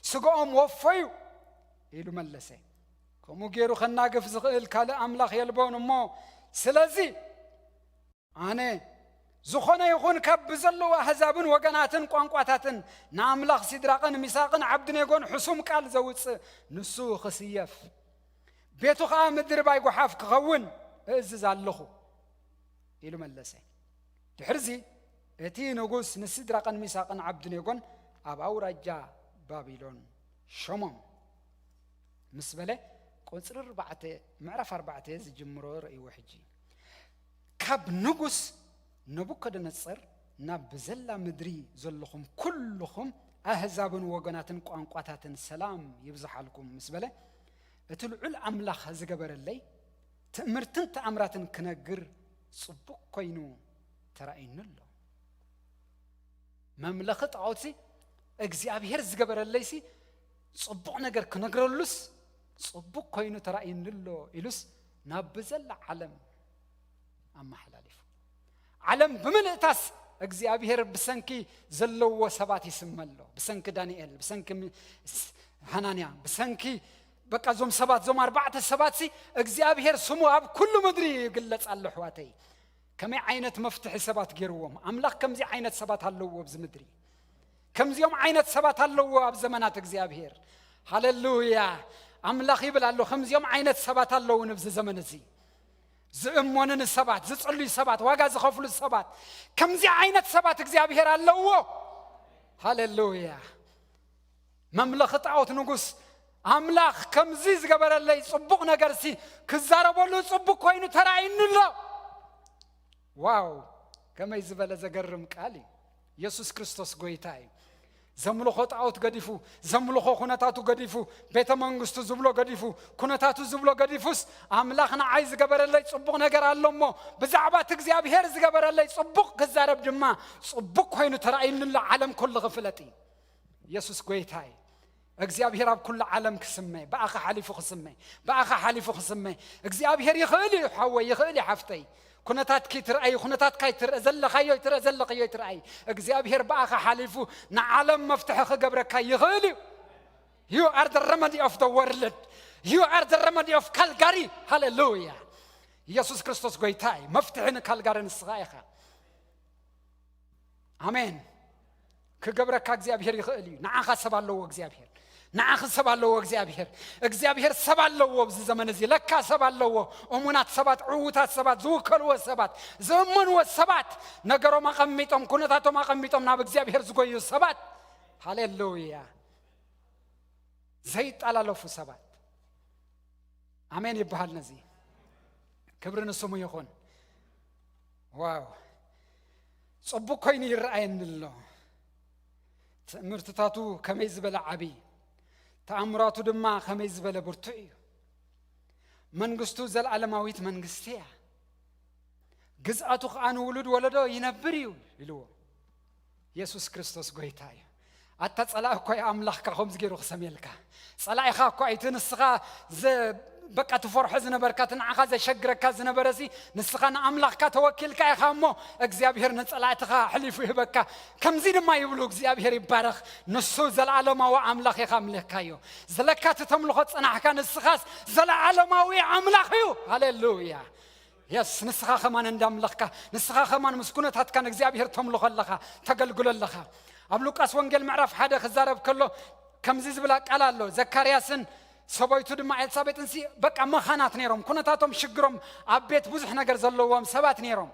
ስግኦም ወፈዩ ኢሉ መለሰ። ከምኡ ገይሩ ከናግፍ ዝኽእል ካልእ ኣምላኽ የልቦን እሞ፣ ስለዚ ኣነ ዝኾነ ይኹን ካብ ብዘለዉ ኣህዛብን ወገናትን ቋንቋታትን ንኣምላኽ ሲድራቕን ሚሳቕን ዓብድኔጎን ሕሱም ቃል ዘውጽእ ንሱ ክስየፍ። ቤቱ ኸኣ ምድሪ ባይ ጓሓፍ ክኸውን እእዝዝ ኣለኹ ኢሉ መለሰ። ድሕርዚ እቲ ንጉስ ንሲድራቅን ሚሳቅን ዓብድኔጎን ኣብ ኣውራጃ ባቢሎን ሸሞም ምስ በለ፣ ቁጽሪ ኣርባዕተ፣ ምዕራፍ ኣርባዕተ ዝጅምሮ ርእይዎ። ሕጂ ካብ ንጉስ ነቡከደነጸር ናብ ብዘላ ምድሪ ዘለኹም ኩልኹም ኣህዛብን ወገናትን ቋንቋታትን ሰላም ይብዝሓልኩም ምስ በለ፣ እቲ ልዑል ኣምላኽ ዝገበረለይ ትእምርትን ተኣምራትን ክነግር ጽቡቕ ኮይኑ ተራእዩኒ ኣሎ። መምለኺ ጣዖትሲ እግዚኣብሔር ዝገበረለይሲ ጽቡቕ ነገር ክነግረሉስ ጽቡቕ ኮይኑ ተራእዩኒ ኣሎ ኢሉስ ናብ ብዘላ ዓለም ኣመሓላሊፉ። ዓለም ብምልእታስ እግዚኣብሔር ብሰንኪ ዘለዎ ሰባት ይስመ ኣሎ። ብሰንኪ ዳንኤል፣ ብሰንኪ ሚ-፣ ስ-፣ ሃናንያ፣ ብሰንኪ በቃ እዞም ሰባት፣ እዞም ኣርባዕተ ሰባትሲ እግዚኣብሔር ስሙ ኣብ ኩሉ ምድሪ ይግለጽ ኣሎ ኣሕዋተይ። ከመይ ዓይነት መፍትሒ ሰባት ገይርዎም? ኣምላኽ ከምዚ ዓይነት ሰባት ኣለዎ ኣብዚ ምድሪ። ከምዚኦም ዓይነት ሰባት ኣለዎ ኣብ ዘመናት እግዚኣብሔር። ሃሌሉያ! ኣምላኽ ይብል ኣሎ፣ ከምዚኦም ዓይነት ሰባት ኣለዉ ንብዚ ዘመን እዚ። ዝእመኑ ሰባት፣ ዝጽልዩ ሰባት፣ ዋጋ ዝኸፍሉ ሰባት፣ ከምዚ ዓይነት ሰባት እግዚኣብሔር ኣለዎ። ሃሌሉያ! መምለኺ ጣዖት ንጉስ ኣምላኽ ከምዚ ዝገበረለይ ጽቡቕ ነገርሲ ክዛረበሉ ጽቡቕ ኮይኑ ተራእዩኒ ኣሎ። ዋው! ከመይ ዝበለ ዘገርም ቃል እዩ። የሱስ ክርስቶስ ጎይታ እዩ። ዘምልኾ ጣዖት ገዲፉ፣ ዘምልኾ ኩነታቱ ገዲፉ፣ ቤተ መንግስቱ ዝብሎ ገዲፉ፣ ኩነታቱ ዝብሎ ገዲፉስ፣ ኣምላኽ ንዓይ ዝገበረለይ ጽቡቕ ነገር ኣሎ እሞ፣ ብዛዕባ እቲ እግዚኣብሔር ዝገበረለይ ጽቡቕ ክዛረብ ድማ ጽቡቕ ኮይኑ ተራእዩኒ ኣሎ፣ ዓለም ኩሉ ክፍለጥ እዩ። የሱስ ጎይታ እዩ። እግዚኣብሔር ኣብ ኩሉ ዓለም ክስመ፣ ብኣኻ ሓሊፉ ክስመ፣ ብኣኻ ሓሊፉ ክስመ። እግዚኣብሔር ይኽእል እዩ ሓወይ፣ ይኽእል እዩ ሓፍተይ። ኩነታትኪ ትርኣይ፣ ኩነታትካ ይትርአ፣ ዘለኻዮ ይትርአ፣ ዘለኽዮ ይትርኣይ። እግዚኣብሔር ብኣኻ ሓሊፉ ንዓለም መፍትሒ ክገብረካ ይኽእል እዩ። You are the remedy of the world. You are the remedy of Calgary. ሃሌሉያ። ኢየሱስ ክርስቶስ ጎይታ እዩ። መፍትሒ ንካልጋሪ ንስኻ ኢኻ። ኣሜን። ክገብረካ እግዚኣብሔር ይኽእል እዩ። ንዓኻ ሰብ ኣለዎ እግዚኣብሔር። ንዓኺ ሰብ ኣለዎ እግዚኣብሔር። እግዚኣብሔር ሰብ ኣለዎ ኣብዚ ዘመን እዚ። ለካ ሰብ ኣለዎ። እሙናት ሰባት፣ ዕዉታት ሰባት፣ ዝውከልዎ ሰባት፣ ዝእመንዎ ሰባት፣ ነገሮም ኣቐሚጦም፣ ኩነታቶም ኣቐሚጦም ናብ እግዚኣብሔር ዝጎዩ ሰባት። ሃሌሉያ። ዘይጠላለፉ ሰባት። ኣሜን ይበሃል ነዚ። ክብሪ ንስሙ ይኹን። ዋው! ጽቡቕ ኮይኑ ይረኣየኒ ኣሎ። ትእምርትታቱ ከመይ ዝበለ ዓቢ፣ ተኣምራቱ ድማ ከመይ ዝበለ ብርቱዕ እዩ። መንግስቱ ዘለዓለማዊት መንግስቲ እያ። ግዝኣቱ ኸኣ ንውሉድ ወለዶ ይነብር እዩ ኢልዎ። የሱስ ክርስቶስ ጎይታ እዩ። ኣታ ጸላኢ እኳ እዩ ኣምላኽካ ከምዚ ገይሩ ክሰምየልካ። ጸላኢኻ እኳ እዩ እቲ ንስኻ ዘ-፣ በቃ ትፈርሖ ዝነበርካ፣ እቲ ንዓኻ ዘሸግረካ ዝነበረሲ፣ ንስኻ ንኣምላኽካ ተወኪልካ ኢኻ እሞ፣ እግዚኣብሔር ንጸላእትኻ ኣሕሊፉ ይህበካ። ከምዚ ድማ ይብሉ፣ እግዚኣብሔር ይባረኽ። ንሱ ዘለዓለማዊ ኣምላኽ ኢኻ ኣምሊኽካዮ። ዘለካ እቲ ተምልኾ ጸናሕካ፣ ንስኻስ ዘለዓለማዊ ኣምላኽ እዩ። ሃሌሉያ። የስ፣ ንስኻ ከማን እንዳምለኽካ፣ ንስኻ ከማን ምስ ኩነታትካ ንእግዚኣብሔር ተምልኾ ኣለኻ፣ ተገልግሎ ኣለኻ። ኣብ ሉቃስ ወንጌል ምዕራፍ ሓደ ክዛረብ ከሎ ከምዚ ዝብላ ቃል ኣሎ። ዘካርያስን ሰበይቱ ድማ ኤልሳቤጥንሲ በቃ መኻናት ነይሮም። ኩነታቶም ሽግሮም ኣብ ቤት ብዙሕ ነገር ዘለዎም ሰባት ነይሮም።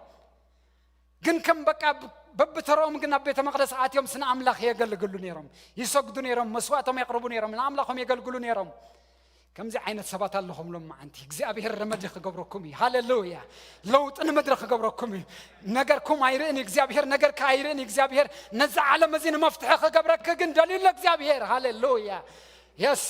ግን ከም በቃ ብ-፣ በብተረኦም ግን ኣብ ቤተ መቕደስ ኣትዮም ስነ ኣምላኽ የገልግሉ ነይሮም። ይሰግዱ ነይሮም፣ መስዋዕቶም የቕርቡ ነይሮም፣ ንኣምላኾም የገልግሉ ነይሮም። ከምዚ ዓይነት ሰባት ኣለኹም ሎም መዓንቲ። እግዚኣብሔር ረመዲ ክገብረኩም እዩ። ሃሌሉያ። ለውጢ ንምድሪ ክገብረኩም እዩ። ነገርኩም ኣይርእን እዩ እግዚኣብሔር፣ ነገርካ ኣይርእን እዩ እግዚኣብሔር። ነዚ ዓለም እዚ ንመፍትሒ ክገብረኪ ግን ደልዩ ኣሎ እግዚኣብሔር። ሃሌሉያ። የስ።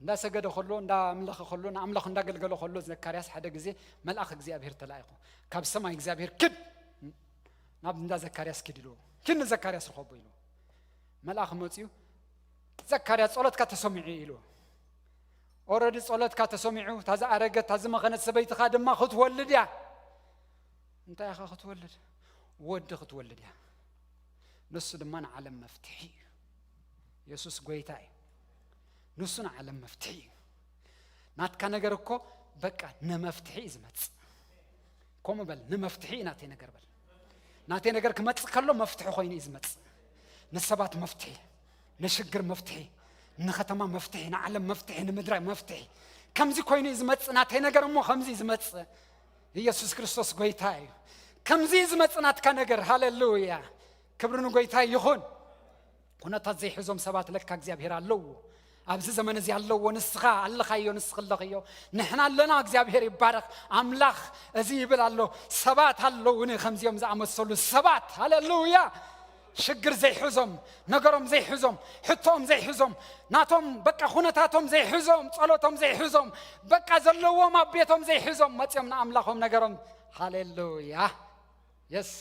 እንዳሰገደ ከሎ፣ እንዳምለኸ ከሎ፣ ንኣምላኽ እንዳገልገለ ከሎ ዘካርያስ ሓደ ግዜ መልኣኽ እግዚኣብሔር ተላኢኹ። ካብ ሰማይ እግዚኣብሔር፣ "ኪድ ናብ እንዳ ዘካርያስ ኪድ" ኢልዎ። "ኪድ ንዘካርያስ ርኸቦ" ኢልዎ። መልኣኽ መጺኡ፣ "ዘካርያስ ጸሎትካ ተሰሚዑ" ኢልዎ። "ኦረዲ ጸሎትካ ተሰሚዑ፣ እታ ዝኣረገት፣ እታ ዝመኸነት ሰበይትኻ ድማ ክትወልድ እያ።" "እንታይ ኢኻ ክትወልድ?" "ወዲ ክትወልድ እያ። ንሱ ድማ ንዓለም መፍትሒ እዩ።" የሱስ ጎይታ እዩ። ንሱ ንዓለም መፍትሒ እዩ። ናትካ ነገር እኮ በቃ ንመፍትሒ እዩ ዝመጽእ። ከምኡ በል፣ "ንመፍትሒ እዩ ናተይ ነገር" በል። ናተይ ነገር ክመጽእ ከሎ መፍትሒ ኮይኑ እዩ ዝመጽእ። ንሰባት መፍትሒ፣ ንሽግር መፍትሒ፣ ንኸተማ መፍትሒ፣ ንዓለም መፍትሒ፣ ንምድራይ መፍትሒ። ከምዚ ኮይኑ እዩ ዝመጽእ ናተይ ነገር እሞ ከምዚ እዩ ዝመጽእ። ኢየሱስ ክርስቶስ ጎይታ እዩ። ከምዚ እዩ ዝመጽእ ናትካ ነገር። ሃሌሉያ። ክብሪ ንጎይታ ይኹን። ኩነታት ዘይሕዞም ሰባት ለካ እግዚኣብሔር ኣለዎ። ኣብዚ ዘመን እዚ ኣለዎ። ንስኻ ኣለኻዮ፣ ንስኺ ኣለኽዮ። ንሕና ኣለና። እግዚኣብሔር ይባረኽ። ኣምላኽ እዚ ይብል ኣሎ። ሰባት ኣለውኒ ከምዚኦም ዝኣመሰሉ ሰባት። ሃሌሉያ። ሽግር ዘይሕዞም፣ ነገሮም ዘይሕዞም፣ ሕቶኦም ዘይሕዞም፣ ናቶም በቃ ኩነታቶም ዘይሕዞም፣ ጸሎቶም ዘይሕዞም፣ በቃ ዘለዎም ኣብ ቤቶም ዘይሕዞም መጺኦም ንኣምላኾም ነገሮም። ሃሌሉያ። የስ።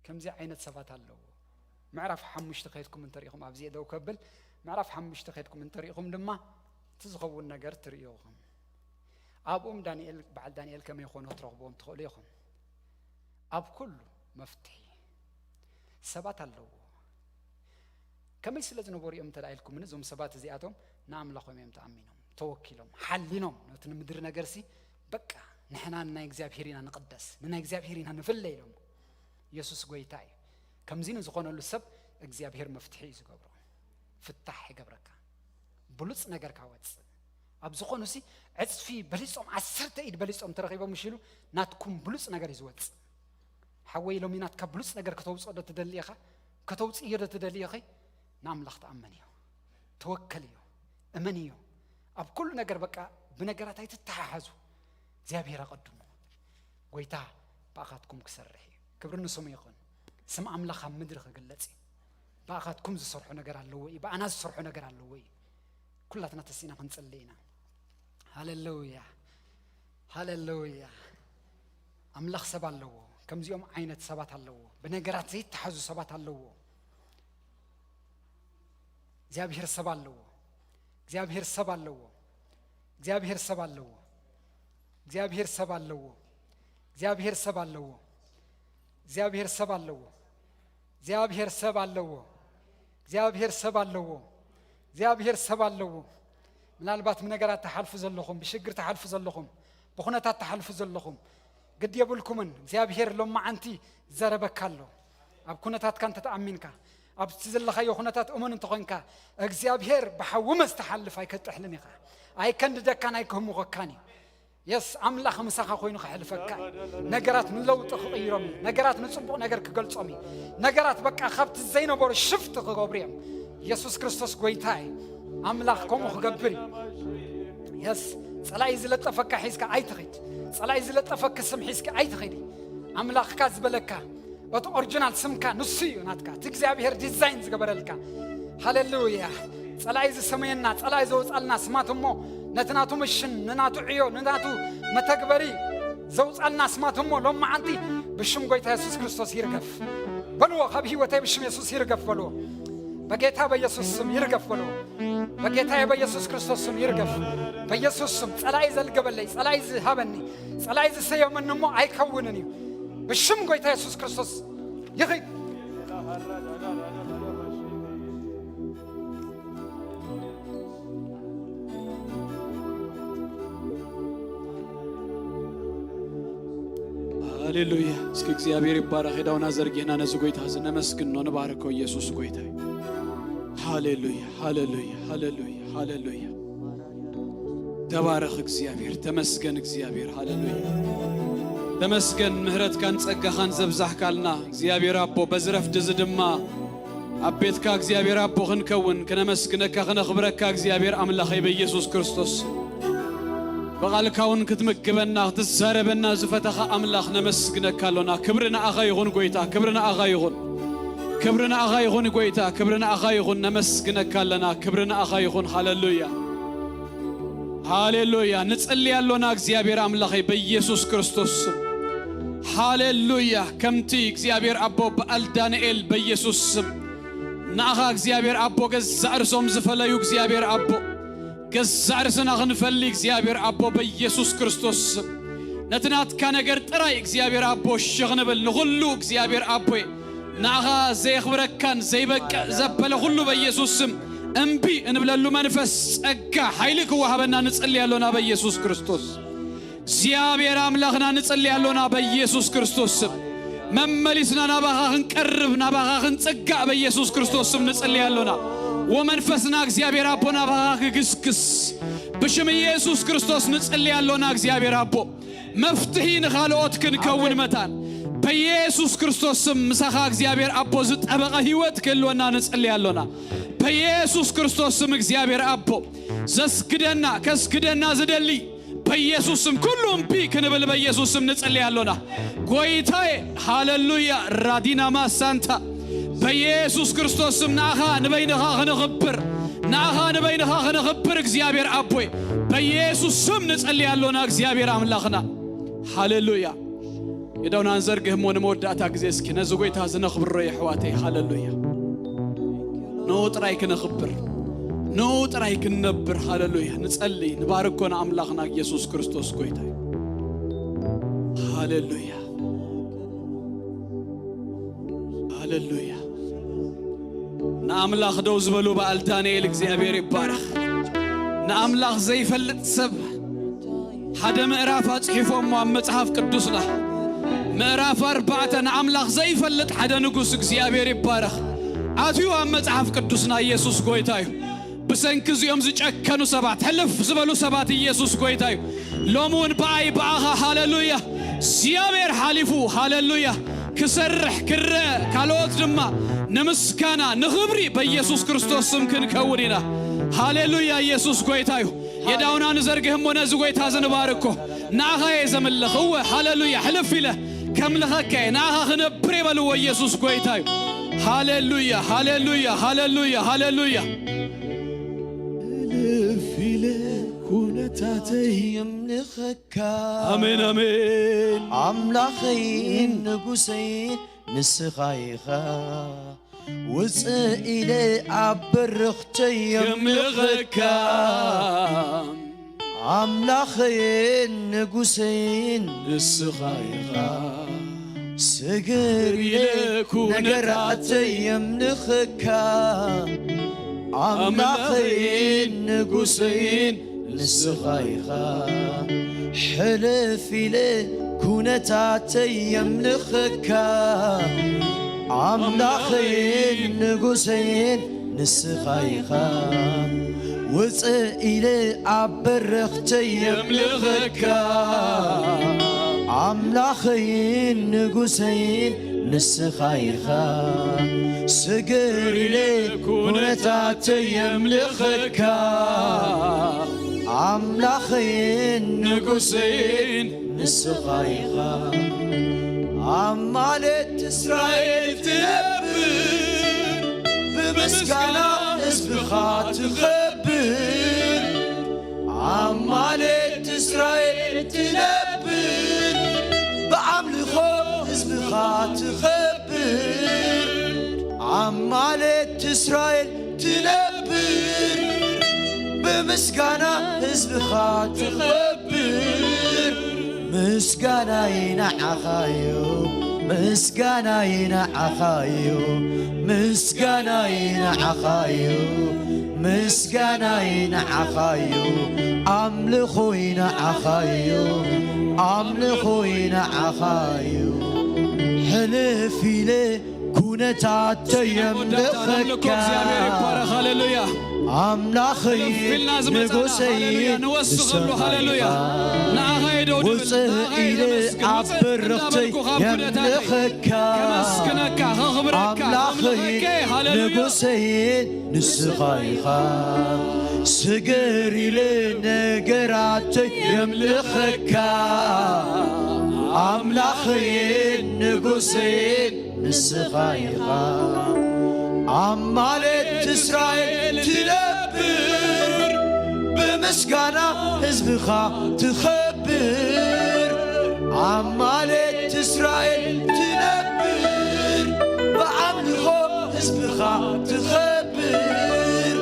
ከምዚ ዓይነት ሰባት ኣለዉ። ምዕራፍ ሓሙሽተ ከይድኩም እንተሪኢኹም፣ ኣብዚ ደው ከብል፣ ምዕራፍ ሓሙሽተ ከይድኩም እንተሪኢኹም ድማ እቲ ዝኸውን ነገር ትርእዩ ኢኹም። ኣብኡም ዳንኤል፣ በዓል ዳንኤል ከመይ ይኾኑ ክትረኽብዎም ትኽእሉ ኢኹም። ኣብ ኩሉ መፍትሒ ሰባት ኣለዎ። ከመይ ስለ ዝነበሩ እዮም እንተ ኢልኩምኒ፣ እዞም ሰባት እዚኣቶም ንኣምላኾም እዮም ተኣሚኖም፣ ተወኪሎም፣ ሓሊኖም ነቲ ንምድሪ ነገርሲ፣ በቃ ንሕና ንናይ እግዚኣብሔር ኢና ንቕደስ፣ ንናይ እግዚኣብሔር ኢና ንፍለ ኢሎም። ኢየሱስ ጎይታ እዩ። ከምዚ ንዝኾነሉ ሰብ እግዚኣብሔር መፍትሒ እዩ ዝገብሮ። ፍታሕ ይገብረካ። ብሉጽ ነገርካ ወጽእ። ኣብ ዝኾኑሲ ዕጽፊ በሊጾም፣ ዓሰርተ ኢድ በሊጾም ተረኺቦም ምሽ ኢሉ ናትኩም ብሉጽ ነገር እዩ ዝወጽእ። ሓወይ፣ ሎሚ ናትካ ብሉጽ ነገር ከተውጽኦ ዶ ትደሊ ኢኻ? ከተውጽእዮ ዶ ትደሊ ኢኺ? ንኣምላኽ ተኣመንዮ። ተወከልዮ። እመንዮ። ኣብ ኩሉ ነገር በቃ ብነገራት ኣይትተሓሓዙ። እግዚኣብሔር ኣቐድሙ። ጎይታ ብኣኻትኩም ክሰርሕ እዩ። ክብሪ ንስሙ ይኹን። ስም ኣምላኽ ኣብ ምድሪ ክግለጽ እዩ። ብኣኻትኩም ዝሰርሖ ነገር ኣለዎ እዩ። ብኣና ዝሰርሖ ነገር ኣለዎ እዩ። ኩላትና ተሲእና ክንጽሊ ኢና። ሃሌሉያ። ሃሌሉያ። ኣምላኽ ሰብ ኣለዎ። ከምዚኦም ዓይነት ሰባት ኣለዎ። ብነገራት ዘይተሓዙ ሰባት ኣለዎ። እግዚኣብሔር ሰብ ኣለዎ። እግዚኣብሔር ሰብ ኣለዎ። እግዚኣብሔር ሰብ ኣለዎ። እግዚኣብሔር ሰብ ኣለዎ። እግዚኣብሔር ሰብ ኣለዎ። እግዚኣብሔር ሰብ ኣለዎ። ምናልባት ብነገራት ትሓልፉ ዘለኹም፣ ብሽግር ትሓልፉ ዘለኹም፣ ብኹነታት ትሓልፉ ዘለኹም፣ ግድ የብልኩምን። እግዚኣብሔር ሎማዓንቲ ዘረበካ ኣሎ። ኣብ ኩነታትካ እንተተኣሚንካ፣ ኣብቲ ዘለኻዮ ኩነታት እሙን እንተኾንካ፣ እግዚኣብሔር ብሓዊ መስ ትሓልፍ ኣይከጥሕልን ኢኻ። ኣይከንድደካን ኣይክህምኾካን እዩ። የስ፣ ኣምላኽ ምሳኻ ኮይኑ ከሕልፈካ፣ ነገራት ንለውጢ ክቕይሮም እዩ። ነገራት ንጽቡቕ ነገር ክገልጾም እዩ። ነገራት በቃ ካብቲ ዘይነበሩ ሽፍት ክገብሩ እዮም። ኢየሱስ ክርስቶስ ጎይታ እዩ። ኣምላኽ ከምኡ ክገብር እዩ። የስ፣ ጸላኢ ዝለጠፈካ ሒዝካ ኣይትኺድ። ጸላኢ ዝለጠፈኪ ስም ሒዝካ ኣይትኺዲ። ኣምላኽካ ዝበለካ፣ እቲ ኦሪጂናል ስምካ ንሱ እዩ ናትካ። እቲ እግዚኣብሔር ዲዛይን ዝገበረልካ። ሃሌሉያ። ጸላኢ ዝሰመየና፣ ጸላኢ ዘውጻልና ስማት እሞ፣ ነቲ ናቱ ምሽን፣ ንናቱ ዕዮ፣ ንናቱ መተግበሪ ዘውጻልና ስማት እሞ፣ ሎማዓንቲ ብሽም ጎይታ የሱስ ክርስቶስ ይርገፍ በልዎ። ካብ ህይወተይ ብሽም የሱስ ይርገፍ በልዎ። በጌታ በኢየሱስ ስም ይርገፍ በልዎ። በጌታዬ በኢየሱስ ክርስቶስ ስም ይርገፍ። በኢየሱስ ስም ጸላኢ ዘልገበለይ፣ ጸላኢ ዝሃበኒ፣ ጸላኢ ዝሰየመኒ እሞ ኣይከውንን እዩ። ብሽም ጎይታ የሱስ ክርስቶስ ይኺድ። ሃሌሉያ። እስኪ እግዚኣብሔር ይባረኽ። ሄዳውና ዘርጊሕና ነዚ ጎይታ እዚ ነመስግኖ፣ ንባርኮ። ኢየሱስ ጎይታ እዩ። ሃሌሉያ፣ ሃሌሉያ፣ ሃሌሉያ፣ ሃሌሉያ። ተባረኽ እግዚኣብሔር፣ ተመስገን እግዚኣብሔር። ሃሌሉያ። ተመስገን፣ ምህረትካን ጸጋኻን ዘብዛሕካልና እግዚኣብሔር ኣቦ፣ በዚ ረፍዲ እዚ ድማ ኣብ ቤትካ እግዚኣብሔር ኣቦ ክንከውን፣ ክነመስግነካ፣ ክነኽብረካ እግዚኣብሔር ኣምላኸይ በኢየሱስ ክርስቶስ። ብቓልካ እውን ክትምግበና፣ ክትዛረበና ዝፈተኻ ኣምላኽ ነመስግነካ ኣሎና። ክብሪ ንኣኻ ይኹን ጎይታ፣ ክብሪ ንኣኻ ይኹን። ክብሪ ንኣኻ ይኹን ጎይታ፣ ክብሪ ንኣኻ ይኹን። ነመስግነካ ኣለና። ክብሪ ንኣኻ ይኹን። ሃሌሉያ። ሃሌሉያ። ንጽሊ ኣሎና እግዚኣብሔር ኣምላኸይ በኢየሱስ ክርስቶስ ስም። ሃሌሉያ። ከምቲ እግዚኣብሔር ኣቦ በዓል ዳንኤል በኢየሱስ ስም ንኣኻ እግዚኣብሔር ኣቦ ገዛእ ርእሶም ዝፈለዩ እግዚኣብሔር ኣቦ፣ ገዛእ ርእስና ክንፈሊ እግዚኣብሔር ኣቦ በኢየሱስ ክርስቶስ ስም። ነቲ ናትካ ነገር ጥራይ እግዚኣብሔር ኣቦ እሺ ክንብል ንኹሉ እግዚኣብሔር ኣቦይ ንኣኻ ዘየኽብረካን ዘይበቅዕ ዘበለ ኩሉ በኢየሱስ ስም እምቢ እንብለሉ መንፈስ ጸጋ ሓይሊ ክወሃበና ንጽሊ ኣሎና በኢየሱስ ክርስቶስ። እግዚኣብሔር ኣምላኽና ንጽሊ ኣሎና በኢየሱስ ክርስቶስ ስም። መመሊስና ናባኻ ክንቀርብ፣ ናባኻ ክንጽጋዕ በኢየሱስ ክርስቶስ ስም ንጽሊ ኣሎና። ወመንፈስና እግዚኣብሔር ኣቦ ናባኻ ክግስግስ ብሽም ኢየሱስ ክርስቶስ ንጽሊ ኣሎና። እግዚኣብሔር ኣቦ መፍትሒ ንኻልኦት ክንከውን መታን በኢየሱስ ክርስቶስ ስም ምሳኻ እግዚኣብሔር ኣቦ ዝጠበቐ ህይወት ክህልወና ንጽሊ ኣሎና። በኢየሱስ ክርስቶስ ስም እግዚኣብሔር ኣቦ ዘስግደና ከስግደና ዝደሊ በኢየሱስ ስም ኩሉ እምቢ ክንብል በኢየሱስ ስም ንጽሊ ኣሎና። ጎይታዬ ሃሌሉያ ራዲና ማሳንታ በኢየሱስ ክርስቶስ ስም ንኣኻ ንበይንኻ ክነኽብር ንኣኻ ንበይንኻ ክነኽብር እግዚኣብሔር ኣቦይ በኢየሱስ ስም ንጸሊ ኣሎና። እግዚኣብሔር ኣምላኽና ሃሌሉያ። የዳውና ንዘርግህ እሞ ንመወዳእታ ግዜ እስኪ ነዚ ጎይታ ዝነኽብሮ የሕዋተይ። ሃሌሉያ። ንኡ ጥራይ ክነኽብር ንኡ ጥራይ ክንነብር። ሃሌሉያ። ንጸሊ ንባርኮ ንኣምላኽና ኢየሱስ ክርስቶስ ጎይታ እዩ። ሃሌሉያ። ሃሌሉያ። ንኣምላኽ ደው ዝበሉ በዓል ዳንኤል እግዚኣብሔር ይባረኽ። ንኣምላኽ ዘይፈልጥ ሰብ ሓደ ምዕራፍ ኣጽሒፎሞ ኣብ መጽሓፍ ቅዱስና ምዕራፍ ኣርባዕተ ንኣምላኽ ዘይፈልጥ ሓደ ንጉስ እግዚኣብሔር ይባረኽ ኣትዩ ኣብ መጽሓፍ ቅዱስና። ኢየሱስ ጎይታ እዩ። ብሰንኪ እዚኦም ዝጨከኑ ሰባት ሕልፍ ዝበሉ ሰባት ኢየሱስ ጎይታ እዩ። ሎሚ እውን ብኣይ ብኣኻ ሃሌሉያ እግዚኣብሔር ሓሊፉ ሃሌሉያ ክሰርሕ ክረአ ካልኦት ድማ ንምስጋና ንኽብሪ በኢየሱስ ክርስቶስ ስም ክንከውን ኢና። ሃሌሉያ ኢየሱስ ጎይታ እዩ። የዳውና ንዘርግህ እሞ ነዚ ጎይታ እዚ ንባርኮ። ንኣኻ እየ ዘምልኽ እወ ሃሌሉያ ሕልፍ ኢለ ከምልኸካ እየ ንኣኻ ክነብር እየ በልዎ። ኢየሱስ ጎይታ እዩ። ሃሌሉያ ሃሌሉያ ሃሌሉያ ሃሌሉያ። እልፍ ኢለ ኩነታተይ የምልኸካ ኣሜን ኣሜን። ኣምላኸይን ንጉሰይን ንስኻ ኢኻ ውፅእ ኢለ ኣብ በረኽተይ የምልኸካ ኣምላኸይን ንጉሰይን ንስኻ ኢኻ ስግር ኢለ ኩነታተይ የምልኸካ ኣምላኸይን ንጉሰይን ንስኻ ኢኻ ሕልፍ ኢለ ኩነታተይ የምልኸካ ኣምላኸይን ንጉሰይን ንስኻ ኢኻ ውፅእ ኢለ ኣብ በረኽተይ የምልኸካ ኣምላኸይን ንጉሰይን ንስኻ ኢኻ ስግር ኢለ ኩነታተይ የምልኸካ ኣምላኸይን ንጉሰይን ንስኻ ኢኻ ኣብ ማለት እስራኤል ትነብር ብምስጋና ህዝብኻ ትኸብር ኣብ ማለት እስራኤል ትነብር ብኣምልኾ ህዝብኻ ትኸብር ኣብ ማለት እስራኤል ትነብር ብምስጋና ህዝብኻ ትኸብር ምስጋናይ ንዓኻዩ ምስጋናይ ንዓኻዩ ምስጋናይ ንዓኻዩ ምስጋናይ ንዓኻዩ ኣምልኾይ ንዓኻዩ ኣምልኾይ ንዓኻዩ ሕልፍ ኢለ ኩነታተይ የምልኸካ ሃሌሉያ ኣምላኸይ ፊልና ዝመጻና ንጉሰይ ሃሌሉያ ንወስኸሉ ሃሌሉያ ንኣኻ የደውድብል ውፅእ ንኣኻ ኢለ የደመስግን ኣብ ውፅእ በረኽተይ እናበልኩ ካብ ኩነታተይ የምልኸካ ከመስግነካ ከኽብረካ ኣምላኸይ ከምልኸከ ሃሌሉያ ንጉሰይ ንስኻ ኢኻ ስግር ኢለ ነገራተይ የምልኸካ ኣምላኸይ ንጉሰይ ንስኻ ኢኻ ኣብ ማለት እስራኤል ትነብር ብምስጋና ህዝብኻ ትኸብር ኣብ ማለት እስራኤል ትነብር ብኣምልኾ ህዝብኻ ትኸብር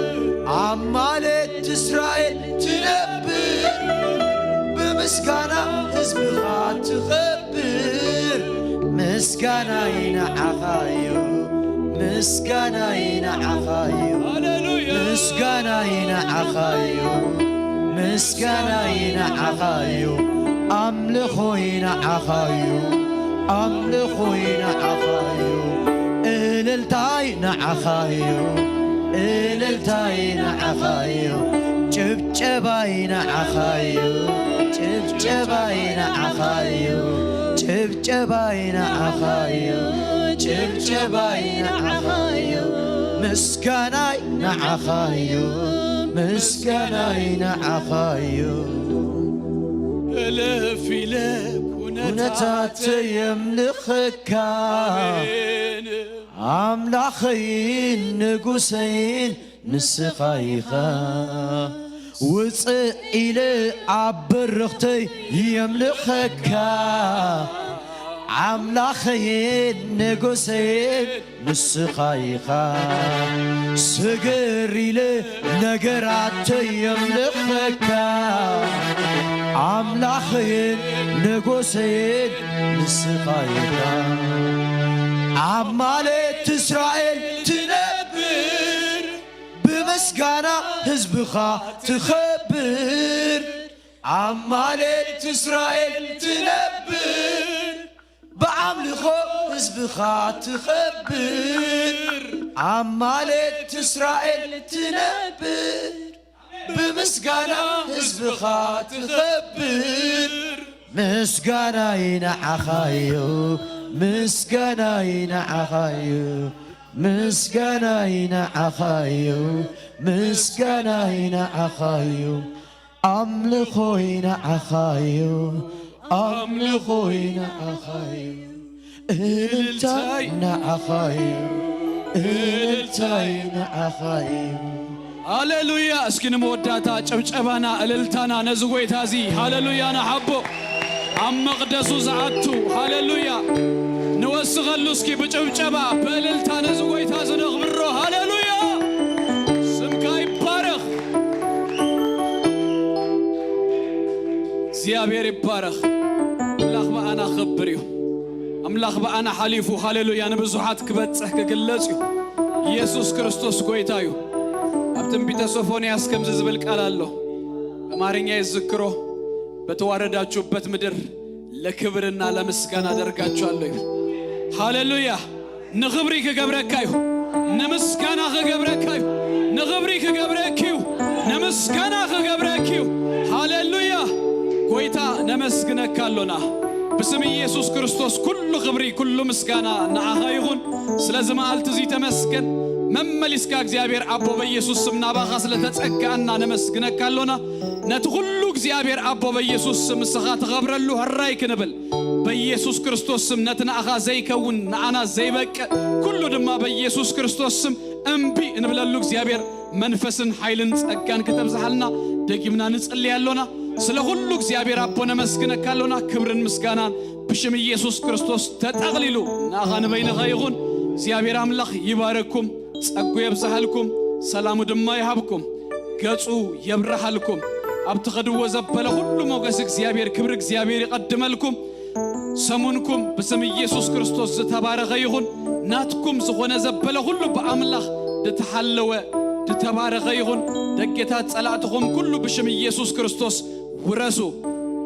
ኣብ ማለት እስራኤል ትነብር ብምስጋና ህዝብኻ ትኸብር ምስጋናይ ንዓኻዩ ምስጋናይ ንዓኻዩ ሃሌሉያ ምስጋናይ ንዓኻዩ ምስጋናይ ንዓኻዩ ኣምልኾይ ንዓኻዩ ኣምልኾይ ንዓኻዩ፣ እልልታይ ንዓኻዩ፣ እልልታይ ንዓኻዩ፣ ጭብጨባይ ንዓኻዩ፣ ጭብጨባይ ንዓኻዩ፣ ጭብጨባይ ንዓኻዩ፣ ጭብጨባይ ንዓኻዩ፣ ምስጋናይ ንዓኻዩ፣ ምስጋናይ ንዓኻዩ። እልፍ ኢለ ኩነታተይ ኩነታተይ የምልኸካ። ኣሜን። ኣምላኸይን ንጉሰይን ንስኻ ኢኻ። ውፅእ ኢለ ኣብ በረኽተይ የምልኸካ። ኣምላኸይን ንጉሰይን ንስኻ ኢኻ። ስግር ኢለ ነገራተይ የምልኸካ። ኣምላኸይን ንጉሰይን ንስኻ ኢኻ። ኣብ ማሌት እስራኤል ትነብር፣ ብምስጋና ህዝብኻ ትኸብር። ኣብ ማሌት እስራኤል ትነብር፣ ብኣምልኾ ህዝብኻ ትኸብር። ኣብ ማሌት እስራኤል ትነብር፣ ብምስጋና ህዝብኻ ትኸብር። ምስጋናይ ንዓኻዩ፣ ምስጋናይ ንዓኻዩ፣ ምስጋናይ ንዓኻዩ፣ ምስጋናይ ንዓኻዩ። ኣምልኾይ ንዓኻዩ፣ ኣምልኾይ ንዓኻዩ፣ እልልታይ ንዓኻዩ፣ እልልታይ ንዓኻዩ። ሃሌሉያ! እስኪ ንመወዳእታ ጭብጨባና እልልታና ነዚ ጐይታ እዚ ሃሌሉያ ንሓቦ። ኣብ መቕደሱ ዝኣቱ ሃሌሉያ ንወስኸሉ እስኪ ብጭብጨባ ብእልልታ ነዚ ጐይታ እዚ ነኽብሮ። ሃሌሉያ! ስምካ ይባረኽ። እግዚኣብሔር ይባረኽ። ኣምላኽ ብኣና ክብር እዩ። ኣምላኽ ብኣና ሓሊፉ ሃሌሉያ ንብዙሓት ክበጽሕ ክግለጽ እዩ። ኢየሱስ ክርስቶስ ጐይታ እዩ። ኣብ ትንቢተ ሶፎንያስ ከምዚ ዝብል ቃል ኣሎ። በአማርኛ ይዝክሮ በተዋረዳችሁበት ምድር ለክብርና ለምስጋና አደርጋችኋለሁ ይብል። ሃሌሉያ! ንኽብሪ ክገብረካ እዩ። ንምስጋና ክገብረካ እዩ። ንኽብሪ ክገብረኪ እዩ። ንምስጋና ክገብረኪ እዩ። ሃሌሉያ! ጐይታ ነመስግነካ ኣሎና። ብስም ኢየሱስ ክርስቶስ ኩሉ ክብሪ፣ ኩሉ ምስጋና ንዓኻ ይኹን። ስለዚ መዓልቲ እዚ ተመስገን። መመሊስካ እግዚኣብሔር ኣቦ በኢየሱስ ስም ናባኻ ስለተጸጋኣና ነመስግነካ ኣሎና። ነቲ ኩሉ እግዚኣብሔር ኣቦ በኢየሱስ ስም ንስኻ ትኸብረሉ ህራይ ክንብል በኢየሱስ ክርስቶስ ስም ነቲ ንኣኻ ዘይከውን ንኣና ዘይበቅዕ ኩሉ ድማ በኢየሱስ ክርስቶስ ስም እምቢ እንብለሉ እግዚኣብሔር መንፈስን ሓይልን ጸጋን ከተብዝሓልና ደጊምና ንጽሊ ኣሎና። ስለ ኩሉ እግዚኣብሔር ኣቦ ነመስግነካ ኣሎና። ክብርን ምስጋናን ብሽም ኢየሱስ ክርስቶስ ተጠቕሊሉ ንኣኻ ንበይንኻ ይኹን። እግዚኣብሔር ኣምላኽ ይባረኩም፣ ጸጉ የብዝሓልኩም፣ ሰላሙ ድማ ይሃብኩም፣ ገጹ የብርሃልኩም። ኣብ ትኸድዎ ዘበለ ኩሉ ሞገስ እግዚኣብሔር፣ ክብሪ እግዚኣብሔር ይቐድመልኩም። ሰሙንኩም ብስም ኢየሱስ ክርስቶስ ዝተባረኸ ይኹን። ናትኩም ዝኾነ ዘበለ ኩሉ ብኣምላኽ ዝተሓለወ ዝተባረኸ ይኹን። ደገታት ጸላእትኹም ኩሉ ብሽም ኢየሱስ ክርስቶስ ውረሱ።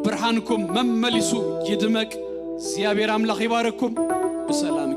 ብርሃንኩም መመሊሱ ይድመቅ። እግዚኣብሔር ኣምላኽ ይባርኩም። ብሰላም